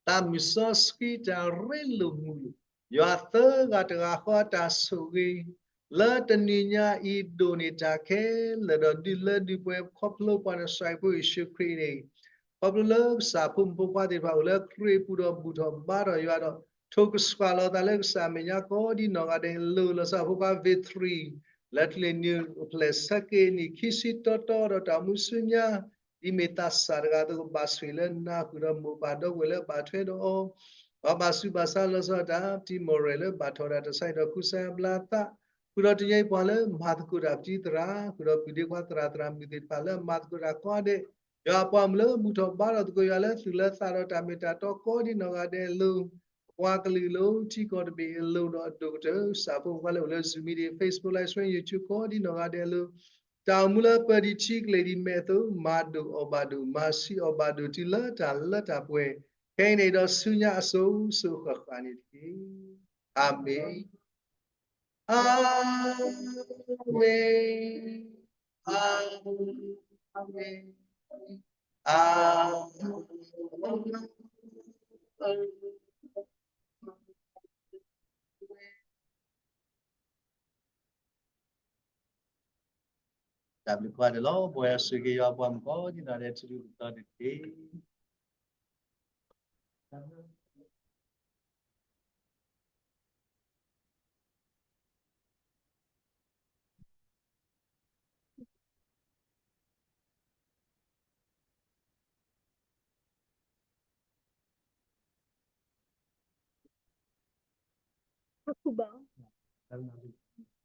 သးမုၢ်စီဆှံတၢ်ရ့လိာ်မုာ်လိာ်, ယွၤသၢဂၤတဂၤဃီအတၢ်ဆိၣ်ဂ့ၤ, လၢတနံၤညါအံၤဒိၣ်န့ၢ်တၢ်ခဲလၢာ်ဒီးဒုးလၢဒုးပှဲၤခီဖျိပှၤနစၢ်ဖိယ့ၣ်ၡူးခရံာ်န့ၣ်, ခီဖျိလၢကစၢ်ဖိမုၣ်ဖိခွါသ့ၣ်တဖၣ်အိၣ်လၢခရံာ်အပူၤဒီးဘူၣ်ထီၣ်ဘါထီၣ်ယွၤဒီး ထိၣ်ကဆှၣ်လီၤသးလၢကစၢ်အမဲာ်ညါကိးဒ်နီၢ်ဂၤဒဲးအလိၤ လီၤဆီဖိခွါ victory လၢထူလံၣ်နံၤအိၣ်ဖျဲၣ်ဆၢက့ၤနံၣ်ခံဆံတီတီဒီးတၢ်အိၣ်မူဆူညါ ဒ်မ့ၢ်သးစၢ်တဂၤအသိးကဘၣ်ဆိၣ်ဂ့ၤလၢနၤ ဃုာ်ဒီးမိၢ်ပၢ်ဒီပုၢ်ဝဲၢ်လၢအဘၣ်ထွဲဒီးအီၤ, ပှၤဘၣ်ဆူးဘၣ်ဆါလီၤဆီဒၣ်တၢ် တံၤမီၢ်ရဲၣ်လၢဘၣ်ထီၣ်ဒၣ်တၢ်ဆါဟံၣ်ဒီးကူစါဘျါသး, ဃုာ်ဒီးတနံၤအံၤပှၤလၢမၤသကိးတၢ်ပတံၤသရၣ်, ဃုာ်ဒီးပုၢ်ဒ့ခွါသရၣ်သရၣ်မုၣ်သ့ၣ်တဖၣ်လၢအမၤသကိးတၢ်ကိးဂၤဒဲး, ယွၤအပှၤမုၣ်လၢဘူၣ်ထီၣ်ဘါထီၣ်သကိးယွၤလၢသူၣ်လၢသးဒီးတၢ်မ့ၢ်တၢ်တီကိးဒ်နီၢ်ဂၤဒဲးအလိၤ, ပှၤကလုာ်အလိၤထံကီၢ်တဘ့ၣ်အလိၤဒီးအဒိၣ်ကတၢၢ် ကစၢ်ဖိမုၣ်ဖိခွါလၢအိၣ်လၢ Zoom meeting, Facebook live stream, YouTube ကိးဒ်နီၢ်ဂၤဒဲးအလိၤ, တၢ်အိၣ်မူလၢပၢၤဒံးထံကလဲၤဒံးမဲာ်အသိး မၤဒိၣ်အီၣ်ဘၣ်ဒိၣ် မၤဆံးအီၣ်ဘၣ်ဒိၣ်တုၤလၢတၢ်လၢတၢ်ပှဲၤ, ခဲအံၤန့ၣ်ဒီးဆူညါအစိၤစိၤအဃၣ်ဃၣ်န့ၣ်တက့ၢ်. အၤမ့ၣ်, အၤမ့ၣ်, အၤမ့ၣ်, အၤမ့ၣ်. တၢ်ဘျုးကိးဂၤဒဲးလီၤ. မ်ယွၤဆိၣ်ဂ့ၤက့ၤယွၤအပှၤမုၣ်ကိးဒ်နီၢ်ဂၤဒဲး ထူထူတီတီန့ၣ်တက့ၢ်. တၢ်ဘျုး